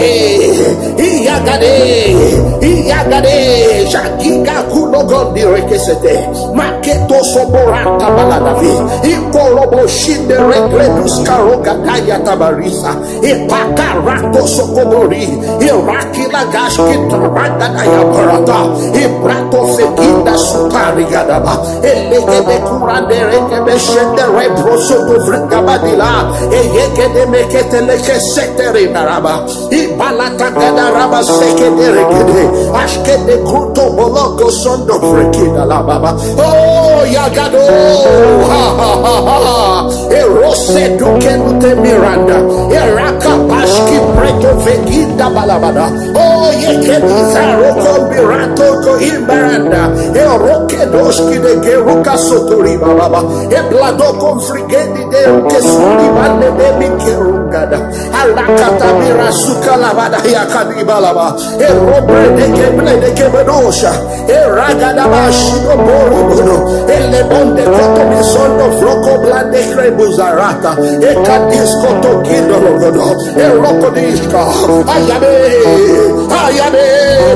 Iyagade. Iyagade. Shagiga kulogondi rekesete. Maketo soborata baladavi. Ikorobo shinde rekredus karoga daya tabarisa. Ipakarato sokobori. Irakila gashki taranda daya barata. Ibrato fekinda sutari gadaba. Elegede kurande reke beshende rebroso do vrika badila. Eyegede mekete leke setere naraba. Ibalata gada raba sekede regede. Ashkede kuto boloko sondo frekida la baba. Oh, yagado. Ha, ha, ha, ha, ha. Erose duke lute miranda. Eraka pashki preto vegida balabada. Oh, yekediza roko mirato ko imbaranda. Eroke doshki de geruka sotori baba. Eblado konfrigedi de ruke suri bande de mi keru. Alakatabira sukalabada yakadibalaba. Erobre de kebre de kebedosha. Eragadaba shido borobodo. Elebonde koto misondo froko blande krebuzarata. Ekadisko tokido rogodo. Erokodishka. Ayabe. Ayabe.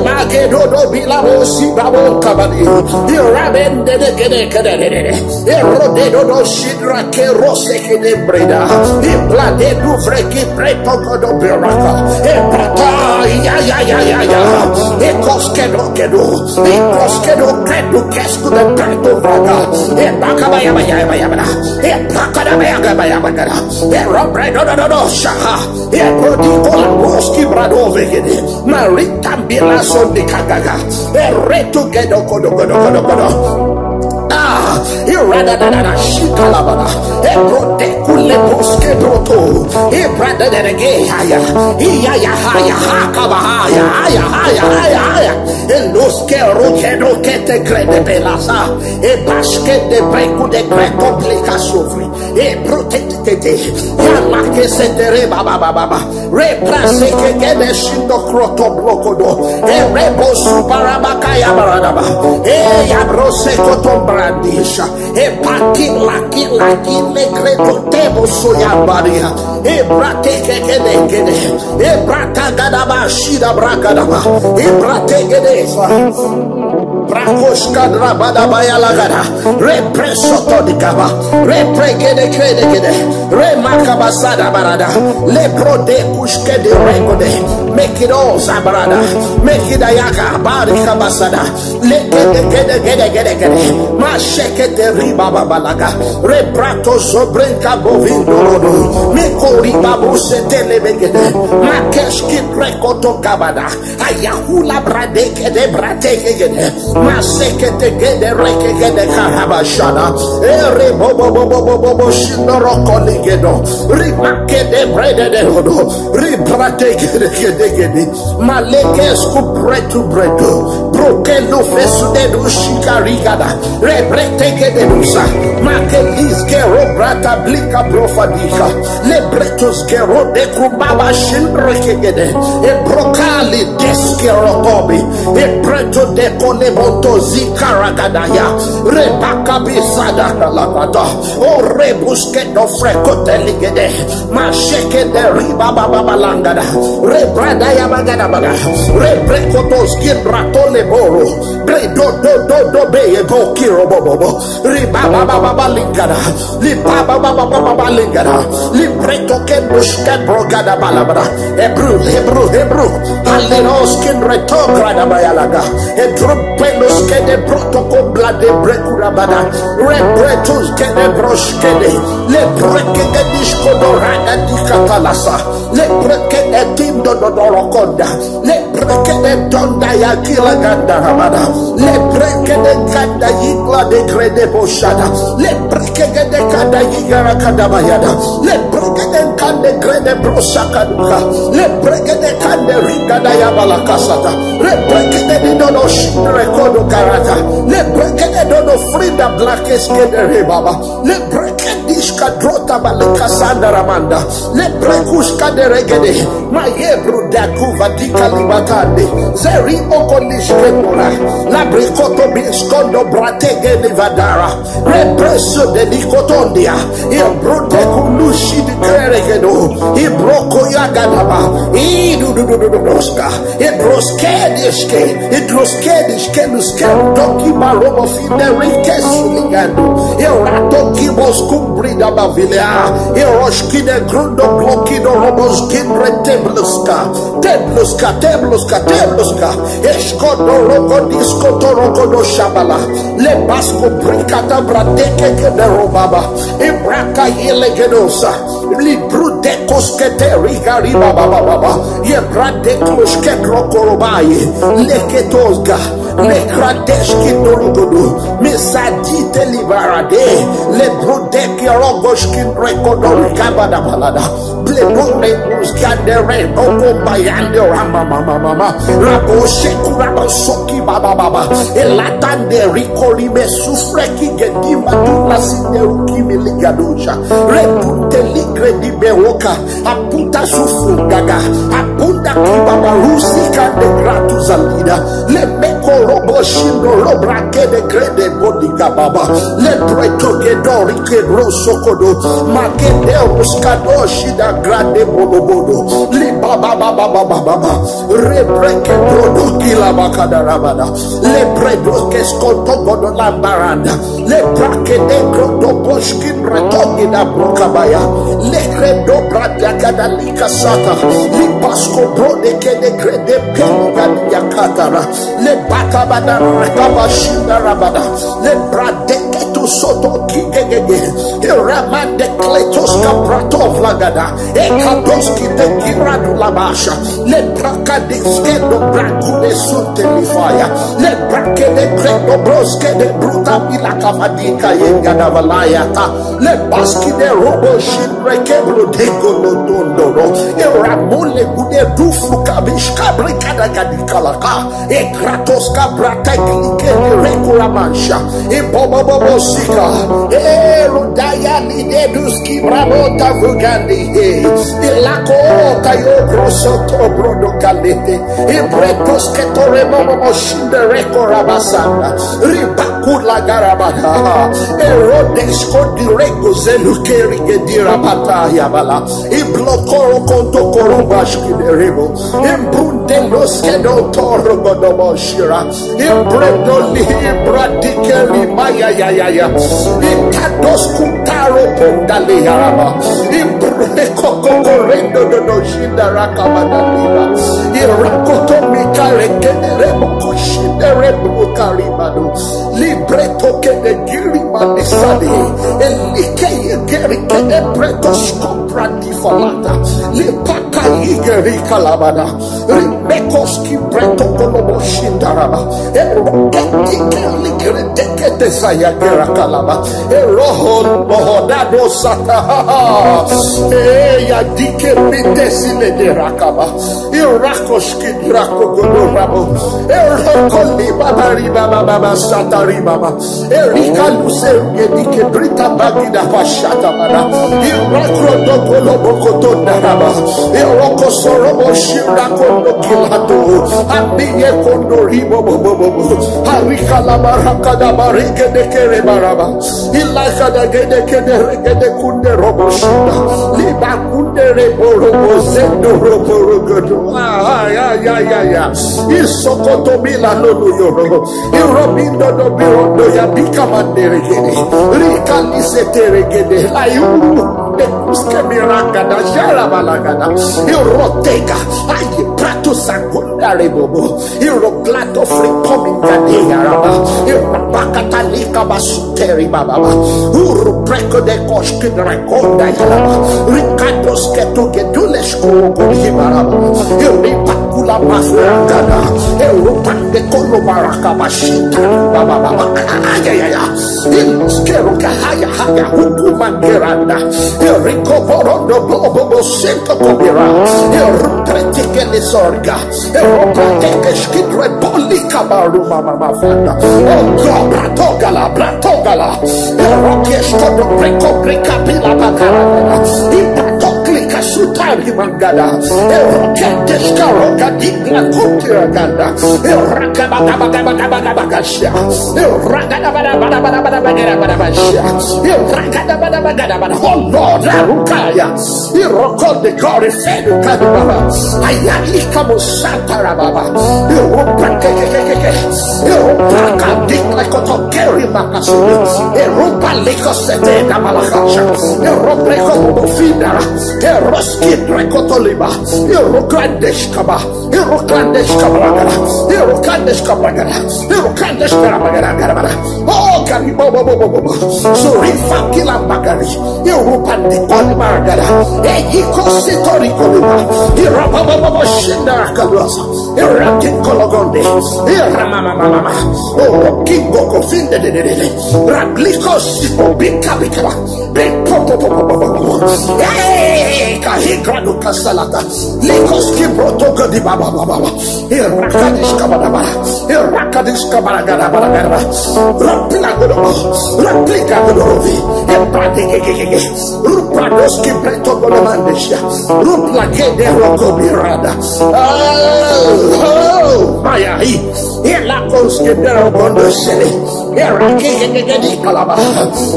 Magedodo bilabo sibabo kabadi. Irabende de gede gede. Erodedodo shidra ke rose kede breda. Iblade du vreki preto kodo beraka. Ebrata. Ya ya ya ya ya. Ekoskedo kedo. Ekoskedo kedo kesku de preto braga. Ebaka baya baya baya baya. Ebaka da baya baya baya. Erobredo do do do shaha. Ebrodiko la boski brado vegede. Marita bila sondi kagaga. Eretu gedo kodo kodo kodo kodo. Ah, irada da da da shikalabana. Ebrote kule boske broto. Ebrada da da ge haya. Iya ya haya haka ba haya haya haya haya haya. Eloske roke roke te krede belasa. Ebaske de breku de kreko blika sofri. Ebrote te te te. Ya la ke se te re ba ba ba ba ba. Repraseke gede shindo kroto blokodo. Erebo subarabaka ya baradaba. E ya brose koto brandisha. E pati laki laki le kreto tebo soya baria. E brateke gede gede. E brata gadaba shida brakadaba. E brate gede. Brakoshka drabada baya lagada. Represoto di gaba. Repregede gede gede. Remakabasada barada. Lepro de kushke de regode. Make it all zabarada. Make it ayaka bari kabasada. Legede gede gede gede gede. Masheke de riba babalaga. Rebrato sobrenka bovindo rodo. Meko riba buse telebegede. Makeshki prekoto kabada. Ayahula bradeke de brateke gede. Maseke te gede reke gede karabashada. Ere bo bo bo bo bo bo bo shindoro koligedo. Rimake de brede de rodo. Ribrate gede gede gede. Malekes ku bretu bretu. Brokelu fesu de du shikarigada. Rebrete gede dusa. Makelis ke robrata blika profadika. Lebretos ke rode krubaba shindrekegede. E brokali deske rokobi. E preto de koleboto zikaragadaya. Rebaka bisada kalakata. O rebuske do frekoteligede. Masheke de riba baba balangada. Rebrada ya bagada baga. Rebrekotos gibratole boro. Bredo do do do be e bokiro bobobo. Riba baba baba lingada. Libaba baba baba lingada. Libreto ke bushke brogada balabada. Hebrew, Hebrew, Hebrew. Alenos kin reto grada bayalaga. Hebrew pelos ke de protoko blade brekurabada. Rebretus ke de broshke de. Le breke de disko doraga di katalasa. Le breke de tindo dodorokonda. Le breke de donda ya kila ganda rabada. Le breke de kanda yigla de grede boshada. Le breke de kanda yigara kanda bayada. Le breke de kande grede brosa kaduka. Le breke de kande rigada ya balakasata. Le breke de dono shindre kodo karata. Le breke de dono frida blakes kede rebaba. Le breke dishka drota balika sanda ramanda. Le brekushka de regede. Maye brudakuva dika libatande. Zeri okolish kemora. La brikoto biskondo bratege de vadara. Represo de likotondia. Il brute kulushi di kreregedo. I broko yagadaba. I du du du du du doska. Idroskediske, idroskediske, luske, doki barobo fide rikes ligando. Irato kibos kumbrida bavilea. Iroshki de grundo bloki do robos kindre tebluska. Tebluska, tebluska, tebluska. Eskodo roko disko toroko do shabala. Le basko brikata brateke ke de robaba. Ibraka yelegedosa. Libru de koskete riga riba baba baba. Ye brade koske rokorobaye. Leketosga. Le kradeski dorogodo. Mesadi te libarade. Le brode kero Boshkin rekodo rikabada balada. Bledore muskandere boko bayande rama mama mama. Rabo sheku rabo soki baba baba. Elatande rikori me sufreki gedima tula sinde uki miligadosha. Repunte ligre di bewoka. Aputa sufu gaga. Apunda kibaba rusi kande gratu zalida. Le meko robo shindo robra kede grede bodiga baba. Le breto gedori kebro sokodo. Magede ruskado shida grande bolobodo. Li baba baba baba baba. Rebreke brodo kila bakada rabada. Le bredo keskoto godo lambaranda. Le brake de grodo boshki bratogi da brokabaya. Le credo bradiakada lika sata. Li pasko brode kede grede peliga yakatara. Le bakabada rakaba shinda rabada. Le brade ketu soto kigegege. Iramande kletos kaprato vlagada. Ekadoski de giradu labasha. Le brakadiske do brakude sunte lifaya. Le brakede krendo broske de bruta bila kavadika yenga da valayata. Le baski de robo shindre kebro de golo dondoro. Iramule gude dufu kabish kabrikada gadikalaka. E kratos kabrata glike de rekura mancha. E bobo bobo sika. E rudaya ni de duski brabota vugandi. E lako tayo grosso to brodo galete. E bretos ke tore bobo bobo shinde rekura basanda. Ribakula garabata. E rodesko di rego zelu keri gedira bata yabala. I blokoro konto koro bashki de rebo. Imbrunde los que no toro godobo shira. Imbrendo li imbra dikeli maya ya ya ya. Ikados kutaro pondale yaraba. Imbre koko korendo do do shinda rakamana liba. Irakoto mikare kene rebo kushinde rebo karibado. Libreto kene giri manisade. Elike yegeri kene breto shko prati falata. Lipaka yigeri kalabada. Rimekoski breto kolobo shindaraba. Eroketi keli gere tekete saya gera kalaba. Eroho mohodado sata. Eya dike bite sile de rakaba. Irakoski drako godo rabo. Eroko liba bariba baba sata ribaba. Erika luseru yedike brita bagida pashata mana. Irakro dokolo bokoto naraba. Iroko sorobo shirakondo kilato. Amiye kondo ribo bobo bobo. Harika la baraka da barike de kere baraba. Ilaka da gede kede regede kunde robo shida. Liba kunde rebo robo zendo robo rogodo. Ah, ya, ya, ya, ya. Isokoto bila lolo yoro. Irobindo do birondo ya bika mandere gede. Rika lise tere gede. Ayu. De kuske miraka da jara balagada. Irotega. Aye prato sakunda rebobo. Iroplato frikominga de yaraba. Irabakatalika basuteri bababa. Uru preko de koshkin rekonda yaraba. Ricardo sketo gedulesh korogo hibaraba. Iripakula mafragada. Irupande kolo baraka bashita bababa. Ayayaya. Iluskero kahaya haya hukuma geranda. Iriko borondo bobo sento kobira. Irupretike lisorga. Eropa teke shkidre boli kabaru mama mafanda. Ogo bratogala, bratogala. Eroke shkodo breko breka pila bakara. Ipato klika sutari mangada. Eroke teshka roga dibra kutira ganda. Eraka baka baka baka baka baka shia. Eraka da bada bada bada bada bada bada bada shia. Eraka da bada bada bada. Oh Lord, Arukaya. Iroko de kore fedu kadubaba. Ayalika musanta rababa. Irupa ke ke ke ke ke. Irupa kadikla koto keri makasini. Irupa liko sete da malakasha. Irupa liko bofindara. Ero Skid rekotoliba. Irokandeshkaba. Irokandeshkabaragara. Irokandeshkabaragara. Irokandeshkabaragara. Oh, karibobobobobo. Surifa kila bagari. Irupande kolibaragara. Eyiko sitori koliba. Irabababa shinda kaluasa. Irake kologonde. Iramamamama. Oh, kingo kofinde de de de de. Rabliko sipo bika bikaba. Hey, kahigradu kasalata. Likos kibroto kodi baba baba. Irakadish kabadaba. Irakadish kabaragadabaragadaba. Rapila godo. Rapila godo. Ebrade gegegege. Rupradoski breto godo mandesha. Rupla gede roko birada. Oh, oh, maya hi. Ela konske dero gondo sele. Eraki gege gege di kalaba.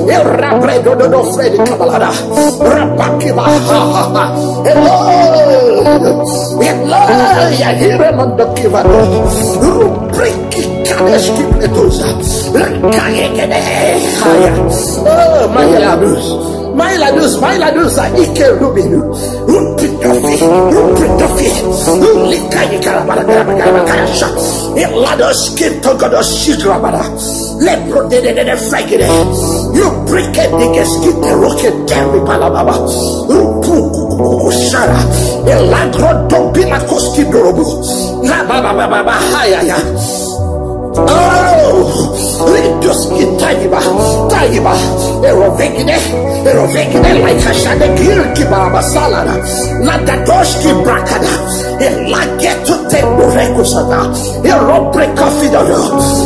Era bredo do do fredi kabalada. Rapakiba. Hello. Hello. Ya hire mando kivado. Rubriki kadeski pletosa. Kayegede. Haya. Oh, my labus. My ladus, my ladus, ike rubinu. Rupidofi, rupidofi. Ulika yikara bara bara bara bara bara sha. Ilados kito godos shidra bara. Lepro de de de de fagide. You break it, the skit the rocket, every balababa. Rupu kukukukushara. Elagro dobila koski dorobu. La baba baba baba hayaya. Oh, ridos kitaiba, taiba. Erovegide, erovegide like a shade kirki barabasala. La dadoshki brakada. Elageto tembo rekusata. Erobre kafidono.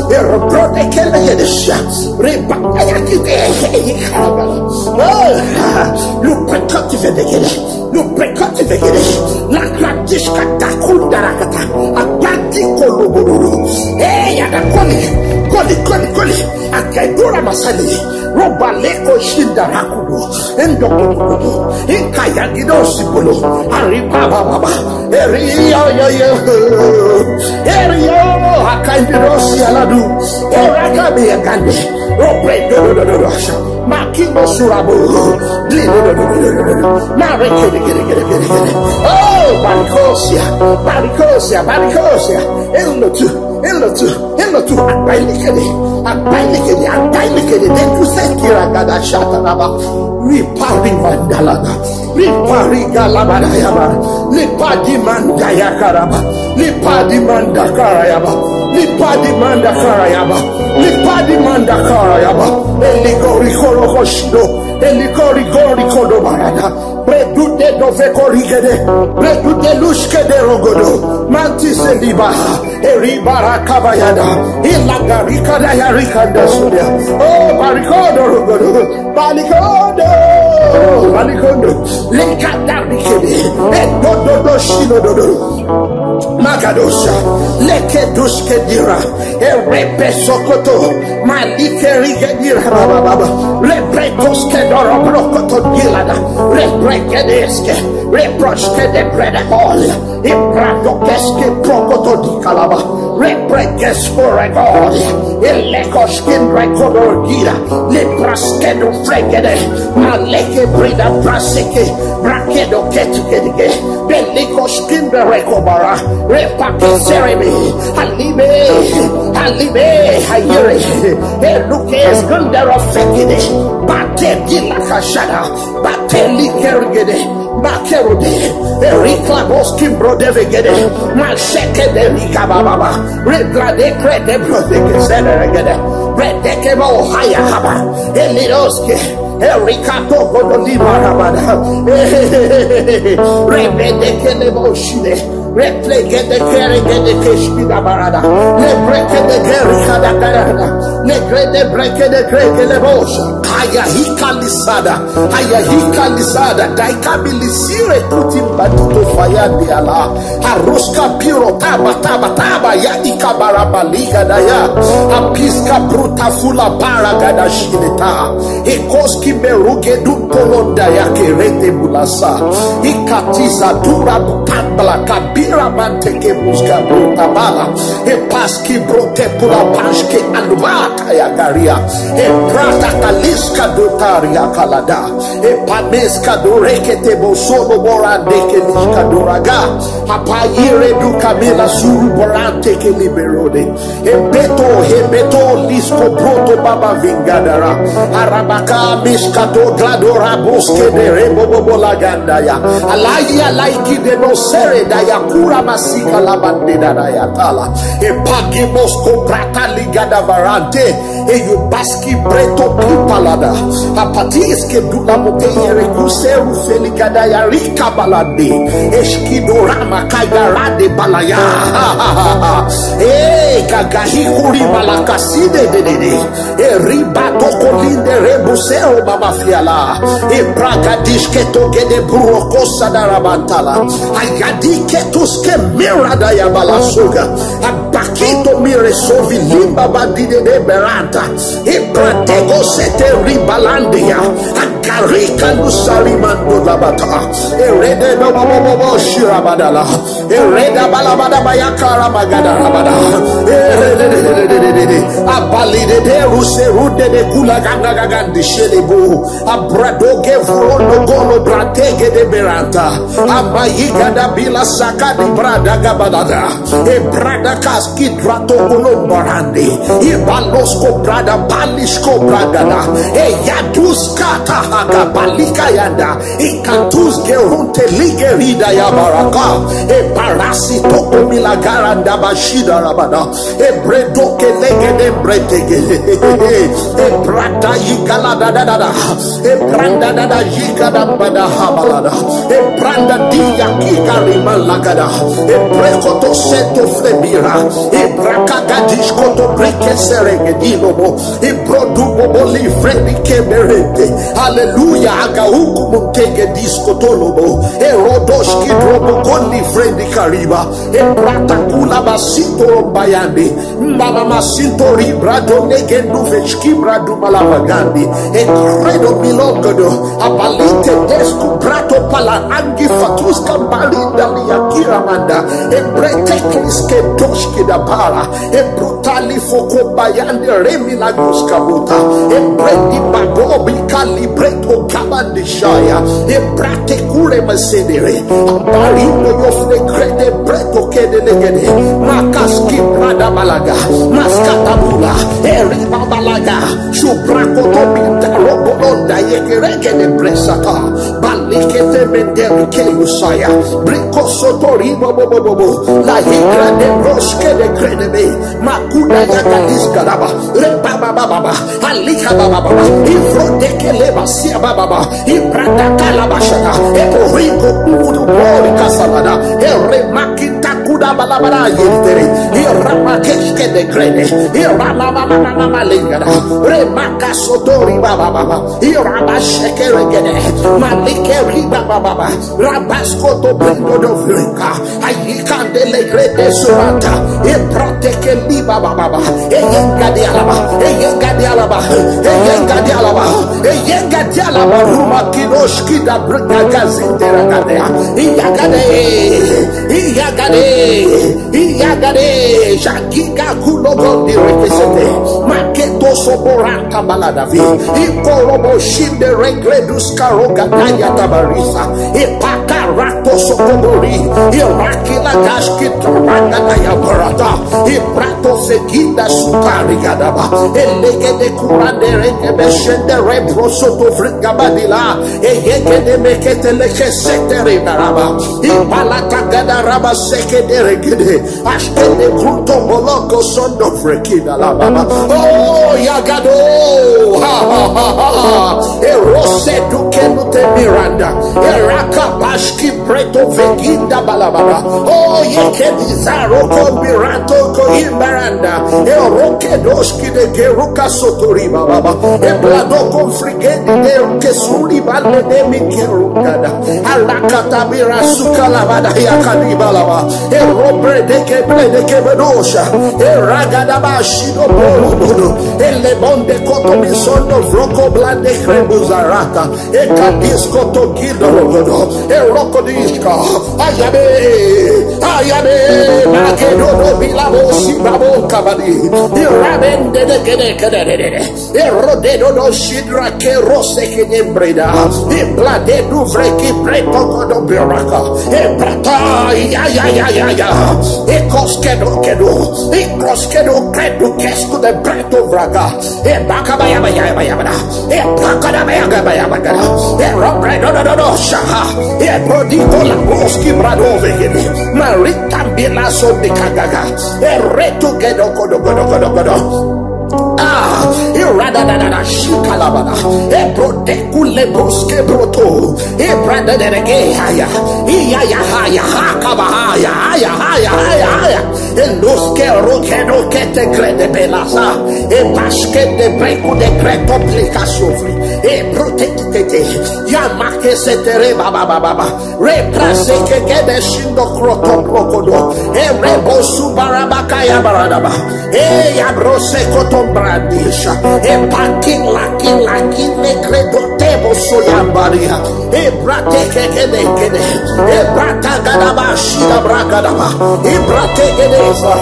Erobre kele yedesha. Reba ayakite. Oh, lupe kative degele. Lupe kative degele. La gradishka takunda rakata. Agbadi koloboro. Eh, ya da koli. Koli, koli, koli. Akaidura masali. Roba leko shinda rakudo. Endo kudu. Inka ya gido sibolo. Ariba baba. Eriyo yo yo. Eriyo. Akaidiro si aladu. Eraka mi agande. Robre do do do do do. Makibo surabo. Dli do do do do do do do. Mare kede kede kede kede kede. Oh, barikosia. Barikosia. Barikosia. Endo tu. Endo tu. Endo tu. Abailikede. Abailikede. Abailikede. Then you say kira gada shata raba. Ripari mandalana. Ripari galabadayaba. Lipadi mandayakaraba. Lipadi mandakarayaba. Lipadi mandakarayaba. Lipadi mandakarayaba. Eligori korokoshino. Eligori gori kodobarada. Bredude dove korigede. Bredude lushkede rogodo. Mantis eliba. Eribara kabayada. Ilagarikada yarikanda sudia. Oh, barikodo rogodo. Balikondo. Balikondo. Lekada bikede. Edododo shinododo. Magadosha. Leke dushke dira. Erepe sokoto. Malike rige dira baba baba. Rebre koske doro brokoto dilada. Rebre kedeske. Reproshke de brede bol. Ibradokeske prokoto di kalaba. Reprekesko regol. Elekoshkin rekodorgira. Lebraskedo fregede. Maleke brida braseke. Brakedo ketukedige. Belikoshkin berekobara. Repakeserebe. Halibe. Halibe. Hayere. Elukes gundero fekide. Bate gila kashada. Bateli kergede. Makerode. Erikla boskim brodevegede. Masheke de rika bababa. Redrade krede brodeke seneregede. Redeke mo haya haba. Eliroske. Erika togo do libarabada. Rebedeke le boshide. Replegede keregede keshkida barada. Lebrekede kerikada karada. Legrede brekede kregele bosha. Ayahika lisada. Ayahika lisada. Daikabili sire kuti batuto fayande ala. Haruska piro taba taba taba ya ikabara baliga daya. Apiska bruta fula bara gada shileta. Ekoski meruge du polonda ya kerete bulasa. Ikatiza dura bukambla kabira manteke buska bruta bala. Epaski brote pula pashke aluba. Kayagaria, e prata kaliska dotaria kalada, e pameska dorekete bosolo borande keliska doraga, apayire du kamila suru borante ke liberode, e beto, e beto lisko broto baba vingadara, arabaka miskato gladora boske de rebo bobo lagandaya, alayi alaiki de no sere daya kura masika labande daya tala, e pagi mosko prata ligada varante, e yubaski breto kupalada, apatiske dula mote yere kuseru feligada ya rika balande, eskidorama kagarade balaya, e gagahikuri malakaside dedede, e ribato kolinde rebuseo mamafiala, e pragadishke togede burokosa darabantala, ayadike tuske mirada ya balasuga, abakito mire sovi limba badide de beranta, e pratego sete ribalandia, agarika lusarimando labata, e rede bobo bobo shirabadala, e reda balabada bayakara magada rabada, e rede de de de de de de de, abalide de ruse rude de kula ganga gagandi shelebu, abradoge vurondo golo bratege de beranta, abayiga da bila saka di brada gabadada, e brada kaski drato kolombarande, e balosko brada balisko brada da, e yaduska tahaga balika yanda, e katus gerunte ligerida ya baraka, e barasi toko milagaranda bashida rabada, e bredo ke lege de bretege, e brada yigala da da da da, e branda da da yigada bada habalada, e branda dia kika rima lagada, e brekoto seto flebira, e braka gadish koto breke serege dilobo, e brodu boboli fredi keberete, hallelujah, aga hukumu tege diskotolobo, e rodoshki drobo goli fredi kariba, e brata kula basito rombayande, mama masinto ribra do negendu vechki bradu malavagandi, e credo milogodo, abalite desku brato pala angi fatus kambarinda liakira manda, e breteklis ke doshki da bara, e brutali foko bayande remi la guska buta, e bredi babobi kali breto kabandi shaya, e brate kure masedere, ambarindo yofne krede breto kede legede, makaski brada balaga, maskatabula, eri babalaga, shubrako tobinta robolonda yekereke de bresata, balikete menderi ke usaya, briko sotori bobo bobo bobo, la hikra de broske de kredebe, makuda yakalis karaba, rebaba baba, alika baba baba, ifro de keleba sia baba baba, ibrada kalabashaka, ebo rigo udu bori kasalada, e remakita kuda balabara yentere, e ramakeske de krede, e ramamamamama lengada, remaka sotori baba baba, e ramasheke regede, malike riba baba baba, rabasko to brindo do vrinka, ayikande le grede surata, e prateke liba baba baba, e yenga de alaba, e yenga de alaba, e yenga de alaba, e yenga de alaba, ruma kidoshki da brika gazinde ragadea, iyagade, iyagade, iyagade, shagiga kulogo di rekesete, maketo soboranta baladavi, ikorobo shinde regredus karoga daya tabarisa, ipakarato sokobori, irakila gashki toranga daya barata, iprato seginda sukari gadaba, elegede kurande reke beshende rebroso to frika badila, eyegede mekete leke setere daraba, ibalata gadaraba sekede regede, ashkede kruto moloko sondo frekida la baba. Oh, yagado. Ha, ha, ha, ha, ha. Erose dukenu te miranda. Eraka bashki preto veginda balababa. Oh, yeke bizarro ko mirato ko imbaranda. Eroke doshki de geruka sotori baba. Eblado ko frigedi de ke suri bande de mi kerukada. Alakatabira sukalabada yakadibalaba. Erobre de kebre de kebedosha. Eragadaba shido borobodo. Elebonde koto misondo vroko blande krebuzarata. Ekadisko to gido rogodo. Erokodiska. Ayabe. Ayabe. Makedodo Ilabo shibabo kabadi. Irabende de gede gede de de. Erodedo do shidra ke rose ke nembreda. Iblade du vreki breto kodo beraka. Ebrata ya ya ya ya ya. Ekos kedo kedo. Ekos kedo kedo kesku de breto vraga. Ebaka baya baya baya baya. Ebaka da baya baya baya. Erobredo do do do shaha. Ebrodi kola boski brado vegede. Marita bila so de kagaga. Eretu gedo kodo kodo kodo kodo. Ah, irada da da da shikalabada. Ebrodeku lebroske broto. Ebrada de rege haya. Iya ya haya hakaba haya haya haya haya haya. Eloske roke roke te krede belasa. Ebaske de breku de kreto plika sofri. Ebrote tete. Ya make se tere baba baba baba. Reprase kekede shindo kroto brokodo. Erebo subarabakaya baradaba. E yabrose kotombrandisha. E paki laki laki nekredo tebo soyambaria. E brate kekede kede. E brata gadaba shida bragadaba. E brate kedeza.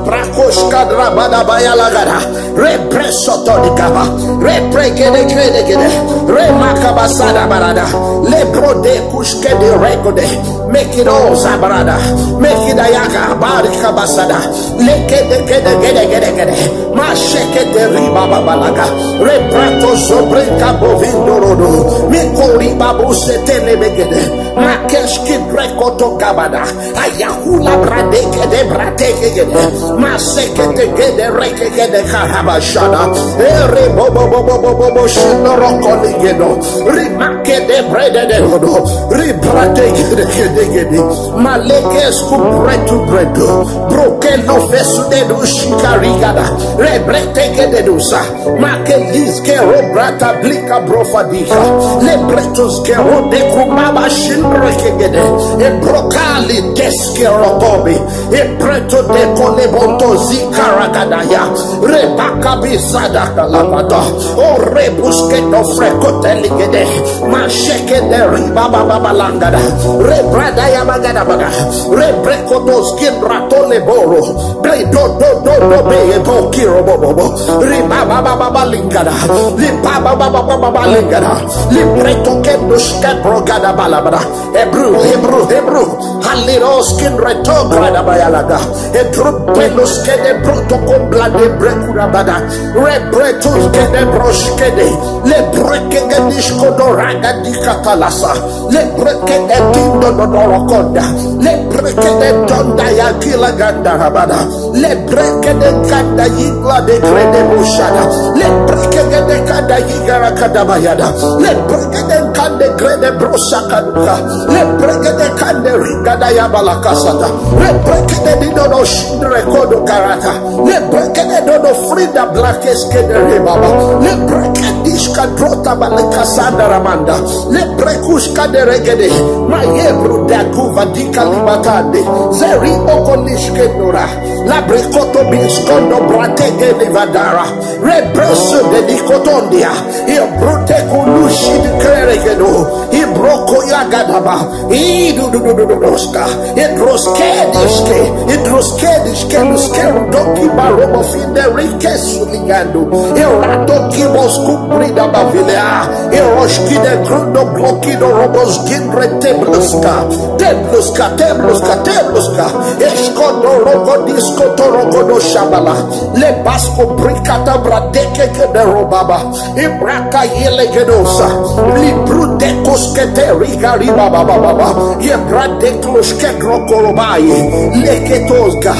Brakoshka drabada bayalagada. Represoto di kaba. Repregede gede gede. Remakabasada barada. Lebrode kushkede rekode. Make it all zabarada. Make it ayaga barikabasada. Lekede gede gede gede gede. Mashekede riba babalaga. Reprato sobrinka bovindo rodo. Mikori babu setele begede. Makeski brekoto kabada. Ayakula bradeke de bradeke gede. Maseke de gede reke gede karabashada. Ere bo bo bo bo bo bo bo shino roko ligedo. Rimake de brede de hodo. Ribradeke de gede gede. Maleke sku bretu bredo. Broke no fesu de du shikarigada. Rebrete gede dusa. Makelis kero brata blika brofadika. Lebretos kero de kumaba shindrekegede. E brokali deskero kobi. E breto de kolebonto zikaragadaya. Rebaka bizada kalabata. O rebusketo frekoteligede. Masheke de riba baba balangada. Rebrada ya magada baga. Rebrekotos kinratole boro. Bre do do do do be e bo kiro bo bo bo. Riba ba ba ba ba lingada. Liba ba ba ba ba ba ba lingada. Libreto ke duske brogada balabada. Hebrew, Hebrew, Hebrew. Haliros kin reto grada bayalaga. Ebru pelos ke de bruto kombla de brekura bada. Rebretos ke de broske de. Le breke ke disko doraga di katalasa. Le breke de tindo do dorokonda. Le breke de donda ya kila ganda rabada. Le breke de kanda yigla de grede bushada. Le breke de kanda yigara kadabayada. Le breke de kande grede brosa kaduka. Le breke de kande rigada ya balakasata. Le breke de dido no shindre kodo karata. Le breke de dodo frida black eskede rebaba. Le breke dishka drota balekasanda ramanda. Le brekushka de regede. Mayebru dakuva dika libatande. Zeri okolishke nora. La brikoto biskondo bratege livadara. Represo de dikotondia. Ibrute kulushi de kreregedo. Ibroko yagadaba. Idududududuska. Idroskediske. Idroskediske luske doki barobo finde rike suligando. Irato kibos kubrida bavilea. Iroshki de grundo blokido robos gindre tebluska. Tebluska, tebluska, tebluska. Eskodo rogo disko torogo do shabala. Le basko brikata bradeke ke de robaba. Ibraka yelegedosa. Libru de koskete riga riba baba baba. Ye brade kloske grokorobaye. Leketosga.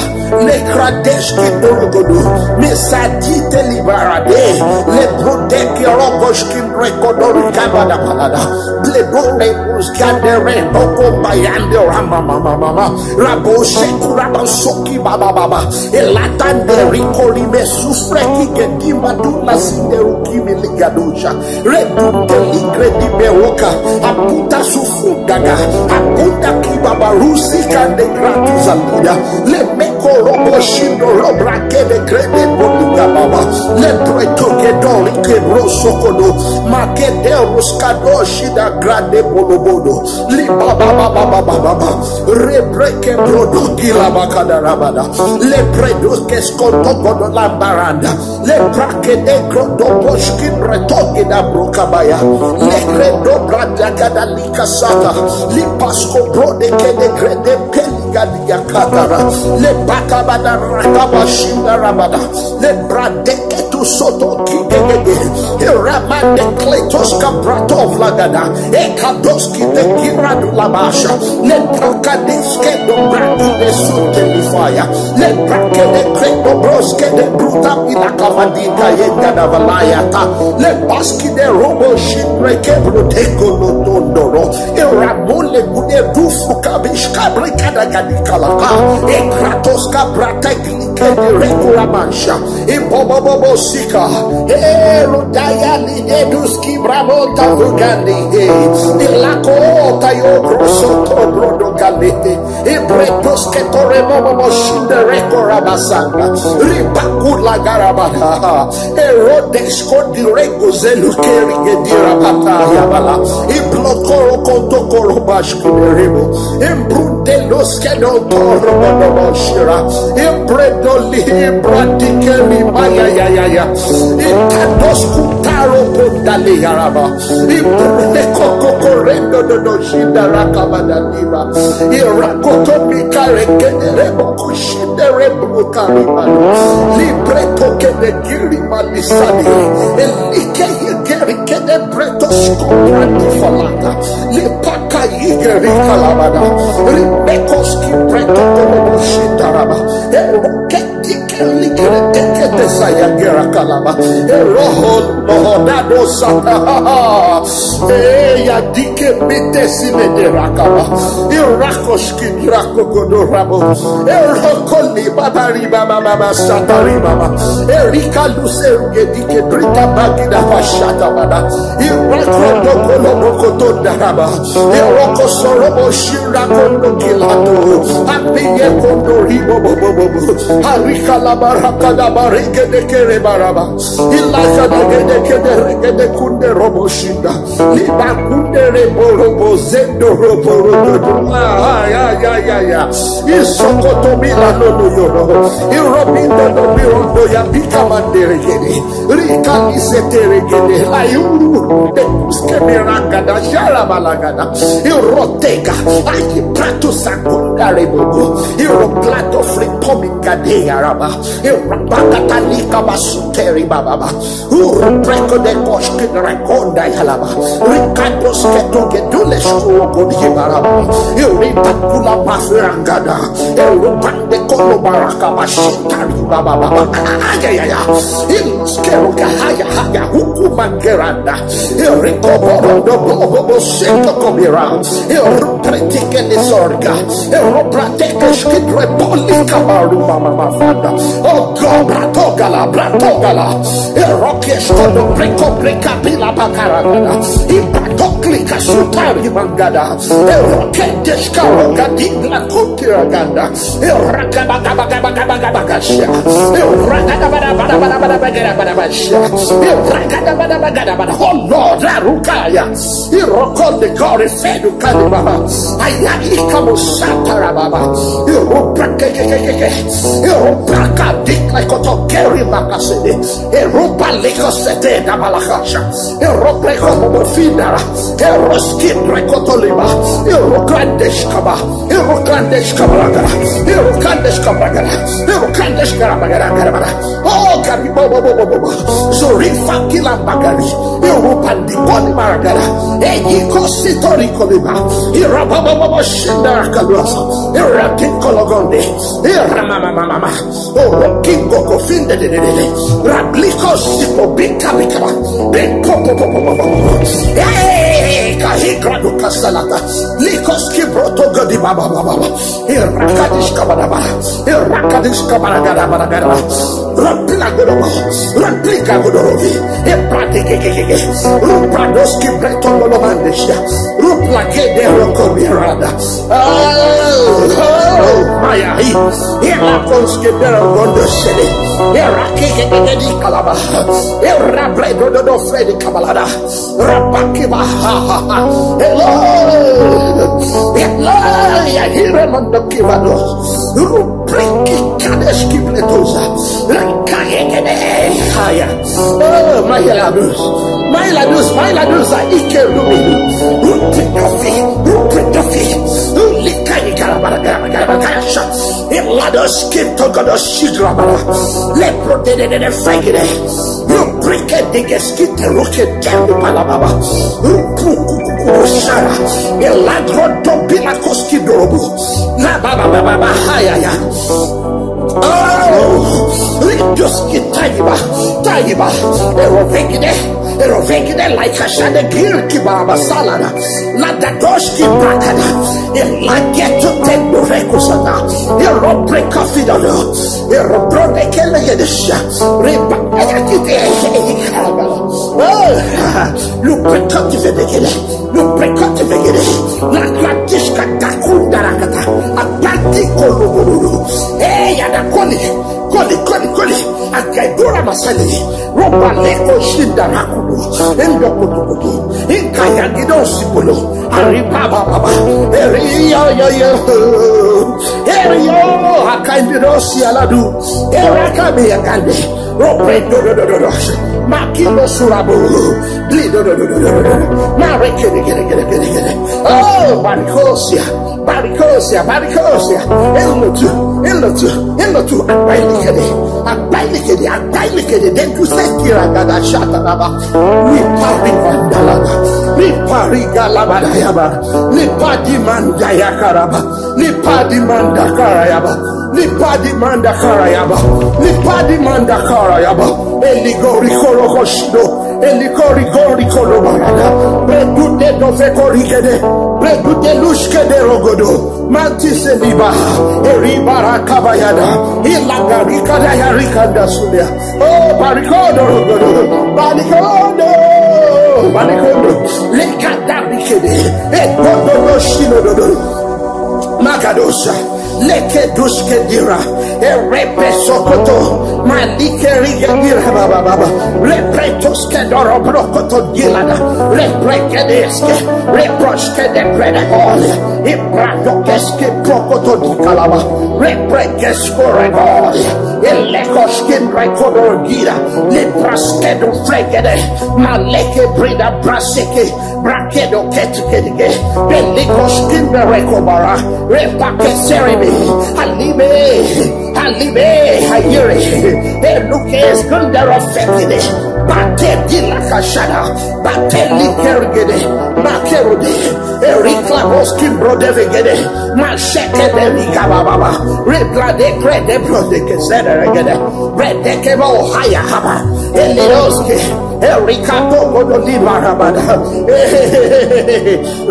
Le kradeski dorogodo. Mesadi te libarade. Le brode ki rogoski rekodori kabada balada. Le dore uskande re boko bayande rama mama mama. Rabo sheku rabo soki baba baba. Elatande rikoli me sufreki gedima duna sinde rukimi ligadusha. Redunde ligre di beroka. Aputa sufundaga. Aputa kibaba rusi kande gratu zaluda. Le meko robo shindo robra kede grede boduga ba. Lebre toke dori kebro sokodo. Makede ruskado shida grande bolobodo. Liba baba baba baba baba. Rebreke brodo gila bakada rabada. Lebre doske skoto kodo lambaranda. Lebrake negro do boshki bretoke da brokabaya. Legre do brada gada likasata. Lipasko brode kede grede peli gadi yakatara. Lebakabada rakabashinda rabada. Lebrade ketu soto kigegege. Iramande kletos kabrato vlagada. Ekadoski de giradu labasha. Lebrakadeske do bradu de sute lifaya. Lebrakede kredo broske de bruta ila kavadika yegada valayata. Lebaski de robo shindre kebro teko lotondoro. Iramole gude dufu kabish kabrikada gadikalaka. Ekratos kabrata gilike de rekura mansha. Ibobobobo sika. Erudaya lideduski brabota vugandi. Ilako tayo grosoto brodo galete. Ibretos ke toremo momo shinde reko rabasanga. Ribakula garabada. Erodes ko direko zelu keri gedira bata yabala. Iblokoro kontokoro bashkuderebo. Imbrunde los ke no toro momo shira. Imbredoli imbradikeli maya ya ya ya. Ikados kutaro kondale yaraba. Ibrunde koko korendo do do shinda rakabada diba. Irakoto mikare kedere bokushinde rebru karibado. Libre toke de giri malisani. Elike yegeri kede breto skopra di falata. Lipaka yigeri kalabada. Ribekos ki breto kolobo shindaraba. Eroke tike ligere teke desaya gera kalaba. Eroho lohodado sata. Eya dike mite sine de rakaba. Irakoski rakogodo rabo. Erokoli babari baba baba satari baba. Erika luseru gedike brita bagida pashata baba. Irakrodo kolobo kotonda raba. Eroko sorobo shira kondo kilato. Amiye kondo ribo bobo bobo. Arika la baraka la bareke de kere baraba. Ilaja da gede kede reke de kunde robo shinda. Liba kunde rebo robo zendo robo robo. Ah, ya ya ya ya. Isokoto mila lolo yoro. Irobindo no birondo ya bika mandere gede. Rika isetere gede. Ayuru de kuske miranga da jara balagada. Irotega. Ayi prato sakunda rebo. Iroplato fripomi gade yaraba. Irabakatalika basukeri bababa. Urubreko de koshki rekonda yalaba. Rikatos keto gedule shkuro godi baraba. Iribakula bafirangada. Irubande kolo baraka bashitari bababa. Ayayaya. Ilos keruka haya haya hukuma geranda. Iriko borondo bobo bobo seto kobira. Irubretike ni sorga. Irubratike shkidre polika baru mama mafanda. Oh God, bratogala, bratogala. Erokesh kodo breko breka bila bakaragada. Ibatoklika sutari mangada. Erokendeshka rogadibla kutiraganda. Erakabagabagabagabagabagashia. Erakadabadabadabadabadabagabadabashia. Erakadabadabadabada. Oh Lord, Arukaya. Irokondekori fedu kadibaba. Ayalika musatara baba. Irubrakekekeke. Irubrakadik like otokeri makasede. Irubaliko sete da balakasha. Irubreko bobofindara. Iruski brekotoliba. Irukandeshkaba. Irukandeshkabragara. Irukandeshkabragara. Irukandeshkabragara. Oh, karibobobobobo. Zorifa kila bagari. Irubandikoni maragara. Eyiko sitori koliba. Irabababobo shindara kaluasa. Iratikologonde. Iramamamamama. Orokingo kofinde dededede. Rabliko sipo bika bikaba. Biko popopopopo. Hey, kahigra dukasalata. Likos kibroto godi baba baba. Irakadishkabadaba. Irakadishkabadaba. Iskabaragarabaragara. Rampila godobo. Rampika godorovi. Ebrate kekekeke. Rupradoski breto godobandesia. Ruplake de roko mirada. Oh, oh, maya. Ela konske de rogondo sele. Era kekekeke di kalaba. Era bredo do do fredi kabalada. Rabakiba. Hello. Hello. Ya hire mando kibado. Rubriki kadeski bletoza. Rakayekede. Haya. Oh, my ladus. My ladus, my ladus, I ike rubin. Ruti kofi, ruti kofi. Ulika ikara bara gara bara bara kaya sha. Ilados kito godo shidra bara. Lepro de de de de fagide. Rubrike de geskite ruke tembu palababa. Rupu kukukuku shara. Ilagro dobila koski dorobu. La baba baba baba hayaya. Oh, ridoski taiba, taiba. Erovegide, erovegide like a shade girki baba salada. La dadoski brakada. Elageto tendo rekusada. Erobre kafidado. Erobrode kele yedesha. Reba ayakite. Oh, lupe kati fedekele. Lupe kati fedekele. La gratiska takunda rakata. Abati kolubulu. Eh, yada koli. Koli, koli, koli. Akaidura masali. Roba leko shinda rakudu. Endo kutukutu. Inkayagido sipolo. Arriba baba. Erio yo yo. Erio akaimiro si aladu. Erakabi agande. Robre do do do do do. Makilo surabu. Bli do do do do do do. Mare kere kere kere kere kere. Oh, barikosia. Barikosia, barikosia. Elotu, elotu, elotu. Abailikede, abailikede, abailikede. Then you say kira gada shata raba. Ripari mandalaba. Ripari galabadayaba. Ripadi mandayakaraba. Lipadi manda karayaba. Lipadi manda karayaba. Lipadi manda karayaba. Eligori korokoshido. Eligori gori kolobarada. Bredude dove korigede. Bredude lushkede rogodo. Manti seliba. Eribara kabayada. Ilagarika dayarikanda sulia. Oh, barikodo rogodo. Barikodo. Barikodo. Lekada bikede. Ekododo shinododo. Magadosha. Leke duske dira. Erepe sokoto. Malike rige dira baba baba. Repretos ke doro brokoto dilada. Reprekedeske. Reproske de predegol. Ibradokeske prokoto di kalaba. Reprekesko regol. Elekoskin rekodo gira. Libraske do fregede. Maleke brida braseke. Brakedo ketukedige. Belikos kinda rekobara. Repake serebe. Alibe. Alibe. Hayere. Elukes gundero fekide. Bate dila kashada. Bate likergede. Bakerode. Erikla boskin brodevegede. Masheke de rika baba. Rebrade krede brode kesede regede. Brede kebo haya haba. Eleoske. Erika togo do libarabada.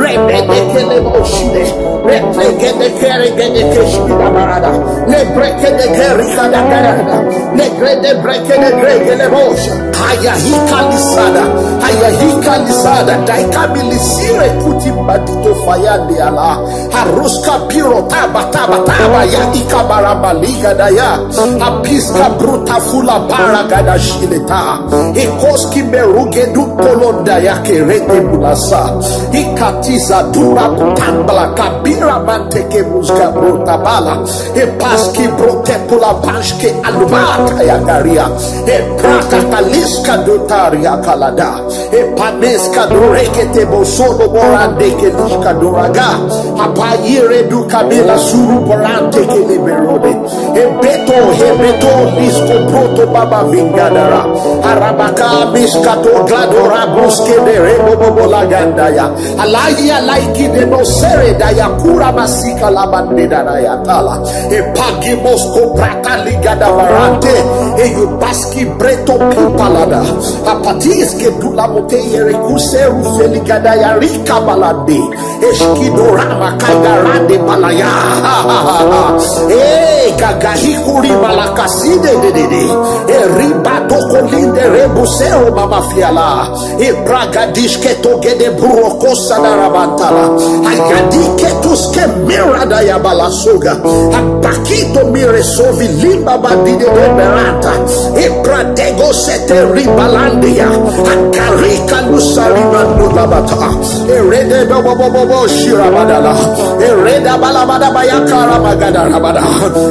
Rebede kele boshide. Replegede keregede keshida barada. Lebreke de kerika da garada. Legrede breke de gregele bosha. Haya hika lisada. Haya hika lisada. Daika milisire kuti badito fayande ala. Haruska piro taba taba taba ya ikabara baliga da ya. Apiska bruta fula bara gada shileta. Ikoski beruge du kolonda ya kerete bulasa. Ikatiza dura tambla kabira manteke muska bruta bala. Epaski brote pula pashke alubata ya garia. Epraka kaliska dutaria kalada. Epameska dorekete bosolo borande ke lishka doraga. Apayire du kabela suru borante ke liberode. Ebeto, ebeto, lisko broto baba vingadara. Arabaka miska to gladora boske de rebo bobo lagandaya. Alayi alaiki de no sere daya kura masika labande daya tala. Epagi mosko brata ligada varante. Eyubaski breto kupalada. Apatis ke dula mote yere kuseru feligada ya rika balade. Eshkidorama kagarande balaya. Eh, gagahiku Ribalakaside dedede. Eriba tokolinde rebusero babafiala. Ebragadishke togede buroko sadarabantala. Ayadike tuske mirada ya balasuga. Abakito mire sovi limba badide de beranta. Ebradego sete ribalandia. Akarika lusarimando labata. Erede bobo bobo bobo shirabadala. Ereda balabada bayakara magada rabada.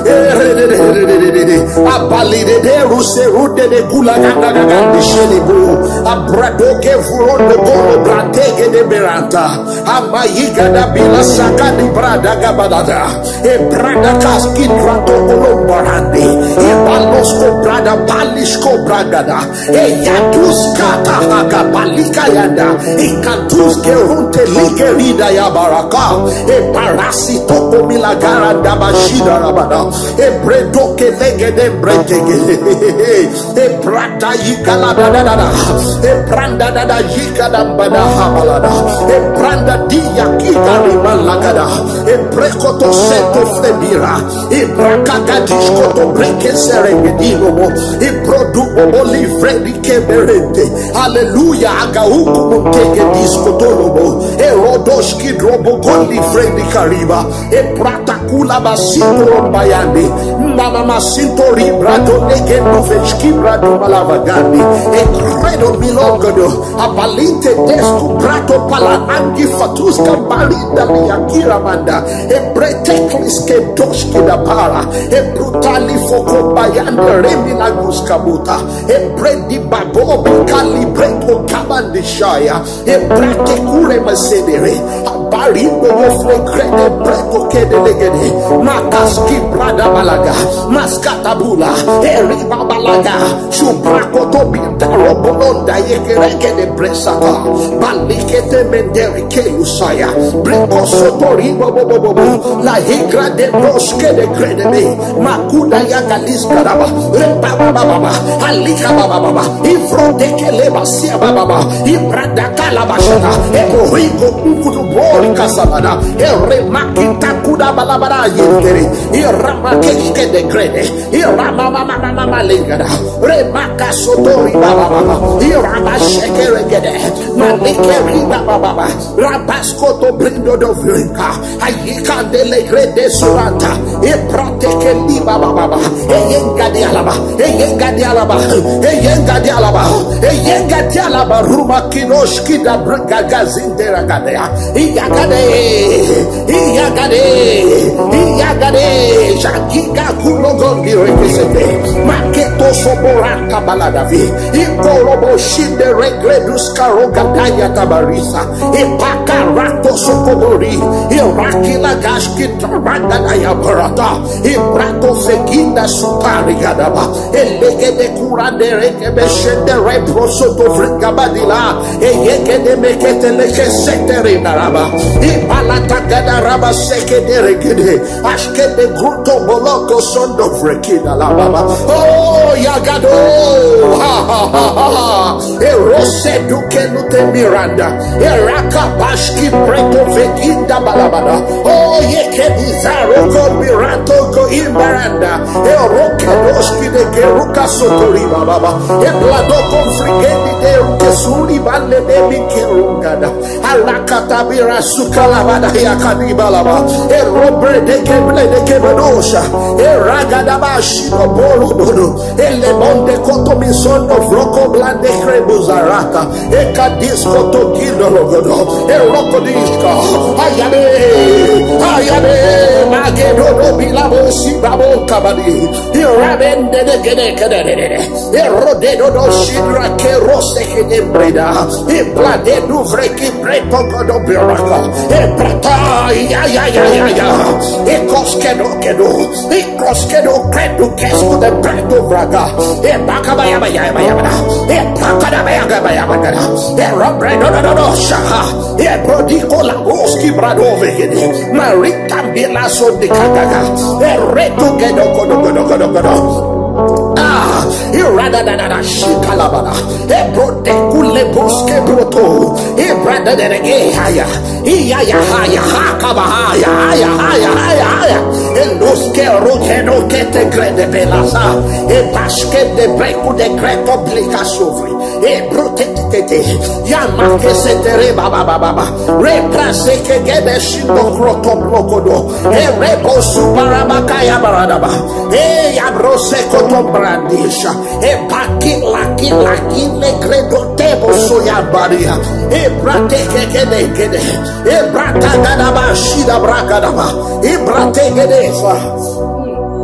Erede de de de de de de. Abalide de ruse rude de gula ganda ganda shelibu. Abradoke vurondo golo bratege de beranta. Amayiga da bila saka di brada gabadada. E brada kaski brato kolombarande. E balosko brada palisko bragada. E yatus kata haga balika yanda. E katus ke runte like rida ya baraka. E barasi toko milagara da bashida rabada. E bredo ke lege de breke ge. E brada yikala da da da da. E branda da da yika da mbada habalada. E branda diya kita riba lagada. E brekoto seto flemira. E braka gadishkoto breke serengedino. E brodu bobo livre di keberente. Hallelujah. Aga hukumu tege diskotolobo. E rodoshki drobo goli fredi kariba. E prata kula basito rombayande. Mama masinto ribra do legendo fechki brado malavagandi. E credo milogodo. Abalinte desku brato pala angi fatus kambarinda liakira manda. E breteklis ke doshki da para. E brutali foko bayande remi lagus kabuta. E bredi babobi kali breto kabandishaya. E brate kure masedere. Abarindo yo flekrede breto kede legede. Makaski brada balaga. Maskata bula. Eri babalaga. Subrakoto binda robolonda yekereke de bresata. Balikete menderi kelusaya. Briko sotori bobo bobo bobo. La higra de broske de krede me. Makuda ya galis karaba. Reba baba baba. Alika baba baba. Ifro de keleba sia baba baba. Ibrada kalabashana. Ebo higo ukudu bori kasalada. Ere makita kuda balabara yintere. Irama keke de krede. Irama mama mama malingada. Remaka sotori baba baba. Irama shekere gede. Malike riba baba baba. Rabaskoto brindo do vrinka. Ayikandele grede suranta. E prateke liba baba baba. Eyenga de alaba. Eyenga de alaba. Eyenga de alaba. Eyenga de alaba. Ruma kinoshki da brga gazindera gadea. Iyagade. Iyagade. Iyagade. Shakiga kulogondi rekesete. Maketo soboraka baladavi. Ikorobo shinde regredus karoga daya tabarisa. Ipakarato sokodori. Irakila gashki toranda daya barata. Ibrato fekinda supari gadaba. Elegede kurande rekebe shende reprosoto vrigabadila. Eyegede mekete leke setere naraba. Ibalata gadaraba sekede regede. Ashkede gruto boloko sondo vrekida la baba. Oh, yagado. Ha, ha, ha, ha, ha. Erose duke lute miranda. Eraka bashki preto vekinda balabada. Oh, yeke bizarro ko mirato ko imbaranda. Eroke doshki de keruka sotori baba. Eblado ko frikendi de uke suri bande de mi kerungada. Alakatabira sukalabada yakadibalaba. Erobre de keble de kebedosha. Eragadaba shino borododo. Elebonde koto misondo vroko blande krebuzarata. Ekadisko to gido logodo. Erokodiska. Ayabe. Ayabe. Magedodo bilabo sibabo kabadi. Irabende de gede kedede. Erodedo do shidra kerose kede breda. Iblade du vreki preto kodo beraka. E prata ya ya ya ya ya. E koskedo kedo. E koskedo kedo kesku de preto vraga. E bakaba ya ba ya ba ya ba. E pakada ba ya ga ba ya ba ga. E robredo do do do shaha. E brodiko la boski brado vegede. Marita bila so de kagaga. E reto kedo kodo kodo kodo kodo. Ah, Irada da da da shikalabada. Ebro de kule boske broto. Ibrada de de haya. Iya ya haya hakaba haya haya haya haya haya. Eloske roke roke te grede belasa. E baske de breku de greto blika sovri. E brote tete. Ya make se tere baba baba baba. Reprase ke gede shindo kroto blokodo. E rebo subarabaka ya baradaba. E ya brose koto brandisha. E baki laki laki le gredo tebo soya baria. E brate ke gede gede. E brata gada ba shida brakada ba. E brate gede fa.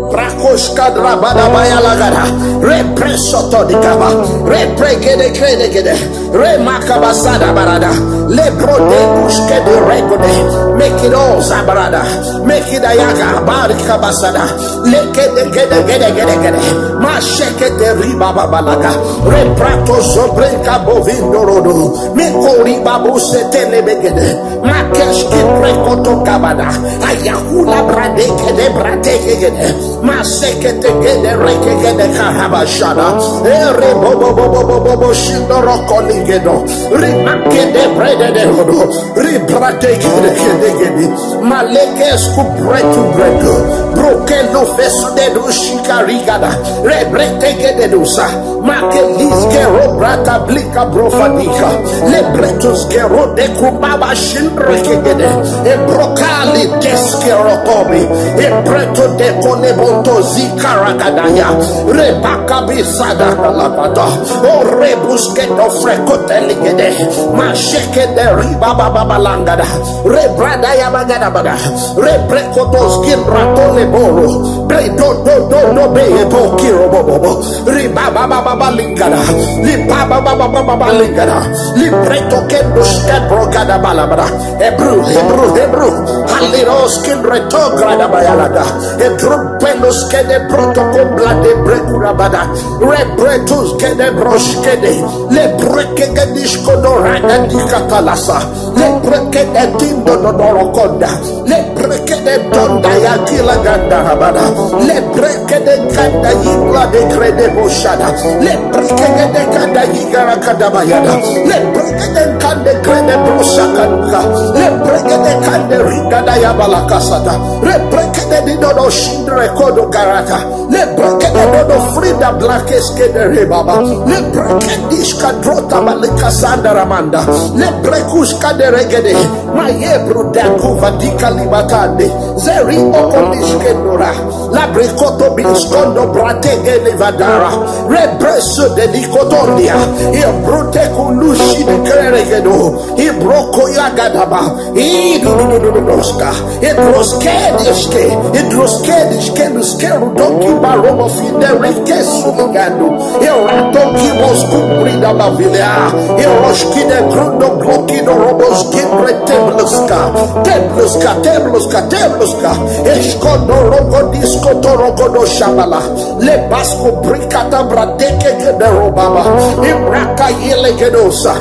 Brakoshka drabada bayalagada. Represoto dikaba. Repregede kredegede. Remakabasada barada. Lebro de bushke de regode. Make it all zabarada. Make it ayaga barikabasada. Lekede gede gede gede gede. Masheke de riba babalaga. Reprato sobrenka bovindo rodo. Mekori babu setele begede. Makesh ki prekoto kabada. Ayakula bradeke de bradeke gede. Maseke te gede reke gede karabashada. Ere bo bo bo bo bo bo bo shindo roko ligedo. Rimake de brede de hodo. Ribradeke de gede gede. Maleke sku bretu bretu. Broke no fesu de do shikarigada. Rebrete gede dosa. Make liske robrata blika brofanika. Lebretus gero de kubaba shindrekegede. E brokali deske rotobi. E breto de konebonto zikaragadaya. Rebaka bisada kalapata. O rebusketo frekoteligede. Masheke de riba baba balangada. Rebrada ya bagada baga. Reprekotos ginratole boro. Bredo do do do be e bokiro bobobo. Ribabababa lingada. Libabababa lingada. Libreto kendo stebro gada balabada. Hebrew, Hebrew, Hebrew. Haliros kindreto grada bayalaga. Hebrew pelos kede proto kombla de brekurabada. Rebretos kede broskede. Le breke gedisko dorada di katalasa. Le breke de tindo dodorokonda. Le breke de donda ya kila ganda rabada. Le breke de kanda yibla de krede boshada. Le breke de kanda yigara kanda bayada. Le breke de kande krede brosha kanka. Le breke de kande rigada ya balakasata. Le breke de didodo shindre kodo garata. Le breke de dodo frida blakeske de rebaba. Le breke dishka drota balika sanda ramanda. Le brekushka de regede. Maye brudaku vadika libatande. Zeri okonishke nora. La brikoto biskondo bratege levadara. Rebreso de likotondia. E brute kulushi de kreregedo. E broko yagadaba. E dududududuska. E broskediske. E broskediske luskeru doki barobo fide rikesu ligando. E rato kibos kubrida bavilea. E roshki de grundo bloki do robos gidre tebluska. Tebluska, tebluska, tebluska. Eshko do rogo disko to rogo do shabala. Le basko brikata bradeke ke de robaba. Ibraka yele gedosa.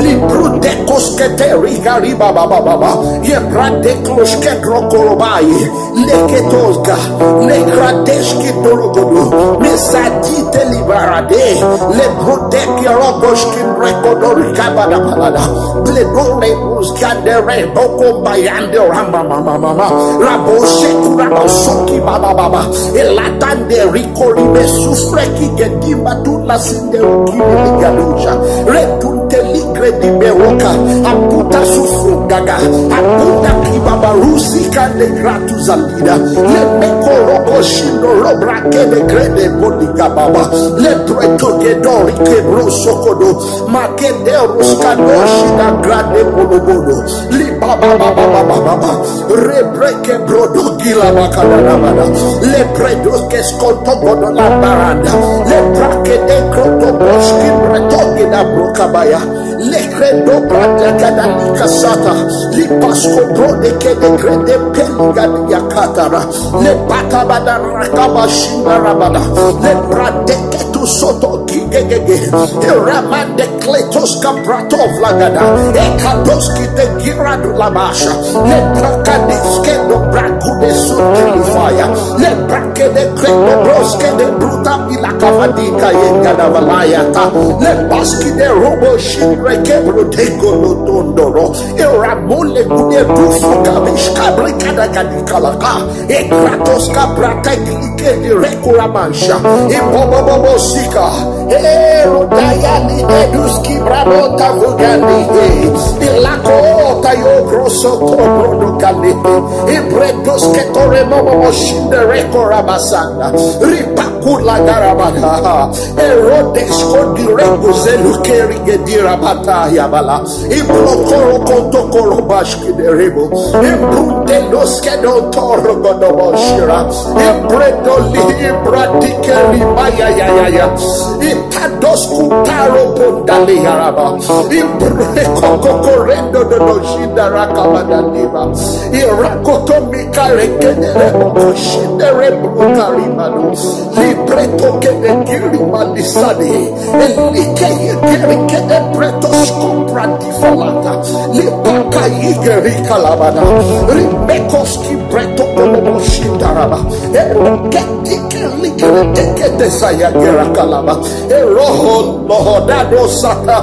Libru de koskete riga riba baba baba. Ye bradekloske drokorobai. Leketoska, lekradeshki dorogodo, mesajite libarade, le brodeki rogoshki rekodori kabada balada, le dore buskande re boko bayande ramba mama mama, rabo sheku rabo soki baba baba, elatande rikori mesufreki gedimba tula sinde ukini ligaluja, retunte ligre di beroka, aputa sufugaga, aputa kibabarusi kande gratu zalida, le mekorobo shindo robrake de grede boliga baba, le breto gedori kebro sokodo, makede ruskadoshi da grade bolobodo, li baba baba baba baba, rebreke brodo gila bakada rabada, le bredo keskonto godo la baranda, le brake de kroto boshki bretoge da brokabaya, le credo brada gada likasata, li pasco brode ke de grede peliga yakatara, le batabada rakaba shinda rabada, le brade ketu Soto gigegege. Iramande kletos kabrato vlagada. Ekadoski de giradu lamasha. Le prakadiske do brakude sutelifaya. Le brake de kreko broske de bruta bila kavadika yengada valayata. Le baski de robo shindre kebro dego lo dondoro. Iramole gude bufu kabish kabrikada gadikalaka. Ekratos kabrata gilike di rekura mansha. Ibobobobo sika. Ero daya ni eduski brabota vugani. Ilako tayo grosso cobro do galipe. Ibredos ketore momo shinde rekura masanga. Ripakula garabana. Erodes kodi rego zelu keri gedira bata yabala. Iblokoro kontokoro bashkiderebo. Ibrunde loske do toro godoboshira. Ibrendo libra dikeri maya ya ya ya. Itados kutaro pondale yaraba. Ibre kokokorendo do do shida rakabada niba. Irakoto mikare kedere bokoshidere brukarimano. Libreto kedekiri malisani. Elike yekere kede preto skopra di falata. Libaka yigeri kalabada. Rimekos ki preto kolobo shindaraba. Elike dike likere deke desaya gera kalaba. Eroho lohodado sata.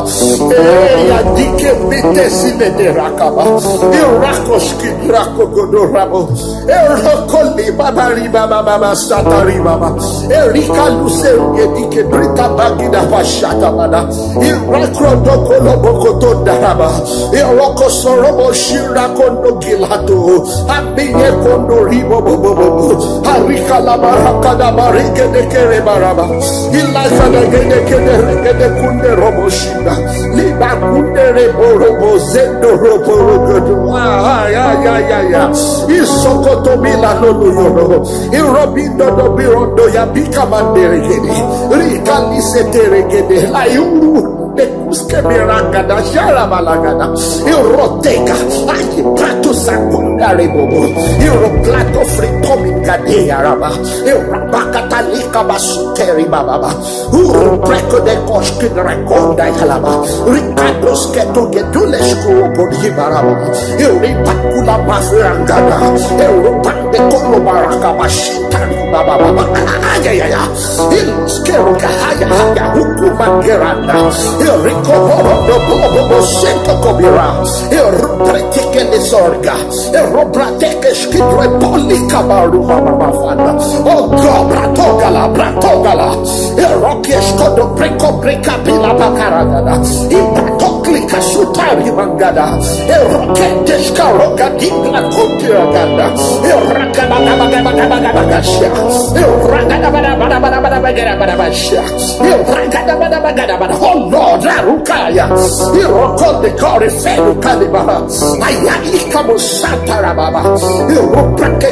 Eya dike bite sine de rakaba. Irakos ki drako godorabo. Erokoli babari baba baba satari baba. Erika luse edike brita bagida pashata bada. Irakro dokolo bokoto daraba. Eroko sorobo shira kondo gilato. Ambiye kondo ribo bobo bobo. Harika la baraka da barike de kere baraba. Ilaza da gede kede regede kunde robo shinda. Liba kunde rebo robo zendo robo rogodo. Ah, ya ya ya ya. Isokoto mila lolo yoro. Irobindo do birondo ya bika mandere gede. Rika lise tere gede. La yuru. De kuske miranga da jara balagada. Iroteka. Ayi prato sakunda rebobo. Iroplato fritomi gade araba. Irabakatalika basuteri bababa. Uru preko de koshkin rekonda yalaba. Rikados keto gedules kurobo hibaraba. Iribakula bafirangada. Irubande kolo baraka bashitani bababa. Ayayaya. Iluskeru kahaya haya hukuma geranda. Iriko borodo bobo sento kobira. Irubretike de sorga. Erobrateke shkidre poli kabaru mama mafana. Oh God, bratogala, bratogala. Eroke shkodo breko breka bila bakaragada. Ibrato klika shutari mangada. Eroke deshka roga dibla kutiraganda. Erakabagabagabagabagashia. Erakabagabagabagabagashia. Erakabagabagabagabagashia. Oh Lord, Arukaya. Iroko de Kori Fenu Kalibaha. Ayani Kamusanta Rababa. Iroprake.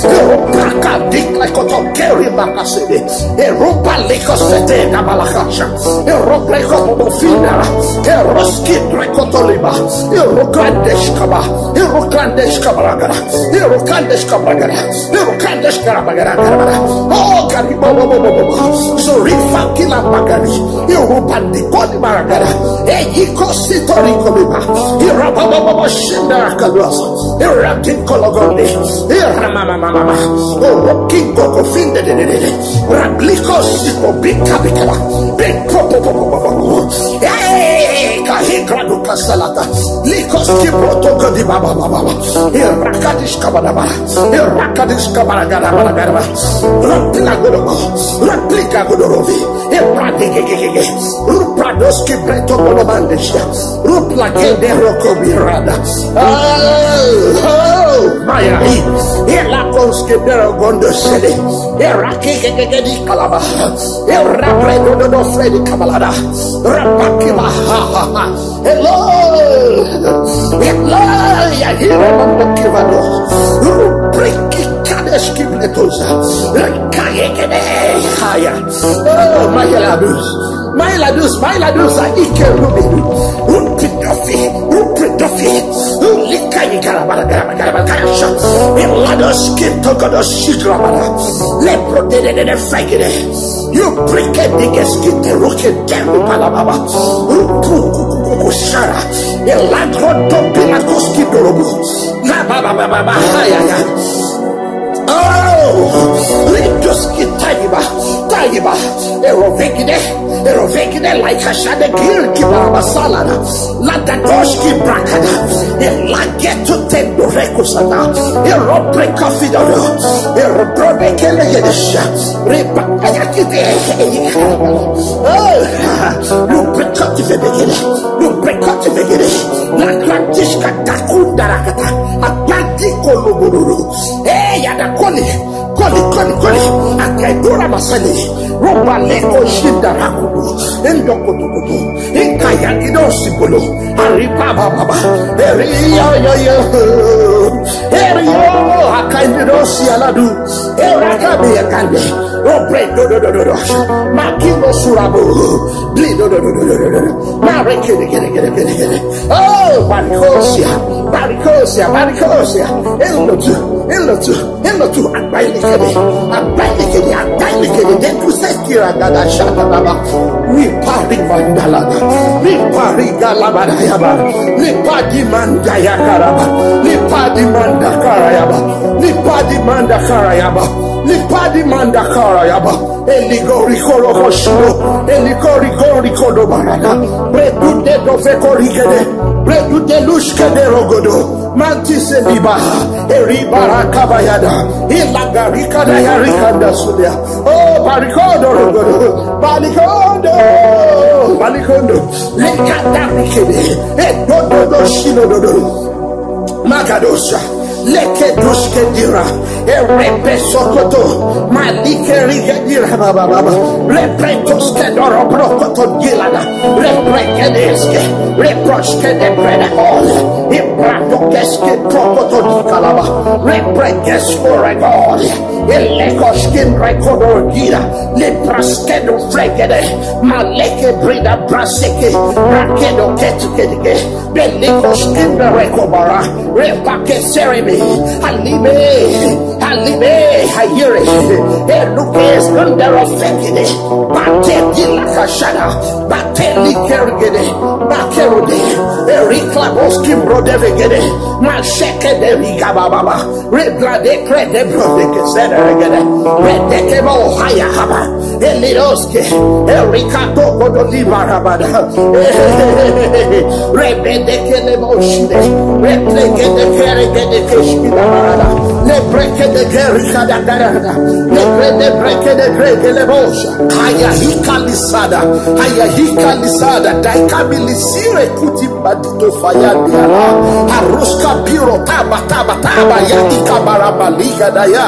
Iropraka Dikla Koto Keri Makasede. Iropa Liko Sete Kabalakasha. Iropreko Bofina. Iroski Rekotoliba. Irokandeshkaba. Irokandeshkabaragara. Irokandeshkabaragara. Irokandeshkabaragara. Oh, Garibobobobobo. Zorifa Kila Bagari. Irobandikoli Baragara. Eyiko Sitori Koliba. Irababobobo Shinda Kaluasa. Irakin Kologonde. Iramamamama. Orokin Kokofinde de de de. Rabliko Sito Bika Bikaba. Big Popopopopopo. Hey, Kahikra Dukasalata. Likos Kibroto Kodi Baba Baba. Irakadish Kabadaba. Irakadish Kabadagada Badagada. Raplagodobo. Raplika Godorovi. Ipradigegege. Rupradoski Breto Bolomandesha. Ruplagede Rokobirada. Oh, oh, Maya. Ilakonski Berogondo Sede. Irakegegedi Kalaba. Irapredo Fredi Kabalada. Rapakiba. Hello. Hello. Yahira Mando Kivado. Rubriki Kadesh Kibletosa. Rakayekede. Haya. Oh, Maya Labus. Maya Ladus. Maya Ladus. Ike Rubi. Rupi Dofi. Rupi Dofi. Ulika Ikarabara. Elados kito godo shigrabara. Lepro de de de de fagede. You break a biggest kite roke demi palababa. Rupu kukukuku shara. Elagro do pilakoski dorobu. Na baba baba baba hayaya. Oh, ridoski tayiba, tayiba. Erovegide, erovegide like a shade gil ki baraba salada. La dadoshki brakada. Elageto tendo rekusada. Erobre kafidodo. Erobre kele yedesha. Reba ayakite. Oh, lubricati febegede. Lubricati febegede. La gratiska dakundarakata. Apanti kolobururu. Hey, yada koli. Koli, koli, koli. Akaidura masani. Roba leko shinda rakudu. Endo kutukutu. Ikaya ido sibolo. Ariba baba. Eri yo yo yo. Eri yo. Akaido si aladu. Erakabi akande. Robre do do do do do. Makino surabu. Bli do do do do do do do. Mare kede kede kede kede kede. Oh, barikosia. Barikosia. Barikosia. Elotu. Elotu. Elotu. Abailikede. Abailikede. Abailikede. Dekuseki ragada shata baba. Ni pari mandalada. Ni pari galabada yaba. Ni padi manda yakaraba. Ni padi manda karayaba. Ni padi manda karayaba. Ni padi manda karayaba. Eligori koro koshiro. Eligori gori kodo barada. Bredude do fekorikede. Bredude lushkede rogodo. Mantise liba. Eribara kabayada. Ilagarika da yarikanda sulia. Oh, barikodo rogodo. Barikodo. Barikodo. Lekada mikede. Edodo shino dodo. Magadosha. Leke duske dira. Erebe sokoto. Malike rige dira baba baba. Repretos kedoro brokoto gilada. Reprekedeske. Reproske de breda ol. Ibrato keske prokoto di kalaba. Reprekesko regol. Elekoskin rekodo gira. Lepraskedo fregede. Maleke brida braseke. Rakedo ketukedike. Belikos kinda rekobara. Repake seremi. Alibe. Alibe. Hayere. Elukes under of fekide. Bate dilakashada. Bate likergede. Bakerode. Erikla boskim brodevegede. Masheke de rigababa. Rebrade krede brode kesede regede. Redeke bo haya haba. Eliroske. Erika toko do libarabada. Rebede kele boshide. Repleke de kere gede keşkida barada. Lebreke de gerika da garada. Lebrede breke de greke le bosha. Haya hika lisada. Haya hika lisada. Daika milisire kuti badito fayandi ala. Haruska biro taba taba taba ya ikabarabaliga daya.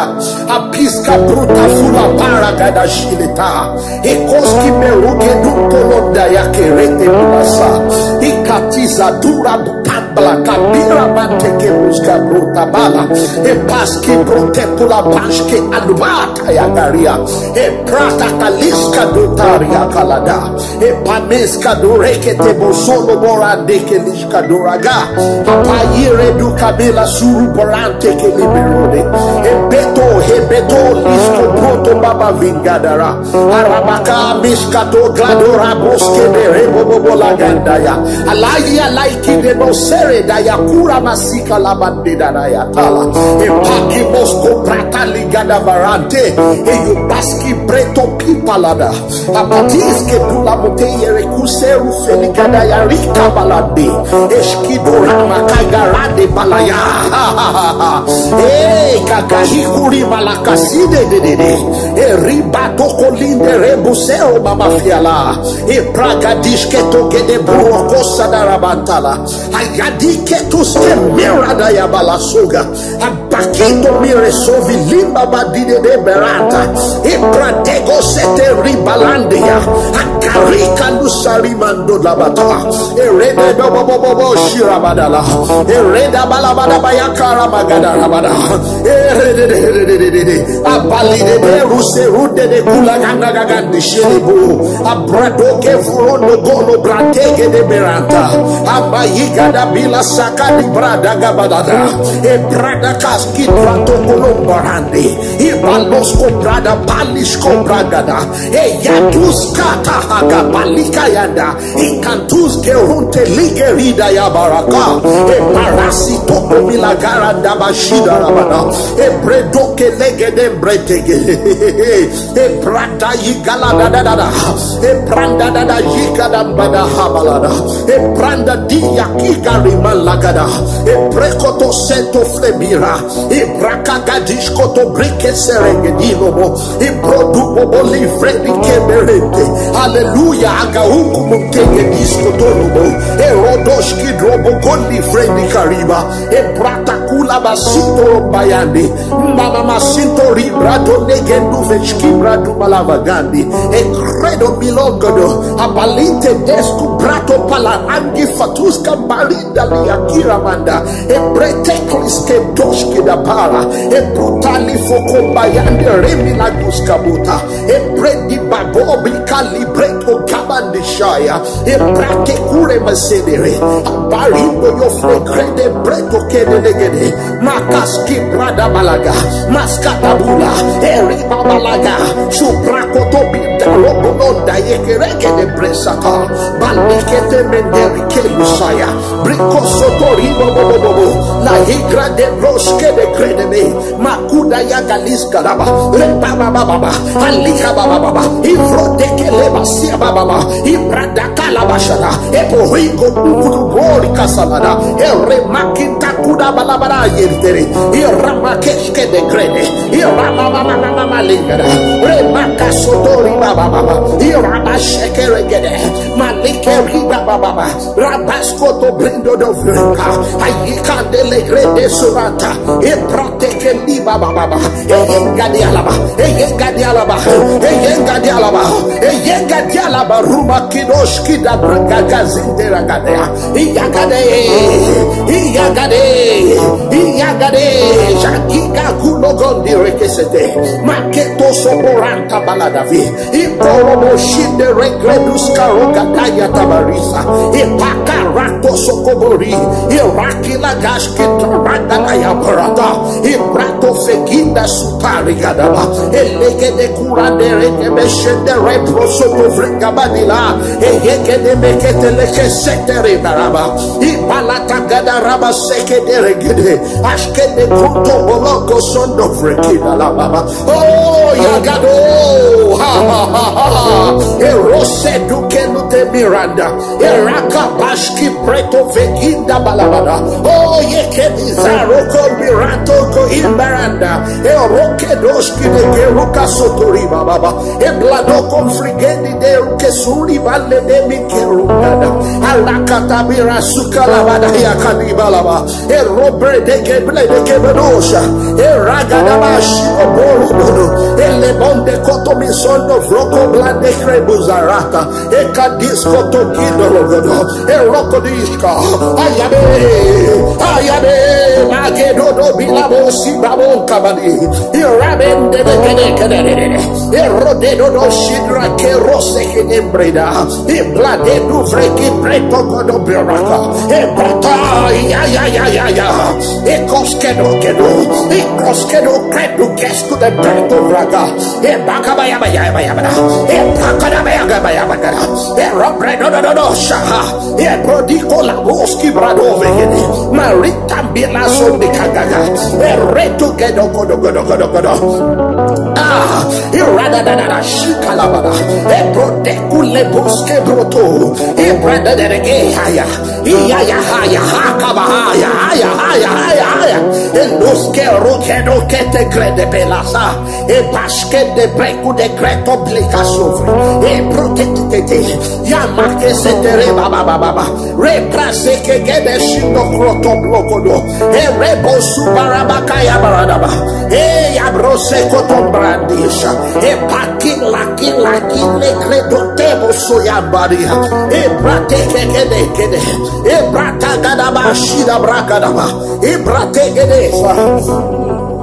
Apiska bruta fula para gada shileta. Ekoski beruke dukolonda ya kerete bulasa. Ikatiza dura bukambla kabira manteke buska bruta bala. Epaski brote pula paske alubata ya garia. Eprata kaliska dutaria kalada. Epameska durekete bosolo borandeke kaduraga. Apayire du kabela suru borante ke liberode. Ebeto, hebeto, lisko poto baba vingadara. Arabaka miskato gladora boske de rebo bobo la gandaya. Alayi alaiki de no sere daya kura masika la bande daya tala. Epaki mosko prata ligada barante. Eyo baski breto pipalada. Apatis ke dula mote yere kuseru felikada ya rika balade. Eskido rama kagarade balaya. Eh, kakahikuri malakaside de de de. E riba doko linde rebuseo mama fiala. E praga dishke toke de buroko sadarabantala. Ayadi ketus ke mera da ya balasuga. Abakito mire sovi limba badide de berata. Ipratego sete ribalandia. Akarika lusari mando labata. Erede bobo bobo bobo shirabadala. Ereda balabada bayakara magada rabada. Erede de de de de de de. Abalide beru Serude de kula ganda gagandi shilibu. Abrado ke furondo golo brate ke de beranta. Abayiga da bila saka di brada gabadada. E brada kaski brato kolombarandi. E balosko brada palisko bragada. E yatuska tahaga balika yanda. Ikantus gerunte ligerida ya baraka. E parasito omilagara da bashida rabada. E bredo ke legede bretege. E branda yigala da da da da. E branda da da yigada bada habalada. E branda diya kigari malagada. E prekoto sento flebira. E braka gadishkoto brike serenge dilobo. Ibrodubo livre di keberete. Hallelujah. Aga hukumu kenge disko torobo. Erodoshki drobo goli fredi kariba. Ebrata kula basito rombayande. Mama masinto ribrato negendu vechki bradu malavagandi. E credo milogodo. Abalinte desku brato pala angi fatuska bari Dalia kiramanda, e breteklis ke doshki da para, e brutali fokombayande remi la guskabuta, e bredi babobi kalibreto kabandi shaya, e brake kure masedere, barindo yo flekrede breto kede legede, makaski brada balaga, maskata bula, e riba balaga, suprako tobi da robo nonda ye kereke de bresata, balikete menderi ke lusaya, Briko soto ribo bo bo bo bo. La higra de broske de krede me. Makuda ya galis karaba. Reba ba ba ba ba. Alika ba ba ba ba. Ivro de ke leba sia ba ba ba. Ibrada kalaba shada. Epo huigo kukudu bori kasalada. Ere makinta kuda balabara yentere. Irama keske de krede. Irama mama mama malingada. Rema kasotori ba ba ba ba. Irama shekere gede. Malike riba ba ba ba. Rabaskoto brindo do vreka. Ayikande le grede surata. E proteke liba baba. E yenga di alaba. E yenga di alaba. E yenga di alaba. E yenga di alaba. Ruma kidoshki da brega gazinde ragadea. Iyagade. Iyagade. Iyagade. Jagiga kulogondi rekesete. Maketo soboranta baladavi. Ikorobo shinde regredus karogataya tabarisa. Ipakarato sokobori. Irakila gashki taragana ya barata. Ibrato feginda supari gadaba. Elegede kurande rekebe shende repro soto vrega badila. Eyegede mekete leke setere daraba. Ibalata gada raba sekede regede. Ashkede koto boloko sondo vrekida la baba. Oh, yagado. Ha, ha, ha, ha, ha. Erose duke lute miranda. Eraka bashki preto veginda balabada. Oh, yekedi zaroko mirato ko imbaranda. Eroke doshki de geruka sotori baba. Eblado konfrigendi de ruke suri balle de mi kerugada. Alakatabira sukalabada yakadibalaba. E robre de keble de kebenosha. E ragada bashi oboro bono. E lebonde koto misondo vroko blande krebuzarata. E kadisko tokido rogodo. E rokodiska. Ayabe. Ayabe. Magedodo bilabo sibabo kabadi. Irabende de kede kede. Erodedo do shidra ke rose kede breda. Iblade du vreki preto godo beraka. Ebrata ya ya ya ya ya. Ekoskedo kedo. Ekoskedo kredu kesku de breto vraga. Ebaka baya baya baya baya. Ebaka da baya baya baya. Erobredo do do do shaha. Ebrodiko la boski brado vegede. Marita bila so de kagaga. Ereto kedo kodo kodo kodo kodo. Ah, irada da da da shikalabada. Ebrodeku le boske broto. Ebrada de rege haya. Iya ya haya hakaba haya haya haya haya haya. Eloske roke roke te krede belasa. E baske de breku de kreto blika sovre. E protete. Ya make se tere baba baba baba. Reprase ke gebe shindo kroto blokodo. E rebo subarabaka ya baradaba. E ya brose koto brandisha. E paki laki laki le kredo tebo soya baria. E prate ke gede gede. E brata gadaba shida brakadaba. E brate gede.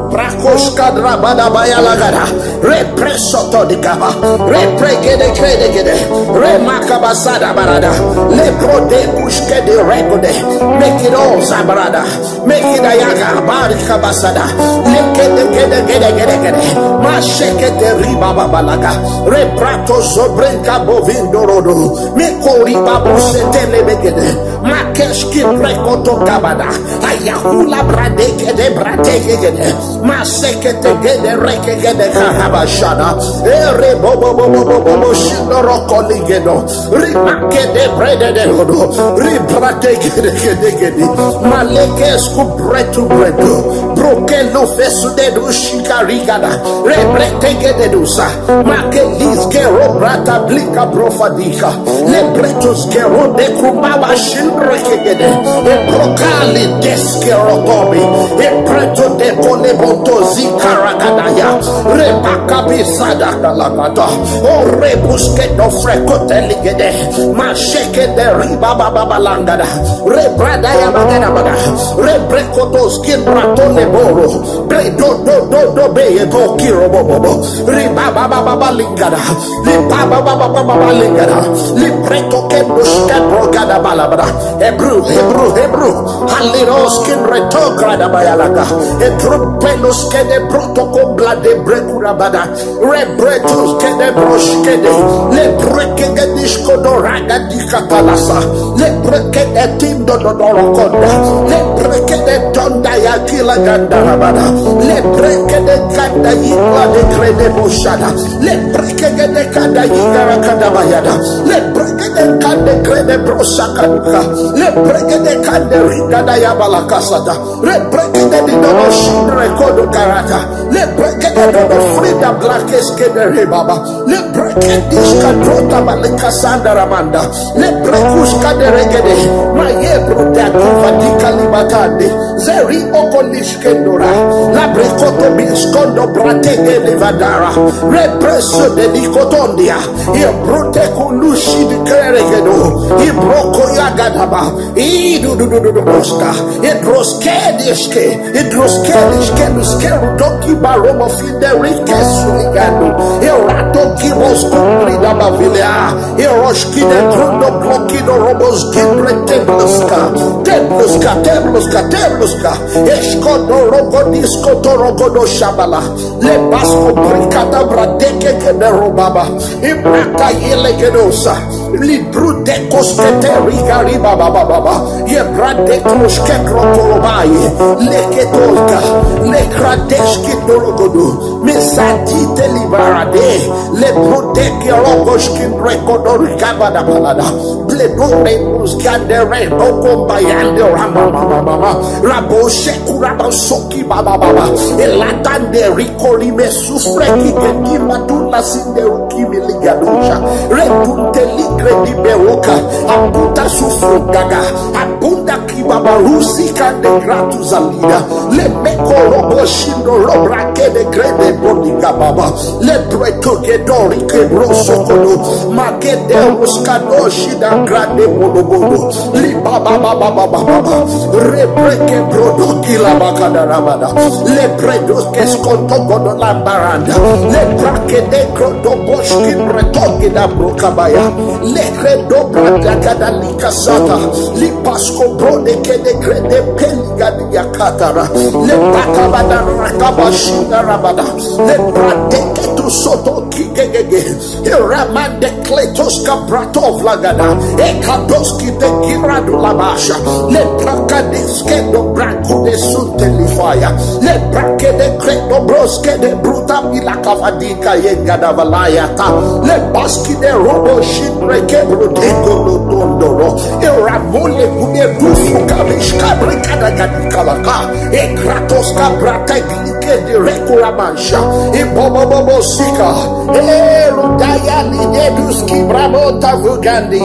Brakoshka drabada bayalagada. Repre Soto di kaba. Re pregede kredegede. Re makabasada barada. Le pro de kushke de rekode. Make it all zabarada. Make it a yaga. Bari kabasada. Le kede kede kede kede kede. Ma sheke de riba babalaga. Re brato zobrenka bovindo rodo. Me kori babu se tele begede. Ma keski prekoto kabada. Ayahula bradeke de bradeke gede. Masekete gede reke gede karabashana. Ere bo bo bo bo bo bo bo shino roko ligedo. Rima gede brede de hodo. Ribrate gede gede gede. Maleke sku bretu bretu. Broke lo fesu de du shika rigada. Rebrete gede dusa. Make lis gero brata blika brofadika. Le bretos gero de kumaba shindrekegede. E brokali deskero tobi. E breto de kole boto zikarakadaya. Rebaka bisada kalakata. O rebuske do frekoteligede. Masheke de riba baba balangada. Rebrada ya bagada baga. Rebrekotos kin bratole boro. Bre do do do do be ye go kiro bobo. Riba baba baba lingada. Li ba ba ba ba ba ba ba lingada. Li breto ke bushke brogada balabada. Hebrew, Hebrew, Hebrew. Haliros kin reto grada bayalaga. Hebrew pelos ke de broto ko blade brekurabada. Rebretus ke de broshke de. Le breke ke dishko doraga di katalasa. Le breke de tindo do dorokonda. Le breke de donda ya kila ganda rabada. Le breke de ganda yikla de krede boshada. Le breke de kanda yikara kanda bayada. Le breke de kande krede brosa kaduka. Le breke de kande rigada ya balakasata. Le breke de di dono shindre kodo karata. Le breke de dono frida blakes ke de rebaba. Le breke dishka drota balika sanda ramanda. Le brekushka de regede. Maye bruda kuva dika libatande. Zeri okolish kendora. La brekoto bin skondo bratege de vadara. Represo de dikotondia. I brute kulushi di keregedo. I broko yagadaba. I du du du du du boska. I droske diske. I droske diske luske rudoki baromo fide rike suligando. I rato kibos kumplida bavilea. Hiroshki de Krondo Bloki do Robos Gimbre Tebluska, Tebluska, Tebluska, Tebluska, Eshko do Rogo Disko do Rogo do Shabala, Le Basko Brikata Bradeke ke de Robaba, Ibraka Yele Gedosa, Libru de Koskete Rigari Baba Baba, Ye Brade Koske Krokorobai, Leke Tolka, Le Kradeski Dorogodo, Mesati Delibarade, Le Proteke Rogoshkin Rekodo Rikabada Balada, Bledore Muskandere Okombayande Rama Mama Mama, Rabo Shekuraba Soki Baba Baba, Elatande Rikorime Sufreki Gedi Matula Sinde Ukimi Ligadusha, Retunte Ligre di Beroka, Abuta Sufrugaga, Abunda Kibaba Rusi Kande Gratu Zalida, Le Meko Robo Shindo Robra Kede Grede Bodiga Baba, Le Breto Gedori Kebro Sokodo, Magede Ruskado Shida Grande Bolobodo, Li Baba Baba Baba Baba, Rebreke Brodo Kila Bakada Rabada, Le Bredo Keskonto Godo Lambaranda, Le Brake de Krodo Boshkin Retoki da Brokabaya, Le Credo Brada Gada Likasata, Li Pasco Brode Kede Grede Peliga Yakatara, Le Bakabada Rakabashina Rabada, Le Brade Ketu Soto Kigegege, Iramande Kletos Kabratov Lagada, Ekadoski de Giradu Labasha, Le Prakadiske do Braku de Suntelifaya, Le Brake de Kredo Broske de Bruta Milakavadika Yengada Valayata, Le Baski de Robo Shindreke Brudeko Lotondoro, Iramole Gude Dufu Kabish Kabrikada Gadikalaka, Ekratos Kabrata Gilike de Rekuramansha, Ibobobobo Sika, Erudaya Lideduski Brabota Vugandi,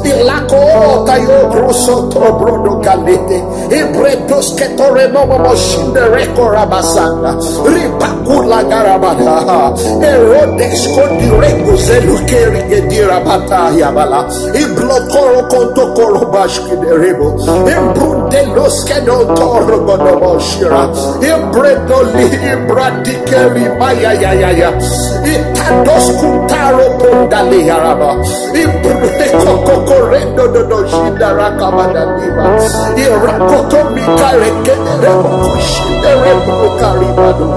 Ilako Tayo Grosso Tobrodo Galete, Ibredos Ketoremo Moshinde Rekorabasanda, Ripakula Garabada, Erodes Kodireko Zelukeri Gedirabata Yabala, Iblokoro Kontokoro Bashki de Rebo, Imbrun De los que no torro godoboshira. Imbredoli imbradikeri maya ya ya ya. Itados kutaro pondale yaraba. Ibreko kokorendo dodo shidara kabadaniba. Irakoto mikare kedere mokoshidere mokaribado.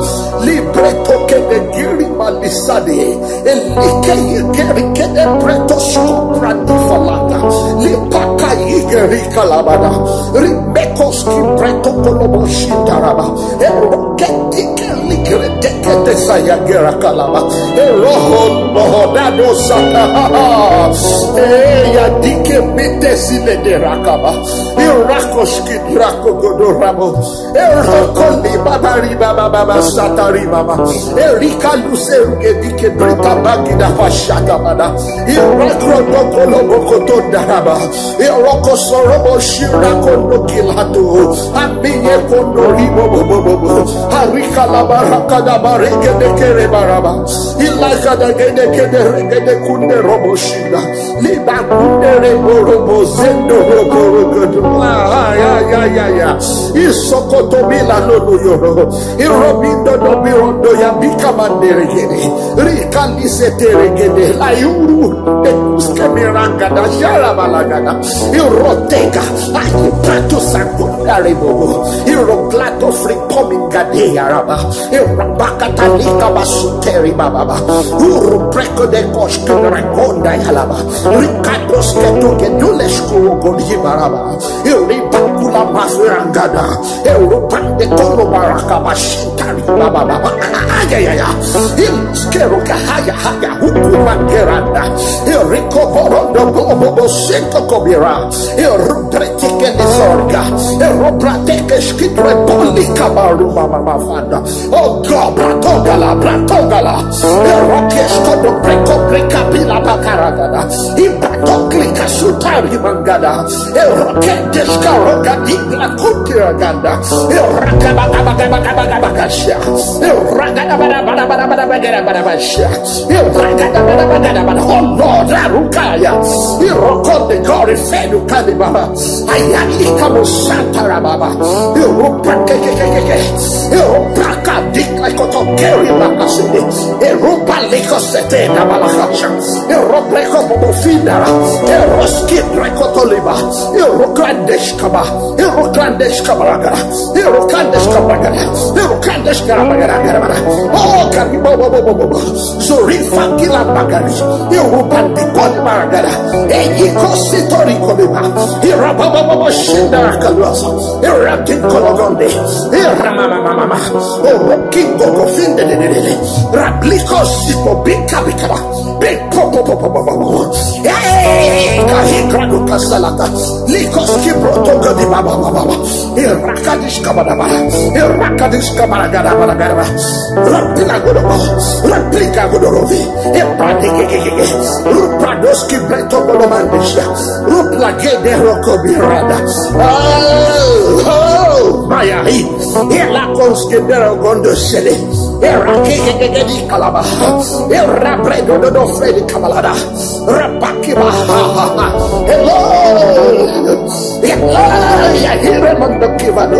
Libreto kedegiri malisade. Elike yigeri kede preto shukupra difalata. Lipaka yigeri kalabada. Rimekos ki preto kolobo shitaraba. Eroke dike ligre deke desayagera kalaba. Eroho mohodado sata. Eya dike mite sile de rakaba. Irakos ki drako godorabo. Erokoli babari baba baba satari baba. Erika luseru edike brita bagida pashata bada. Irakro dokolo bokoto daraba. Eroko sorobo shira kondo kilato. Amiye kondo ribo bobo bobo. Harika la baraka da barege de kere baraba. Ilaka da gede kede rege de kunde robo shira. Libakundere borobo zendo robo rogodo. Ah, ya, ya, ya, ya. Isokoto bila lolo yoro. Irobindo do birondo ya bika mandere gede. Rika lise tere gede. La yuru. Ekuske miranga da jara balagada. Irotega. Ayi prato sakundare bobo. Iroklato frikomi gade yaraba. Irabakatalika basuteri bababa. Uru preko de koshki rekonda yalaba. Rikados keto ke dulesh kurogo yibaraba. Iribakula mafirangada. Irubande kolo baraka bashintari bababa. Ayayaya. Ilskero kahaya haya hukuma geranda. Iriko borondo bobo sento kobira. Irudre tikende sorga. Irubra teke shkitwe boli kabaru mama mafanda. Oh God, bratogala, bratogala. Erokes kodo breko breka bila bakaragada. Ibato klika sutari mangada. Eroke deska roga digla kutiraganda. Erakabakabakabakabakasha. Eragada bada bada bada bada bada bada basha. Eragada bada bada bada. Oh Lord, arukaya. Iroko de gori fedu kalibaba. Ayani kamusanta rababa. Europa kekekekeke. Europa kadikla koto keri makasini. Europa liko sete na malakacha. Europa liko bobofindara. Eroski prekotoliba. Eurokandesh kaba. Eurokandesh kabaragara. Eurokandesh kabaragara. Eurokandesh kabaragara. Oh, karibo bo bo bo bo bo. Zorifa kila bagari. Europa dikoni baragara. Eyi kosi tori koliba. Irababa shindara kaluasa. Irakin kologonde. Iramama mama. Orokin gogofinde de de de. Rabliko siko bika bikaba. Big po po po po po po po. Hey, kahi gradu kasalata. Likos ki broto gadi baba baba baba. Irakadish kabadaba. Irakadish kabadagada badagada. Rapila godobo. Rapika godorovi. Ebrade kekekeke. Rupradoski breto godomandisha. Ruplagede roko birada. Oh, oh, maya hi. Ela konskendero gondo sele. Era kekekeke di kalaba. Era bredo dodo fredi kabalada. Rabakiba. Hello. Hello. Yahire mando kivado.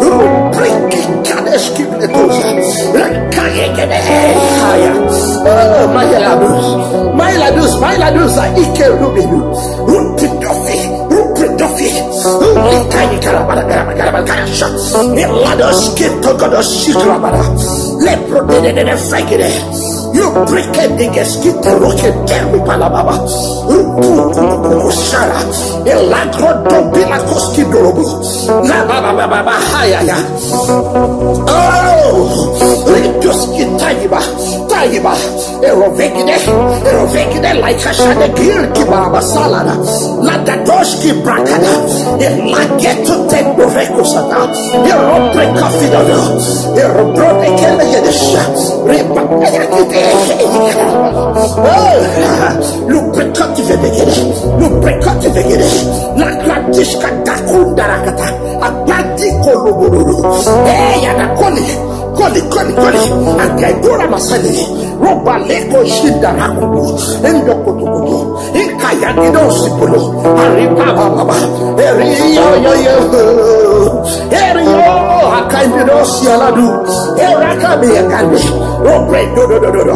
Rubriki kadeski bletuza. Rakayekede. Haya. Oh, my ladus. My ladus. My ladus. Ike rubinu. Rupidofi. Rupidofi. Rupikai karabara karabara karabara karasha. Elados kito godos shikrabara. Lepro de de de de fegede. You break it, they get skit the rocket, tell me palababa. Rupu kuku kuku shara. Elagro dobila koski dorobu. La baba baba baba haya ya. Oh, reduce ki taiba, taiba. Erovegide, erovegide like a shade gil ki baba salada. La dadosh ki brakada. Elageto tendo rekusata. Erobre kafidodo. Erobre kele yedesha. Rebakaya kite. Oh, lubricati vegede. Lubricati vegede. La gratiska dakundarakata. Abadi koluburu. Eh, yana koli. Koli, koli, koli. Agagura masali. Roba leko shida rakubu. Endo kutukutu. Inka Ayakidosipolo, Aripababa, Erio, yo, yo, Erio, Akaidosi Aladu, Erakabi Akande, Robre, do, do, do, do, do,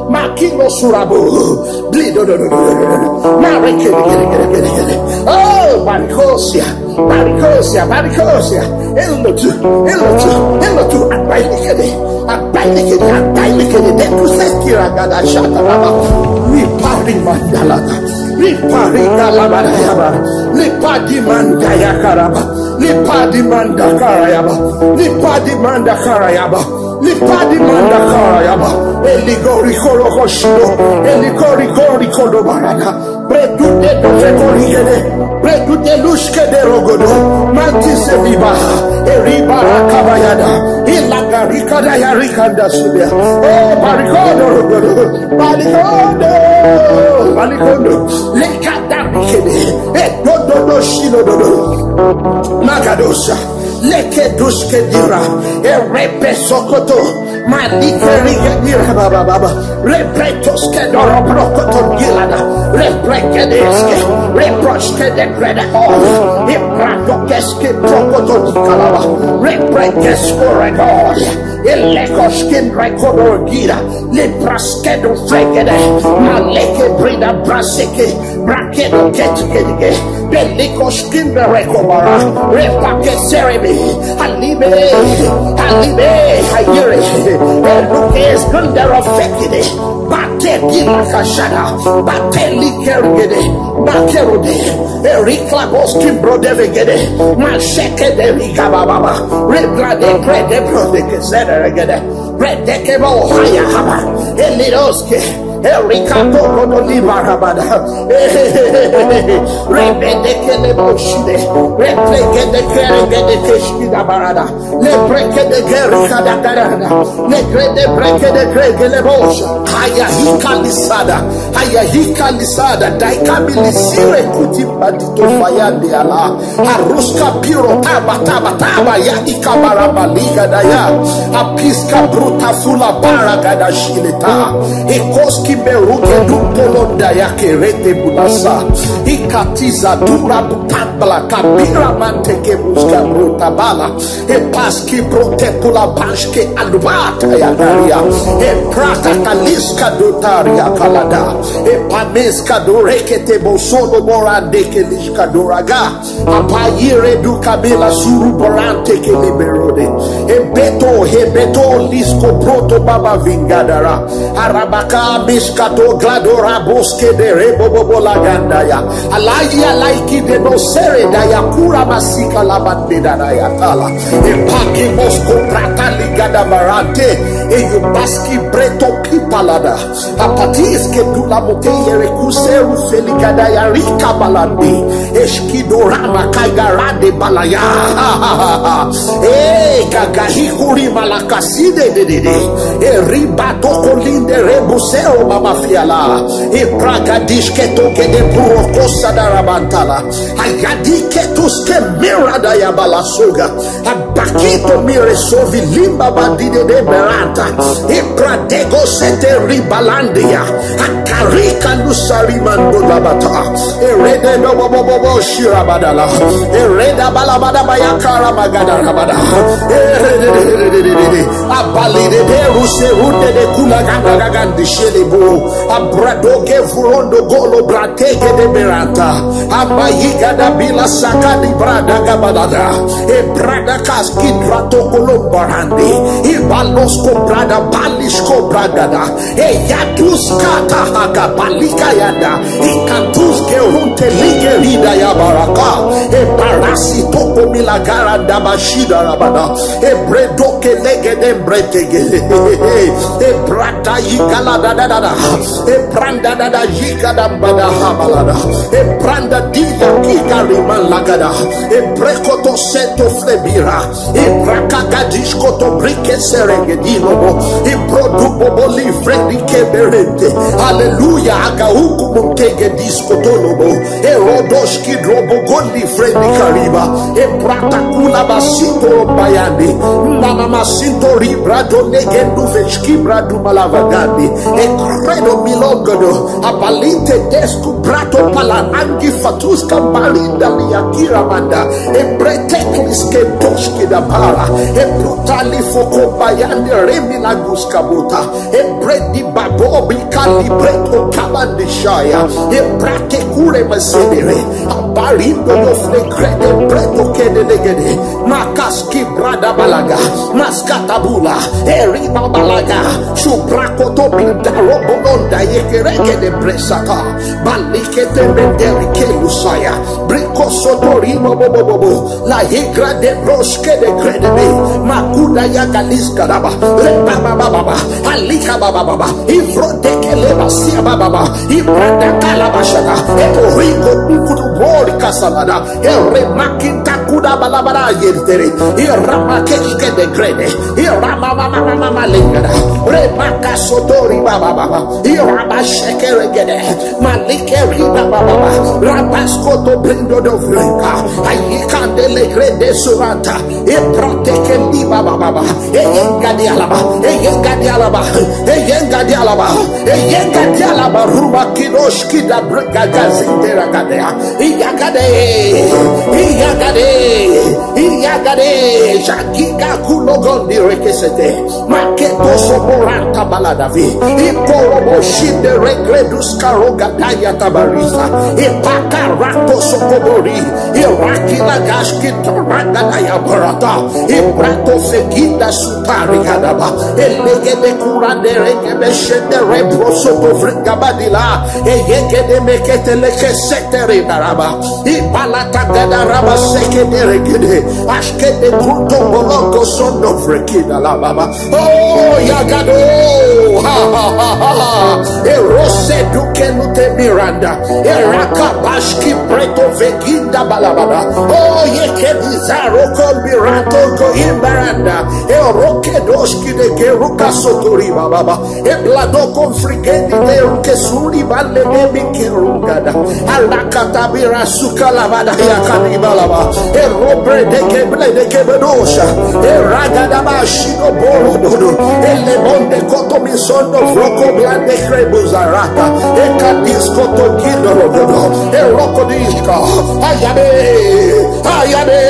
Makino Surabu, Blido, do, do, do, do, do, do, Mareke, Gere, Gere, Gere, Gere. Oh, Baricosia, Baricosia, Baricosia, Elotu, Elotu, Elotu, Abaikede, Abaikede, Abaikede, Dekuseki, Ragada, Shataraba, Ripari Mandalata. Liparika labarayaba. Lipadi manda yakaraba. Lipadi manda karayaba. Lipadi manda karayaba. Lipadi manda karayaba. Eligori korokoshiro. Eligori gori kodobarada. Bredude dofekorigede. Bredude lushkede rogodo. Mantise biba. Eribarakabayada. Ilagarikada yarikanda subia. Oh, barikodo rogodo. Balikondo, balikondo, lekada kede, e do do do shino do do, magadosa, leke duske dira, e repe sokoto, malike rige dira baba baba, repe toske doro brokoto gilada, repreke deske, reproske de grede o, e prato keske prokoto di kalaba, repreke skore goya. Elekoskin rekoborgira, lipraskedo fregede, maleke brida braseke, brakedo ketigede, belikoskin rekobara, repake serebe, alibe, alibe, hayere, elukes gundero fekide, bate dilakashada, bate likergede, bakerode, eriklaboskin brodevegede, mashekede rigabababa, rebrade krede brodeke zederegede. Redekebo haya haba. Elidoske. Erika toko no libarabada. Rebedeke le boshide. Repleke de kere de keshida barada. Le breke de gerika da garada. Le grede breke de grege le bosha. Haya hika lisada. Haya hika lisada. Daika milisire kuti badito fayande ala. Aruska piro taba taba taba ya ikabaraba liga da ya. Apiska bruta fula bara gada shileta. Ekoski beruke du polonda ya kerete bulasa. Ikatiza dura butambla kabira manteke buska bruta bala. Epaski brote pula pashke alubata ya daria. Eprata kaliska dutaria kalada. Epameska durekete bosolo morande kelishka duraga. Apayire du kabila suru borante ke liberode. Ebeto, hebeto, lisko broto baba vingadara. Arabaka miskato gladora boske de rebo bobo la gandaya. Alayi alaiki de no sere daya kura masika la bande daya tala. Epaki mosko prata ligada barante. Eyubaski breto kipalada. Apatis ke dula mote yere kuseru feligada ya rika balande. Eshkido rama kaigarande balaya. Eh, gagahikuri malakaside de de de. E riba toko linde rebuseo mama fiala. E praga dishketo gede buroko sadarabantala. Ayadi ketuske mira da ya balasuga. Abakito mire sovi limba badide de beranta. Ipradego sete ribalandia. Akarika lusari mando labata. Erede bobo bobo bobo shirabadala. Ereda balabada bayakara magada rabada. Erede abalide de ruse runde de kula ganda gagandi shelebu. Abradoke furondo golo brateke de beranta. Amayiga da bila sakadi brada gabalada. E brada kaski brato kolombarande. E balosko brada balisko bragada. E yaduska tahaka balika yada. E katuske runte ligerida ya baraka. E barasi toko milagara da bashida rabada. E bredoke legede bretege. E brada yigala da da da da. E branda da da yiga da mbada habalada. E branda dia kiga riman lagada. E brekoto seto flebira. E braka gadishkoto brike serenge dilobo. E brodu bobo livre di keberente. Hallelujah. Aga hukumu tege diskotolobo. E rodoshki drobo goli fredi kariba. E brata kula basito bayande. Mama masinto ribra do negendu vechki bradu malavagande. E credo milo Ogodo, abalite desku brato pala angi fatus kambarinda liakira manda, e breteklis ke toski da bara, e brutali foko bayande remi lagus kabuta, e bredi babobi kali breto kabandi shaya, e brate kure masedere, abarindo yo flekrete breto kede legede, makaski brada balaga, maskatabula, eriba balaga, shubrako to binda robononda yekereke de bresata, balikete menderi kelusaya, briko sotori bobobobobo, la yegra de broske de gredebe, makuda ya galiska daba, reba baba baba, alika baba baba, ifro de kele basia baba baba, ibrada kala bashada, eto rigo kukutu bori kasalada, eremakinta kuda balabara yentere, iramakeske de grede, iramamamamama lengada, remakasotori baba baba, irabashekere gede, malikeri baba baba, rabaskoto brindo do vrenka, ayikandele grede suranta, iproteke liba baba baba, eyengadi alaba, eyengadi alaba, eyengadi alaba, eyengadi alaba, ruba kidoshki da brega gazindera gadea, iyagade, iyagade, iyagade, shagiga kulogondi rekesete, maketo soboranta baladavi, ikorobo shinde regredus karoga daya tabarisa, ipaka rato sokobori, irakila gashki toragada ya barata, ibrato fekida sutari gadaba, elegede kurande regebe shende rebroso tovre gabadila, eyegede mekete leke setere daraba, ibalata gada raba sekede regede, ashkede kuto boloko sondo frekida la baba. Oh, yagado, ha ha ha ha ha, erose duke lute miranda, eraka bashki preto veginda balabada. Oh, yekedi zaro ko mirato ko imbaranda, eroke doshki de geruka sotori baba. Eblado konfrigedi de kesuri balle de mikerungada. Alakatabira sukalavada yakadibalava. Erobre de keble de kebedosha. Eragada bashido borododo. Elebonde koto misondo froko blande krebuzarata. Ekadisko tokido rododo. Erokodiska. Ayabe. Ayabe.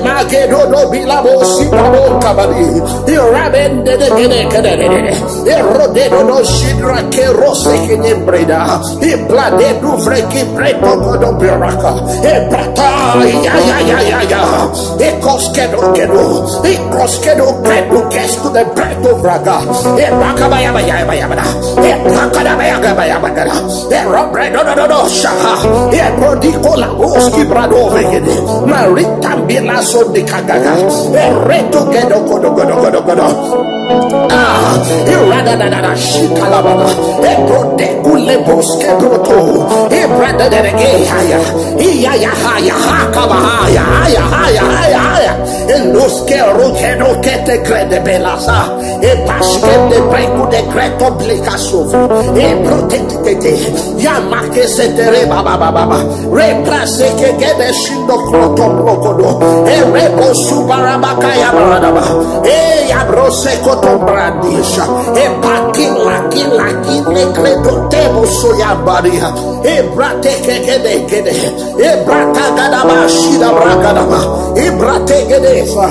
Magedodo bilabo sibabo kabadi. Irabende de gede gede gede. Erodedo no shidra ke rose ke nembreda. Iblade du vreki preto kodo biraka. Ebrata ya ya ya ya ya. Ekoskedo kedo. Ekoskedo kedo kesku de preto vraga. Ebaka baya baya baya baya. Ebaka da baya baya baya. Erobredo do do do shaha. Ebrodiko la boski brado vegede. Marita bila so de kagaga. Ereto kedo kodo kodo kodo kodo. Ah, irada da da da shikalabala. Ebro de kule boske broto. Ebrada de rege haya. Iya ya haya haka bahaya haya haya haya haya. Eloske roke roke te krede belasa. E paske de breku de kreto blikasofu. Ebro te te te. Ya make se tere baba baba baba. Reprase ke gede shindo kroto brokodo. E rebo subarabaka ya baradaba. E ya brose koto brandisha. E paki laki laki ne kreto tebo soya baria. E brate ke gede gede. E brata gadaba shida bragadaba. E brate gede fa.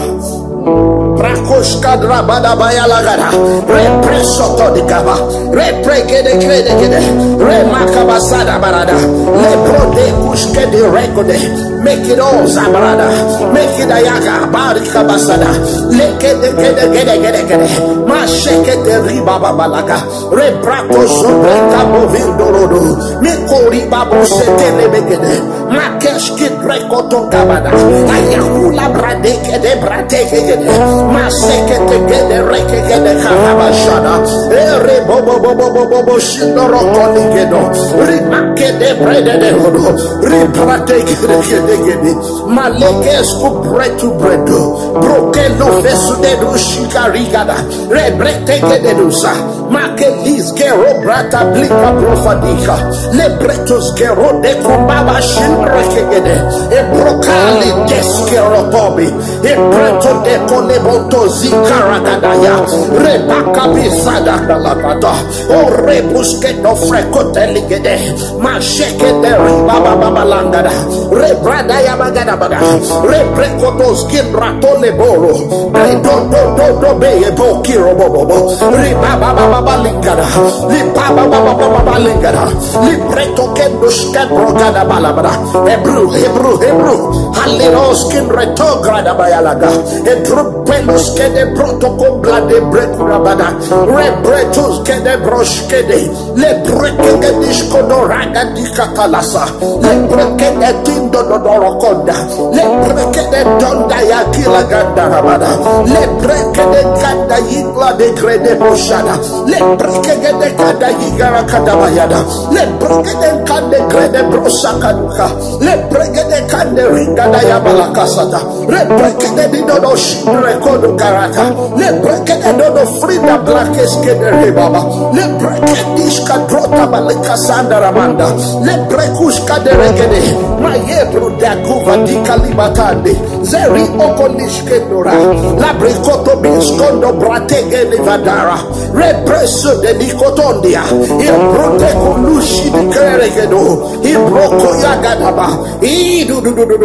Brakoshka drabada bayalagada. Represoto de gaba. Repregede gede gede. Remakabasada barada. Lebrode kushke de rekode. Make it all zabarada. Make it ayaga barika basada. Lekede gede gede gede gede. Masheke de riba babalaga. Rebrato sobreka bovindo rodo. Mikori babo setele begede. Makeski brekoto kabada. Ayakula bradeke de brateke gede. Maseke te gede reke gede karabashada. Ere bobo bobo bobo bobo shindoro koligedo. Rimake de brede de hodo. Ribrateke de gede gede. Malekesku bretu bredo. Brokelo fesu de du shikarigada. Rebrete gede dusa. Makelis gero brata blika profadika. Lebretos gero de kumbaba shin Rekegede, Ebrokali Deskerotobi, Ebreto de Koleboto Zikaragadaya, Rebaka Bizada Galagada, O Rebusketo Frekoteligede, Mashekete Riba Baba Langada, Rebrada Yabagada Bada, Rebrekotos Ginratole Boro, Redo do do do be Ebo Kiro Bobo, Riba Baba Lingada, Liba Baba Lingada, Libreto Kenduske Brogada Balabada, Hebrew, Hebrew, Hebrew, Haliros Kinreto Grada Bayalaga, Hebrew Pelos Kede Protocol Blade Brekurabada, Rebretos Kede Broskede, Lebrekede Diskodoraga Dikatalasa, Lebrekede Tindo Dorokonda, Lebrekede Donda Yakila Gandarabada, Lebrekede Ganda Yigla de Grede Boshada, Lebrekede Ganda Yigara Kadabayada, Lebrekede Kande Grede Brosakaduka, Lebrekede Kande Rigada Yabalakasata, Lebrekede Didodo Shidrekodo Karata, Lebrekede Dodo Frida Blackes Kedere Baba, Lebrekedish Kadrota Balika Sanda Ramanda, Lebrekush Kaderegede, Mayebru Dakuva Dika Libatande, Zeri Okolish Kedora, Labrikoto Biskondo Bratege Livadara, Represo de Nicotondia, Ibroteko Lushi di Keregedo, Ibroko Yagadaba, Idu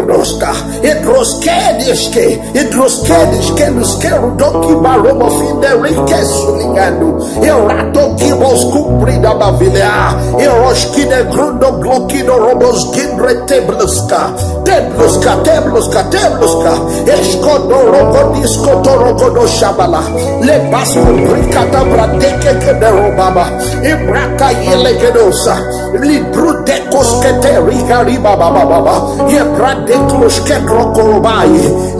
Doska, Idroske Diske, Idroske Diske Luskeru Doki Baromo Finde Rike Suligando, Irato Kibos Kuprida Bavilea, Iroshki de Grundo Glokido Robos Gindre Tebluska, Tebluska, Tebluska, Tebluska, Eskodo Rogo Disko Torogodo Shabala, Lebasco Bricata Brateke de Robaba, Ibraka Yelegedosa, Libru de Cosquete Riga Riba Baba Baba, Yebra de Closque Rocorobai,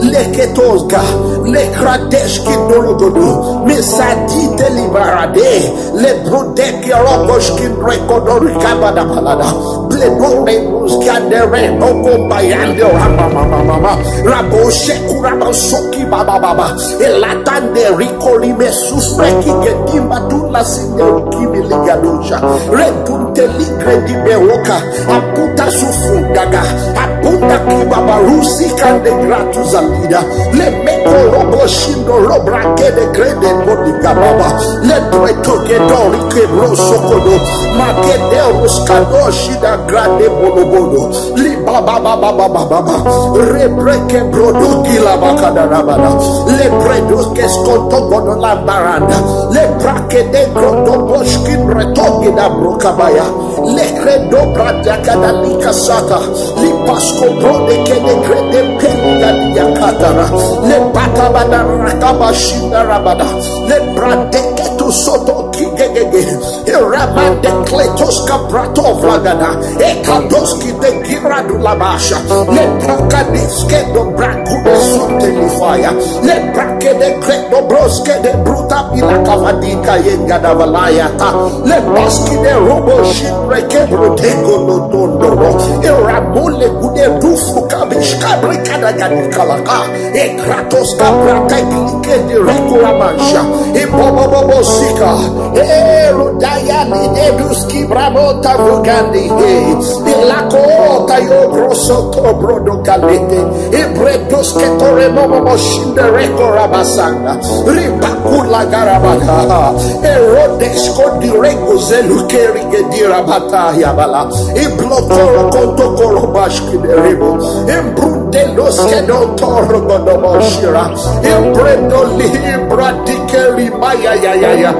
Leketosga, Lekradeshki Dorogodo, Mesadi Delibarade, Lebru de Kirogoshkin Rekodori Kabada Balada, Bledore Muskandere Boko Bayande Rama Mama Mama, Rabo Shekuraba Soki Baba Baba, Elatande Rico Lime Susreki Gedimba Tula Sinde Kimi Ligadosha, Redunte Ligre di Beroka, Aputa Sufundaga, Aputa Kibabarusi Kande Gratuza Lida, Le Meko Robo Shindo Robra Kede Grede Bodiga Baba, Le Preto Gedori Kebro Sokodo, Magede Ruskado Shida Grande Bolobodo, Li Baba Baba Baba Baba, Rebreke Brodo Gila Bakada Rabada, Le Bredo Keskonto Godo Lambaranda, Le Brake de Grodo Boshkin Retogi da Brokabaya, Le Credo Bradiakada Lika Sata, Li Pasco Brode Kede Grede Peliga Diakatara, Le Batabada Rakaba Shinda Rabada, Le Brade Ketu Soto Kigegege, Iramande Kletos Kaprato Vlagada, Ekadoski de Giradu Labasha, Le Prakadiske do Brakude Sunte Lifaya, Le Brake de Kredo Broske de Bruta Pila Kavadika Yengada Valayata, Le Baski de Robo Shimreke Brotego Lotondoro, Iramule Gude Dufu Kabish Kabrikada Gadikalaka, E Kratos Kabrata Gilike de Rekuramansha, E Bobo Bobo Sika, E Rudaya Lideduski Bramota Vugandi, E Lakota Yo Grosso Tobrodo Galete, E Bredoske Toremo Momo Shinde Rekorabasanga, Ribakula Garabata, E Rodesko di Rego Zelukeri Gedirabata Yabala, E Blokoro Kontokoro Bashki de Rebo, E Brunde Loske do Toro Godoboshira, E Brendo Libra Dikeri Maya ya ya ya,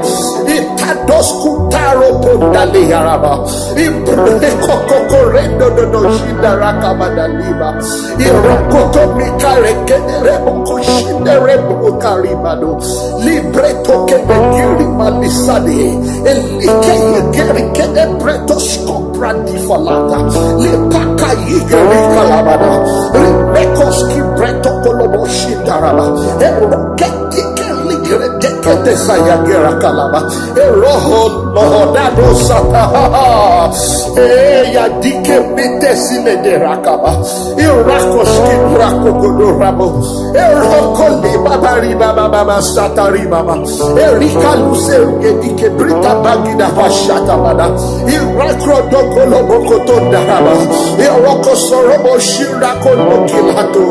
E Tados Kutaro Pondali Yaraba, E Brunde Kokokorendo Dodo Shida Rakabada Liba, E Rakoto Mikare Kede Rebo Kushinde Rebo Karibado, Libreto Kede Giri Malisade, Elike Yegeri Kede Breto Shko Brandi Falata, Lipaka Yigeri Kalabada, Libekoski Breto Kolobo Shindaraba, Eroketike Ligre de Kete saya gera kalaba. Eroho mohodado sata. Eya dike mite sine de rakaba. Irakoski rako godo rabo. Eroko liba bari baba baba satari baba. Erika luse ugedike brita bagida bashata bada. Irakro doko lobo kotonda raba. Eroko sorobo shira kondo kilato.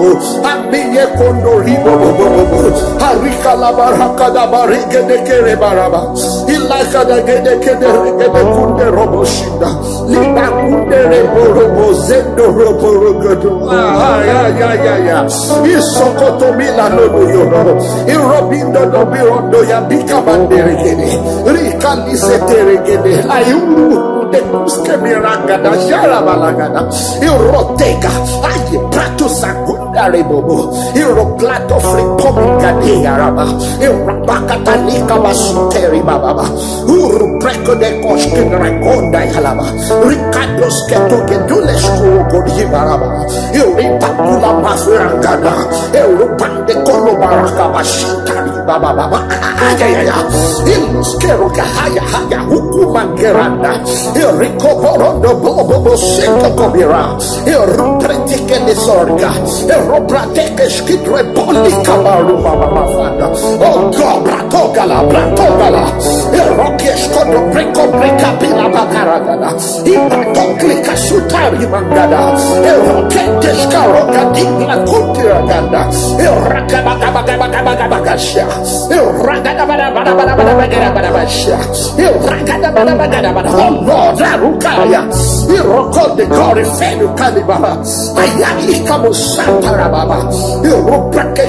Amiye kondo ribo bobo bobo. Harika la baraka da barige de kere baraba. Ilaka da gede kede gede kunde robo shinda. Liba kunde rebo robo zendo robo rogodo. Ah, ya, ya, ya, ya. Isokoto mila no no yo no. Irobindo no birondo ya bika bandere gede. Rika lise tere gede. Ayuru de kuske miragada. Jara balagada. Irotega. Aye prato sagu. Darebobo, Iroklato Fripomi Gade Araba, Irabakatanika Basuteri Bababa, Uru Preko de Koshkin Ragonda Yalaba, Ricardo Sketo Gedules Kurogo Yibaraba, Irita Kula Mafurangada, Irubande Kolo Baraka Bashitari Baba Baba, Ayayaya, Iluskero Gahaya Haya Hukuma Geranda, Iriko Borondo Bobo Sento Kobira, Irupretike Lisorga, Iruprateke Skidre Boli Kabaru Baba Mafanda, Oh God, Bratogala, Bratogala, Irokesh Kodo Breko Breka Bila Bakaragada, Ibato Klika Sutari Mangada, Irokete Skaroka Dibla Kutiraganda, Irakabakabakabakabakabakasha, Irakabakabakabakabakabakasha, Irakabakabakabakabakabakasha. Oh Lord, Arukaya, Iroko de Kori Fenu Kalibaba, Ayali Kamusanta Rababa, Irobraka,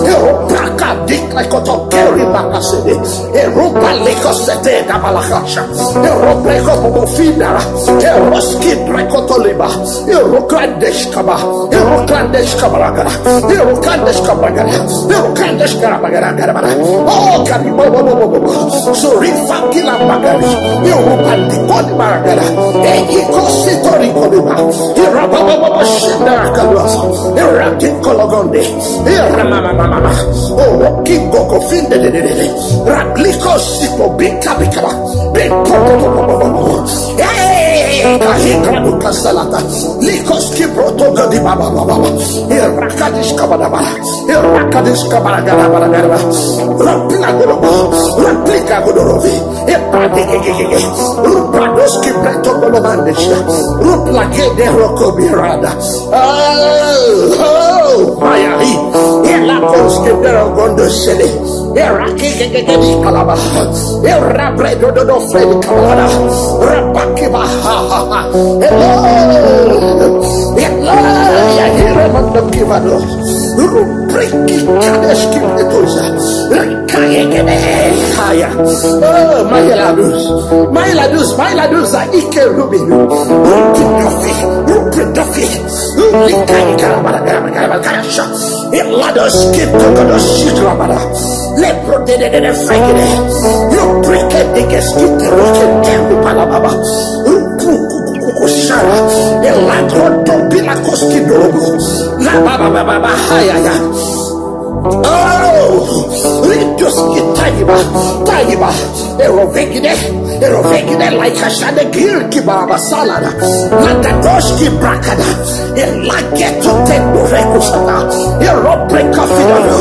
Irobraka, Dikla Koto Keri Bakasede, Iroba Leko Sete Kabalakasha, Irobreko Bobofidara, Iroski Brekotoliba, Irokrandesh Kaba, Irokrandesh Kabaragara, Irokrandesh Kabaragara, Irokrandesh Kabaragara. Oh, Karibobo, Surifa Kila Bagari, Irobandi Koli Baragara, Eki Kositori Koliba, Irababa Shindara Kaluasa, Iraki Kologonde, Iramama, Oh, Kingo Kofinde, Rakliko Sipo Bika Bikala, Biko, Hey, Kahikra Bukasalata, Likos Kibroto Gadi Baba Baba, Irakadish Kabadabara, Irakadish Kabaragara, Rapila Godobo, Raplika Godorovi, Ipadikiki, Rupadoski Breto Golomandesha, Ruplagede Roko Birada. Oh, oh, Mayahi, Ilakoski Dero Gondo Sele, Iraki Kalaba, Irabredo Fredi Kalada, Rabakiba, Hello, Hello, Yahira Mandokivado, Rupriki Kadeski Metusa, Kayekebe, Kaya, Oh, Mailadus, Mailadus, Mailadus, Ike Rubi, Rupi Duffy, Rupi Duffy, Rupi Kaya, Karabara, Karabara, Karabara, Karasha. Ilados kitokodos shikrabara. Lepro de de de de fregede. Yo preke de geskite roke tembu palababa. Upu kukukukushara. Elakro dobila koski dobu. La baba baba baba hayaya. Oh, ritos kitaiba. Taiba. Erovegide, erovegide like a shade girki baba salada. Lagadoshki brakada. Elageto tendo rekusata. Erobreka fidano.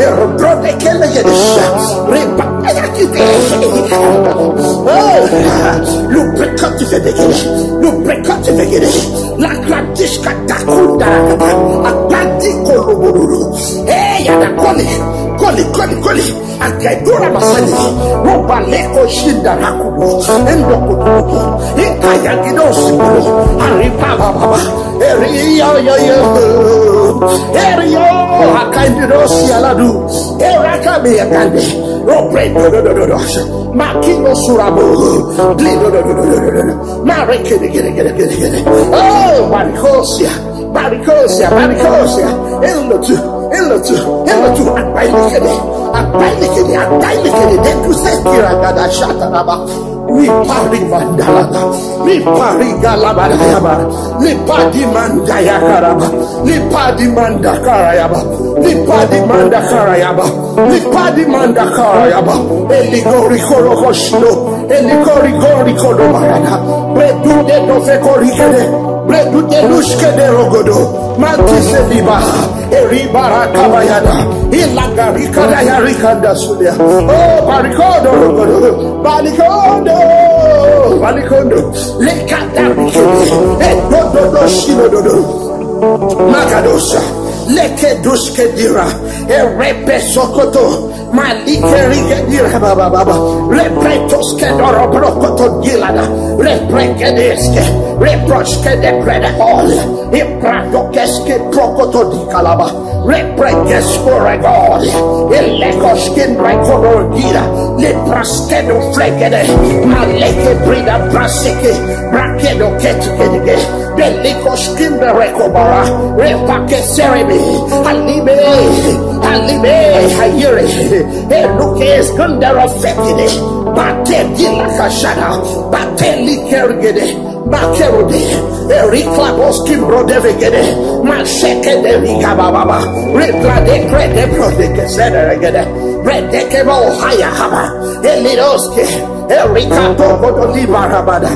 Erobrode kele yedesha. Reba ayakite. Oh, lubricati fedegede. Lubricati fedegede. La gradishka dakunda. Agbadiko lobodoro. Hey, yada koli. Koli, koli, koli. Akaidura masani, robaleko shinda rakubo, endo kutubu, ikayagido sibulo, ariba baba, eriyo yo yo, eriyo, akaidido sialadu, erakabe yakande, robre do do do do do, makino surabo, blido do do do do do do, mareke de gere gere gere gere. Oh, Maricosia. Barikosia, barikosia. Elotu, elotu, elotu. Agbailikede, agbailikede, agbailikede. Deku sekira gada shataraba. Ripari mandalaba. Ripari galabadayaba. Lipadi mandayakaraba. Lipadi mandakarayaba. Lipadi mandakarayaba. Lipadi mandakarayaba. Eligori korokoshino. Eligori gori kodobarada. Bredude dofekorigede. Bredude lushkede rogodo. Mantise liba. Eribara kabayada. Ilagarikada yarikanda sudia. Oh, barikodo rogodo. Balikondo. Balikondo. Lekada rikede. Eh, do, do, do, shino, do, do. Magadosha. Leke dushke dira. Erepe sokoto. Malike rike dira baba baba. Repretos ke doro brokoto dilada. Repreke deske. Reproske de brede ol. Ibradokeske prokoto di kalaba. Reprekesko regol. Ilekoskin rekodorgida. Lipraskedo flegede. Maleke brida braseke. Brakedo ketukedige. Belikoskin rekobara. Repake serebe. Alibe. Alibe. Hayere. Elukes gundero fekide. Bate dilakashada. Bate likergede. Bakerode. Erikla boskin brodevegede. Masheke de rika bababa. Ribra de krede brodeke sederegede. Bredeke bo haya haba. Elidoske. Erika toko do libarabada.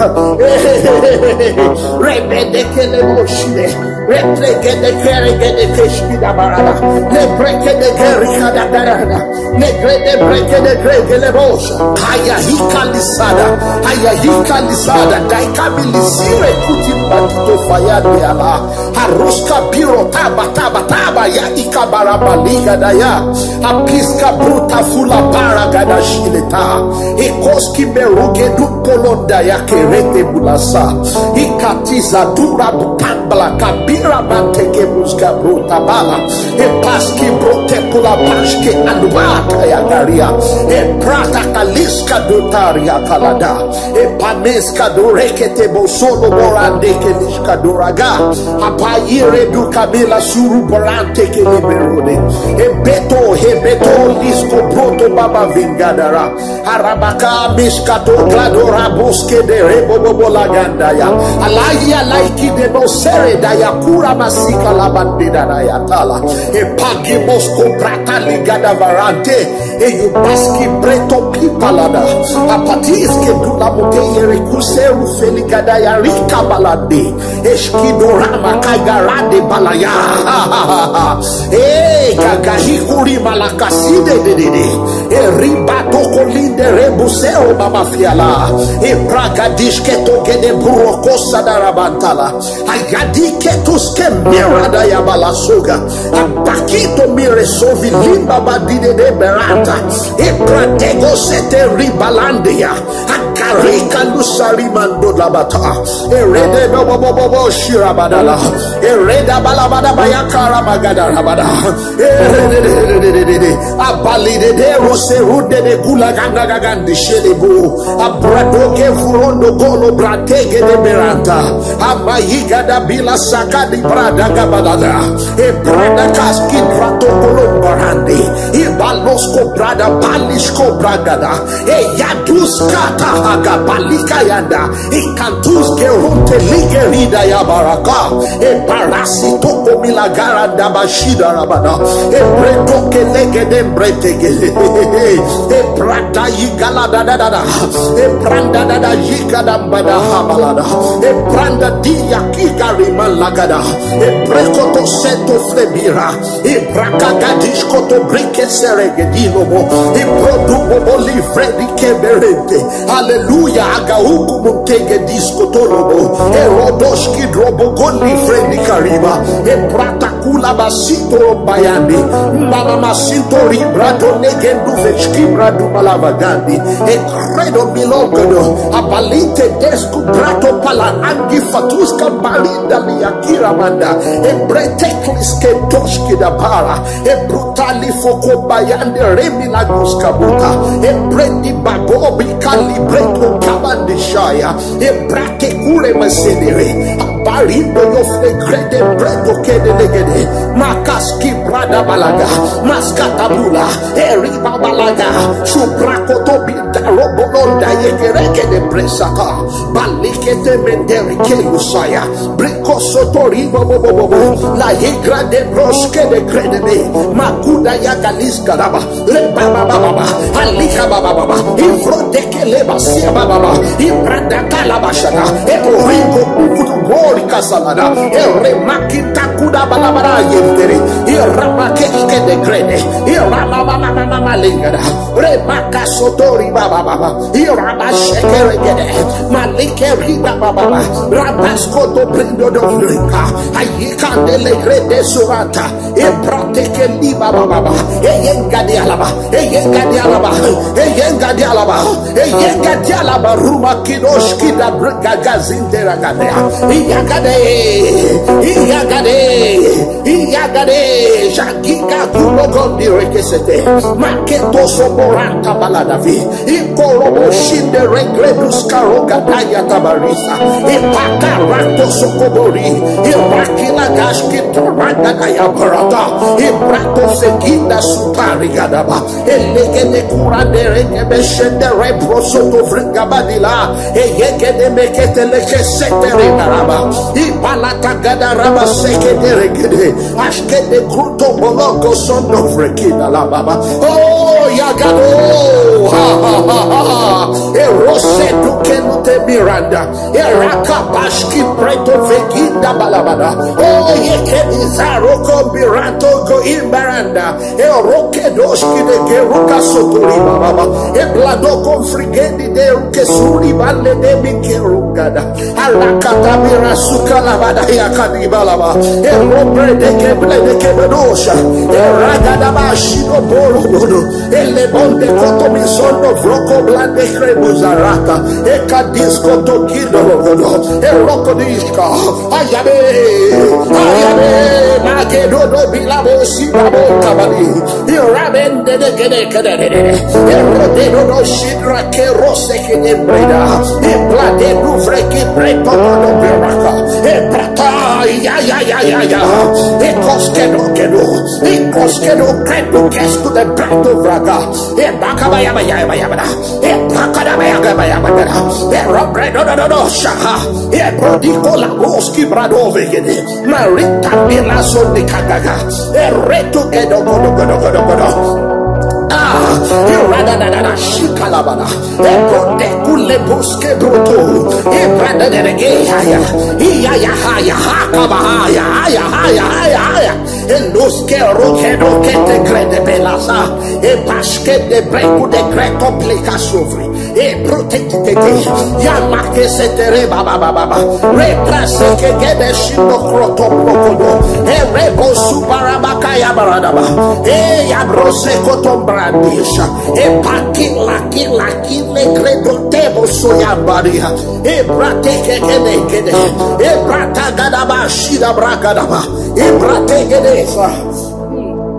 Rebedeke le boshide. Replegede keregede keshkida barada. Lebrekede kerikada darada. Negrede brekede gregele bosha. Haya hika lisada. Haya hika lisada. Daika milisire kuti bakito faya de ala. Haruska biro taba taba taba ya ikabara baliga daya. Apiska bruta fula bara gada shileta. Ekoski beruge du polonda ya kerete bulasa. Ikatiza dura bukambala kabira manteke muska bruta bala. Epaski brote pula paske alubata ya garia. Eprata kaliska dutaria kalada. Epameska dorekete bosolo borande kelishka doraga. Apayire du kabila suru borante keleberode. Ebeto, hebeto, lisko broto baba vingadara. Arabaka, miskato, kladora, boske de rebo bobo lagandaya. Alayi alaiki de bosere daya kura masika labande daya tala. Epagi mosko brata ligada varante. Eyubaski breto pipalada. Apatiske dula mote yere kuseru feligada ya rika balade. Eskidorama kagarade balaya. Eh, gagahikuri malakaside dedede. Eriba tokolinde rebuseo babafiala. Ebragadishke togede burokosa darabantala. Ayadike tuske mirada ya balasuga. Abakito mire sovi limba badide de berata. Ebradego sete ribalandia. Akarika lusari mando labata. Erede bobo bobo bobo shirabadala. Ereda balabada bayakara magada rabada. Erede de de de de de de. Abalide de rose rude de gula ganga gagandi shelebu. Abradoke furondo golo bratege de beranta. Amayiga da bila sakadi brada gabalada. E brada kaski prato kolombarande. E balosko brada balisko bragada. E yaduska tahaga balika yanda. E kantus gerunte ligerida ya baraka. E barasi toko milagara da bashida rabada. E bredo ke lege de brete ke. E brada yigala da da da da. E branda da da yiga da bada habalada. E branda dia kigari malagada. E brekoto seto flebira. E braka gadish koto brike serege dilobo. E produ bobo livre di keberente. Hallelujah. Aga hukumu tege disko torobo. Erodoshki drobo goli frendi kariba. E prata kula basito bayandi. Mama masinto ribrato negendu vechki bradu malavagandi. E credo milogodo. Abalite desku brato pala angi fatuska balinda liakira manda. E breteklis ke doshki da bara. E brutali foko bayande remi la guska buta. E bredi bagobi kali breto kabandi shaya. E brake kure masedere. Parindo yo flegrede bredo kede legede. Makaski brada balaga. Maskatabula. Eri babalaga. Subrakoto bita robolonda yegereke de presaka. Balikete menderi kelusaya. Briko sotori bobo bobo. La yegra de broske de kredebe. Makuda ya galiska raba. Rebababa, Alika Baba, Ifrodekele Basia Baba, Ibranda Kalabashana, Eboringo Kukudu Bori Kasalada, Eremaki Takuda Balabara Yevdere, Iramake Ike de Grene, Iramama Malengada, Remaka Sotori Baba, Irabashekere Gede, Malike Riba Baba, Rabaskoto Brindo Dofrika, Ayika de Legrede Surata, Ebrateke liba baba baba. Eyengadi alaba. Eyengadi alaba. Eyengadi alaba. Eyengadi alaba. Ruma kidosh kida brigagazinde ragadea. Iyagade. Iyagade. Iyagade. Shagika kulogondi rekesete. Maketo soboranta baladavi. Ikorobo shinde regredus karoga daya tabarisa. Ipaka rato sokobori. Irakila gashki toranga daya barata. Ibrato sekinda sutari gadaba. Elegede kura de rege beshende rebroso to vringa badila. Eyegede mekete leke setere baraba. Ibalata gada raba sekede regede. Ashkede kruto boloko sondo frekida la baba. Oh, yagado. Ha, ha, ha, ha, ha. Erose duke lute miranda. Eraka bashki preto vekida balabada. Oh, yekedi zaroko mirato go imbaranda. Eroke doshki de keruka sotori baba. Eblado konfrigedi de uke suri bale de mi kerugada. Alakatabira suka labada ya kadibalaba. Erobre de keble de kebedosha. Eragadaba shido boro bodo. Elebonde koto misondo vroko blande krebuzarata. Ekadisko tokido rogodo. Eroko diska. Ayabe. Ayabe. Magedodo bilabo sibabo kabadi. Irabende de gede gede gede. Erodedo do shidra ke rose ke embreda. Iplade du freki preto do beraka. Eprata ya ya ya ya ya. Ekos kedo kedo. Ekos kedo kedo kesko de preto vraga. Ebaka ba ya ba ya ba ya ba. Ebaka da ba ya ba ya ba. Erobredo do do do shaka. Ebrodiko la boski brado vegede. Marita milaso de kagaga. Ereto kedo godo godo godo godo. Ah, irada da da da shikalabana. Ekonde kule buske broto. Ebrada de rege haya. Iya ya haya haka bahaya haya haya haya haya. Eloske roke roke te grede belasa. Epaske de breku de greto plika sofri. E protect te ya make se tere baba baba baba. Represe ke gede shindo kroto prokodo. E rebo subarabaka ya baradaba. E ya brose koto brandisha. E paki laki laki le gredo tebo soyambaria. E brate ke gede gede. E brata gadaba shida bragadaba. E brate gede sa.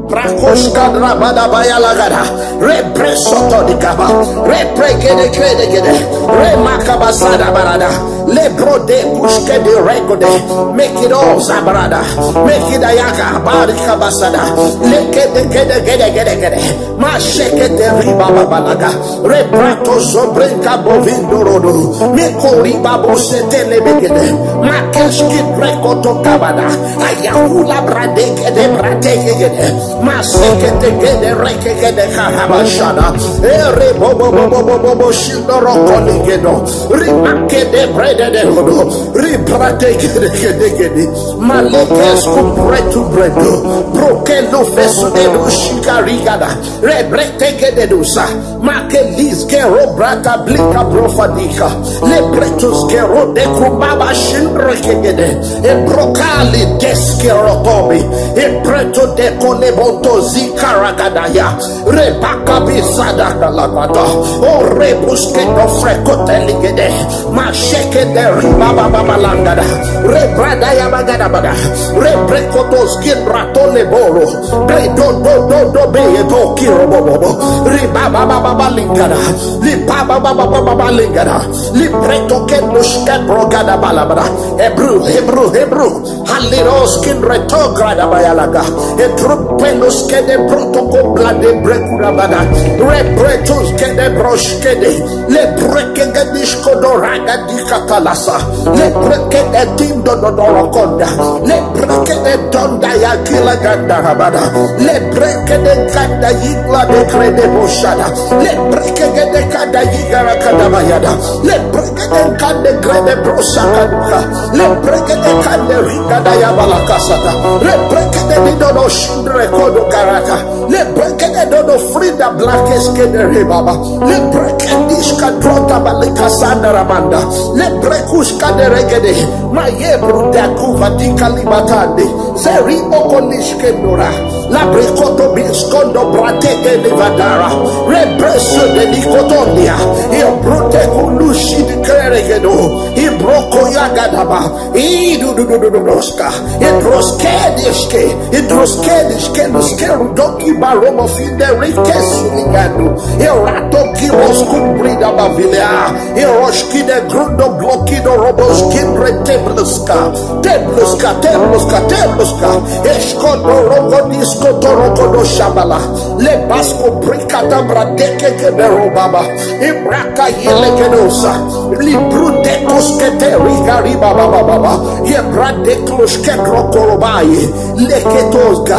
Prakoshka rabada bayalagada. Represoto di gaba. Repregede gede gede. Remakabasada barada. Lebro de pushke de regode. Make it all zabrada. Make it ayaga. Barika basada. Leke de gede gede gede gede. Masheke de riba babalaga. Reprato zobrenka bovindo rodo. Mekori babo setele begede. Makeski prekoto kabada. Ayakula bradeke de bradeke gede. Maseke de gede reke gede karabashada. Ere bobo bobo bobo bo shindo roko ligedo. Rimake de brede de rodo. Ribradeke de gede gede. Malekes ku bretu bredo. Brokelo fesu de do shikarigada. Rebrete gede dosa. Makelis kero brata blika profadika. Lebretus kero de kubaba shindre kegede. E brokali deskero tobi. E preto de koleboto zikaragadaya. Rebaka bisada kalabata. O rebuske no frekote ligede. Masheke Riba baba balangada, rebrada yabagada bada, rebrekotos ginratole boro, bredo do do do be eto kiro bobo, riba baba baba lingada, liba baba baba lingada, libreto ke muske brogada balabada, Hebrew, Hebrew, Hebrew, haliros kin reto grada bayalaga, etrupelos ke de protoko blade brekurabada, rebretos ke de broskede, le brekegedishko doraga di katalasa. Le breke de dindo do dorokonda. Le breke de donda ya kila ganda rabada. Le breke de ganda yigla de krede boshada. Le breke de kanda yigara kanda bayada. Le breke de kande grede brosa kaduka. Le breke de kande riga da ya balakasata. Le breke de dindo do shindre kodo karata. Le brekede dodo frida blakes kede rebaba. Le brekedish kadrota balika sanda ramanda. Le brekush kade regede. Maye bruda kuva di kalibatande. Zeri okolish kendora. La brekoto biskondo brateke livadara. Represo de likotondia. Io brute kulushi di keregedo. I broko yagadaba. I du du du du du doska. Idroskedishke, idroskedishke, luskeru doki baromo fide rike suligando. Irato kiros kumbrida bavilea. Iroshki de grundo blokido robos kindre tebluska. Tebluska, tebluska, tebluska. Eshko doroko disko toroko do shabala. Le basko brikata bradeke ke bero baba. Ibraka yelekedosa. Libru dekos kete rigari baba baba. Ye bradeklos ke brokorobaye. Leketosga,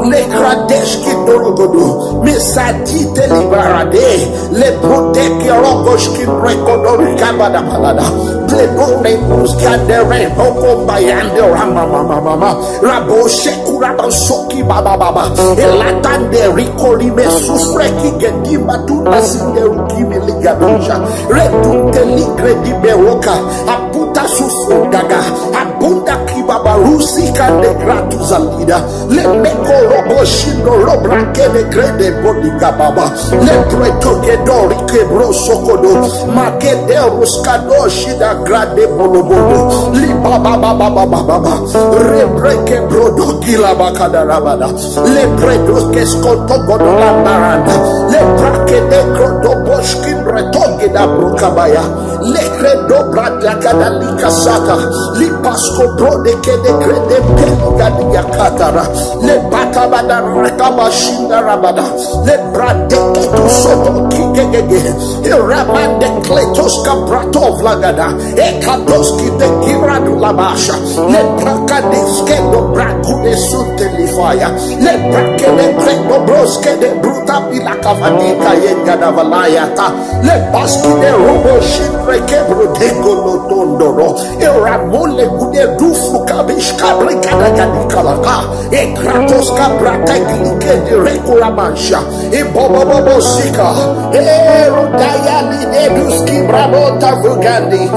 le kradesh ki dorogodo, mesati te libarade, le proteke rogosh ki rekodo rikabada balada, le bone muskande re hoko bayande rama mama mama, rabo sheku rabo soki baba baba, elatande rikori me susreki gedimba tuna sinde rukimi ligadosha, retunte ligre di beroka, aputa susu gaga, abunda kibabarusi kande gratuza lida. Le meko robo shindo robra kede grede bodiga baba. Le preto ke dori ke bro sokodo. Makede ruskado shida grade bolobodo. Li baba baba baba baba. Rebreke brodo gila bakada rabada. Le preto ke skoto godo la baranda. Le brake de krodo boshkin retoge da brokabaya. Lekredo brada kada lika sata. Lipasko brode kede krede pelu gadi yakatara. Le bata bada rakaba shinda rabada. Le brade ketu soto kikegege. Iramande kletos kabrato vlagada. Ekadoski de giradu labasha. Le brakadiske do braku de sunte lifaya. Le brake de krego broske de bruta bila kavadika yenga da valayata. Le baski de robo shindre kebro dengo lo tondoro. E ramole gude dufu kabish kabre kada gadi kalaka. E kratos kabra teknike di rekura mancha. E bobo bobo sika. E rodaya li de duski brabo tavugandi.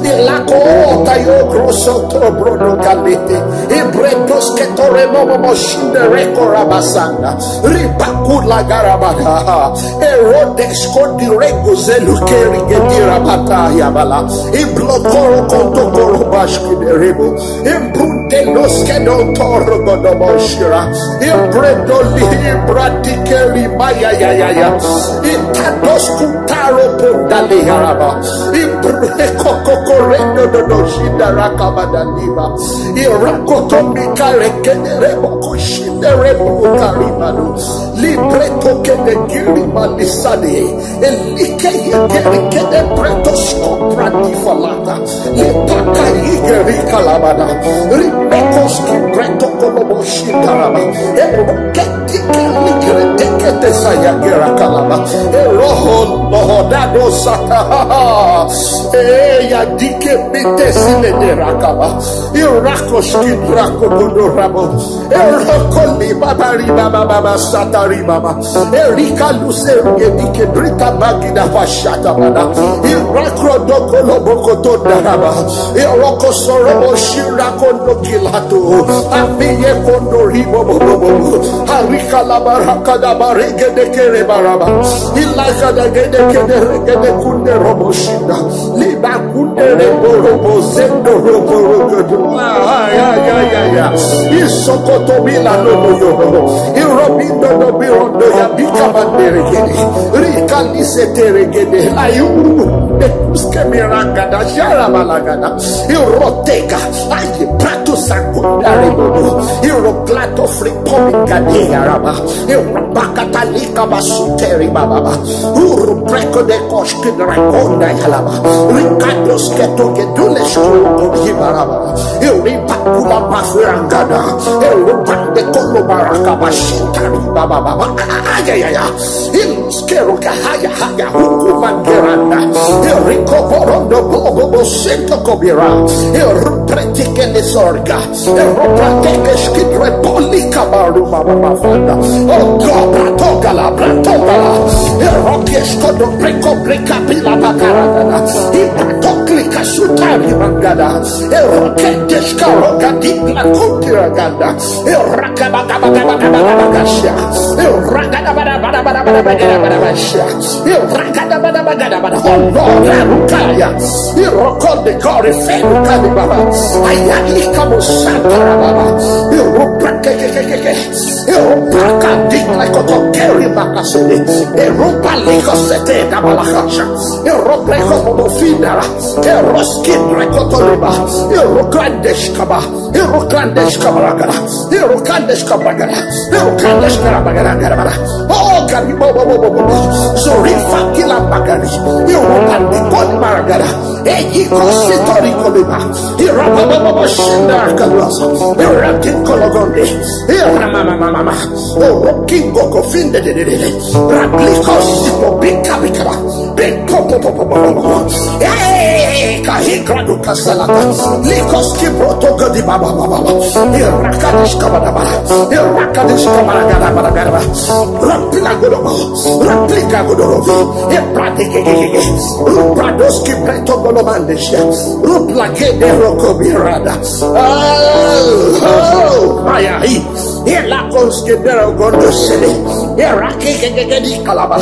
E la kota yo grosso tobro no kalete. E bretos ke tore momo mo shinde rekura basanga. Ripakula garabaka. Erodesko dirego zelu keri gedira bata yabala. Iblokoro kontokoro bashki derebo. Imbrunde loske do toro godoboshira. Imbrendo li imbradikeri maya ya ya ya. Itadosku taro pondale yaraba. Imbreko kokorendo dodoshida rakabadaniba. Irakotomika rekedere bokoshindere bokarimanu. Libreto kede giri malisade. Elike yegeri kede breto skopra di falata. Lipaka yigeri kalabada. Ribekos ki breto kolobo shikaraba. Eroke dike ligre dekete saya gera kalaba. Eroho lohodado sata. Eya dike bite sile de rakaba. Irakos ki drako bodo rabo. Eroko liba bari baba baba satari baba. Erika luse uge dike brita bagida pashata bada. Irakro doko lobo koto daraba. Eroko sorobo shira kondo kilato. Abiye kondo ribo bobo bobo. Ari Kalabarakadabaregedekerebaraba. Ilakadagedekederegedekunderoboshinda. Libakunderoborobo zendoroborogodo. Ah, ya, ya, ya, ya. Isokotobilanoloyoro. Irobindo dobirondo ya bikabanderegede. Rikaliseteregede. Ayuru. Kemiragada. Sharabalagada. Iroteka. Aye. Prato sakundare bobo. Iroklato frikomi gade yaraba. Irabakatalika basuteri bababa. Uru preko de koshki dragonda yalaba. Ricardo sketo gedule shkuru baraba. Iribakula bafirangada. Irubande kolo baraka bashita bababa. Ayayaya. Iluskero kahaya haya hukumangeranda. Iriko borondo bobo bosento kobira. Irupretikele sorga. Eropratekeski prepolika baruma mafanda. Oh God, bratogala, bratogala. Erokesko do preko breka pila bakaragada. Ibatoklika sutari mangada. Erokendeska roga dibla kutiraganda. Erakabakabakabakabakabakasha. Erakadabadabadabadabadabadabadabasha. Irakadabadabadabada. Oh Lord, Arukaya. Irokonde kore fenu kadibaba. Ayali kamo santara baba. Iruprakekekeke. Iruprakadikla kotokeri makasede. Irupaliko sete dabalakasha. Iropreko bobofindara. Iroskin rekotoliba. Irukandeshkaba. Irukandesh kabaragara. Irukandesh kabaragara. Irukandesh kabaragara. Oh, gari bo bo bo bo bo. Zorifa kila bagari. Irukande kon baragara. Eyi ko sitori koliba. Iraba bo bo bo shinda kablas. Irakin kologonde. Irama mama mama. Orokin goko finde de de de. Rabliko sipo bika bikaba. Biko po po po po po po. Eh, kahigra duka salata. Likos ki proto gadi baba baba. Irakadish kabada bada. Irakadish kabada gada bada gada bada. Rapila godobo. Raplika godorovi. Ipratike. Rupradoski preto golomandesha. Ruplagede rokobirada. Oh, oh, maya hi. Ela konske dero gondo sele. Era ke ke ke ke di kalaba.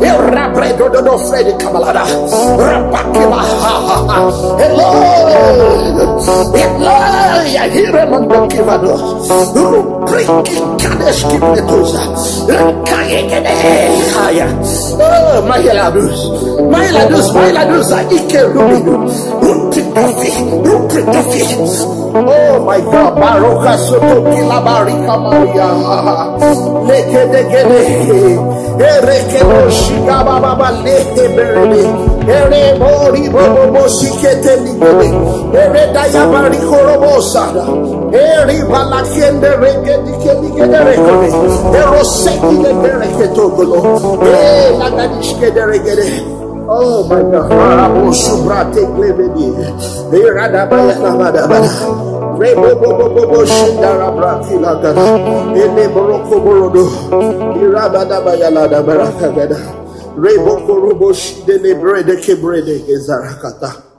Era bredo do do fredi kabalada. Rapakila. Hello. Hello. Ya hire mando kivado. Rupriki kadeski metuza. Kaya kede. Kaya. Oh, my heladus. My heladus. My heladus. Ike rubidu. Ruprikafi. Ruprikafi. Oh my God, Baroka Soto Kila Barika Maria. Leke deke de. Ereke no shika baba ba leke berede. Ere mori bobo bo sikete ligede. Ere daya bariko robo sada. Eri balakende reke dike ligede rekode. Ero seki de reke togolo. E lagadishke de regede. Oh my God. Arabo subra te klevedi. Irada baya na bada bada. Rebo bo bo bo bo shindara brati lagada. Ele boroko borodo. Irabada baya lada baraka gada. Rebo korobo shidele brede ke brede ke zarakata.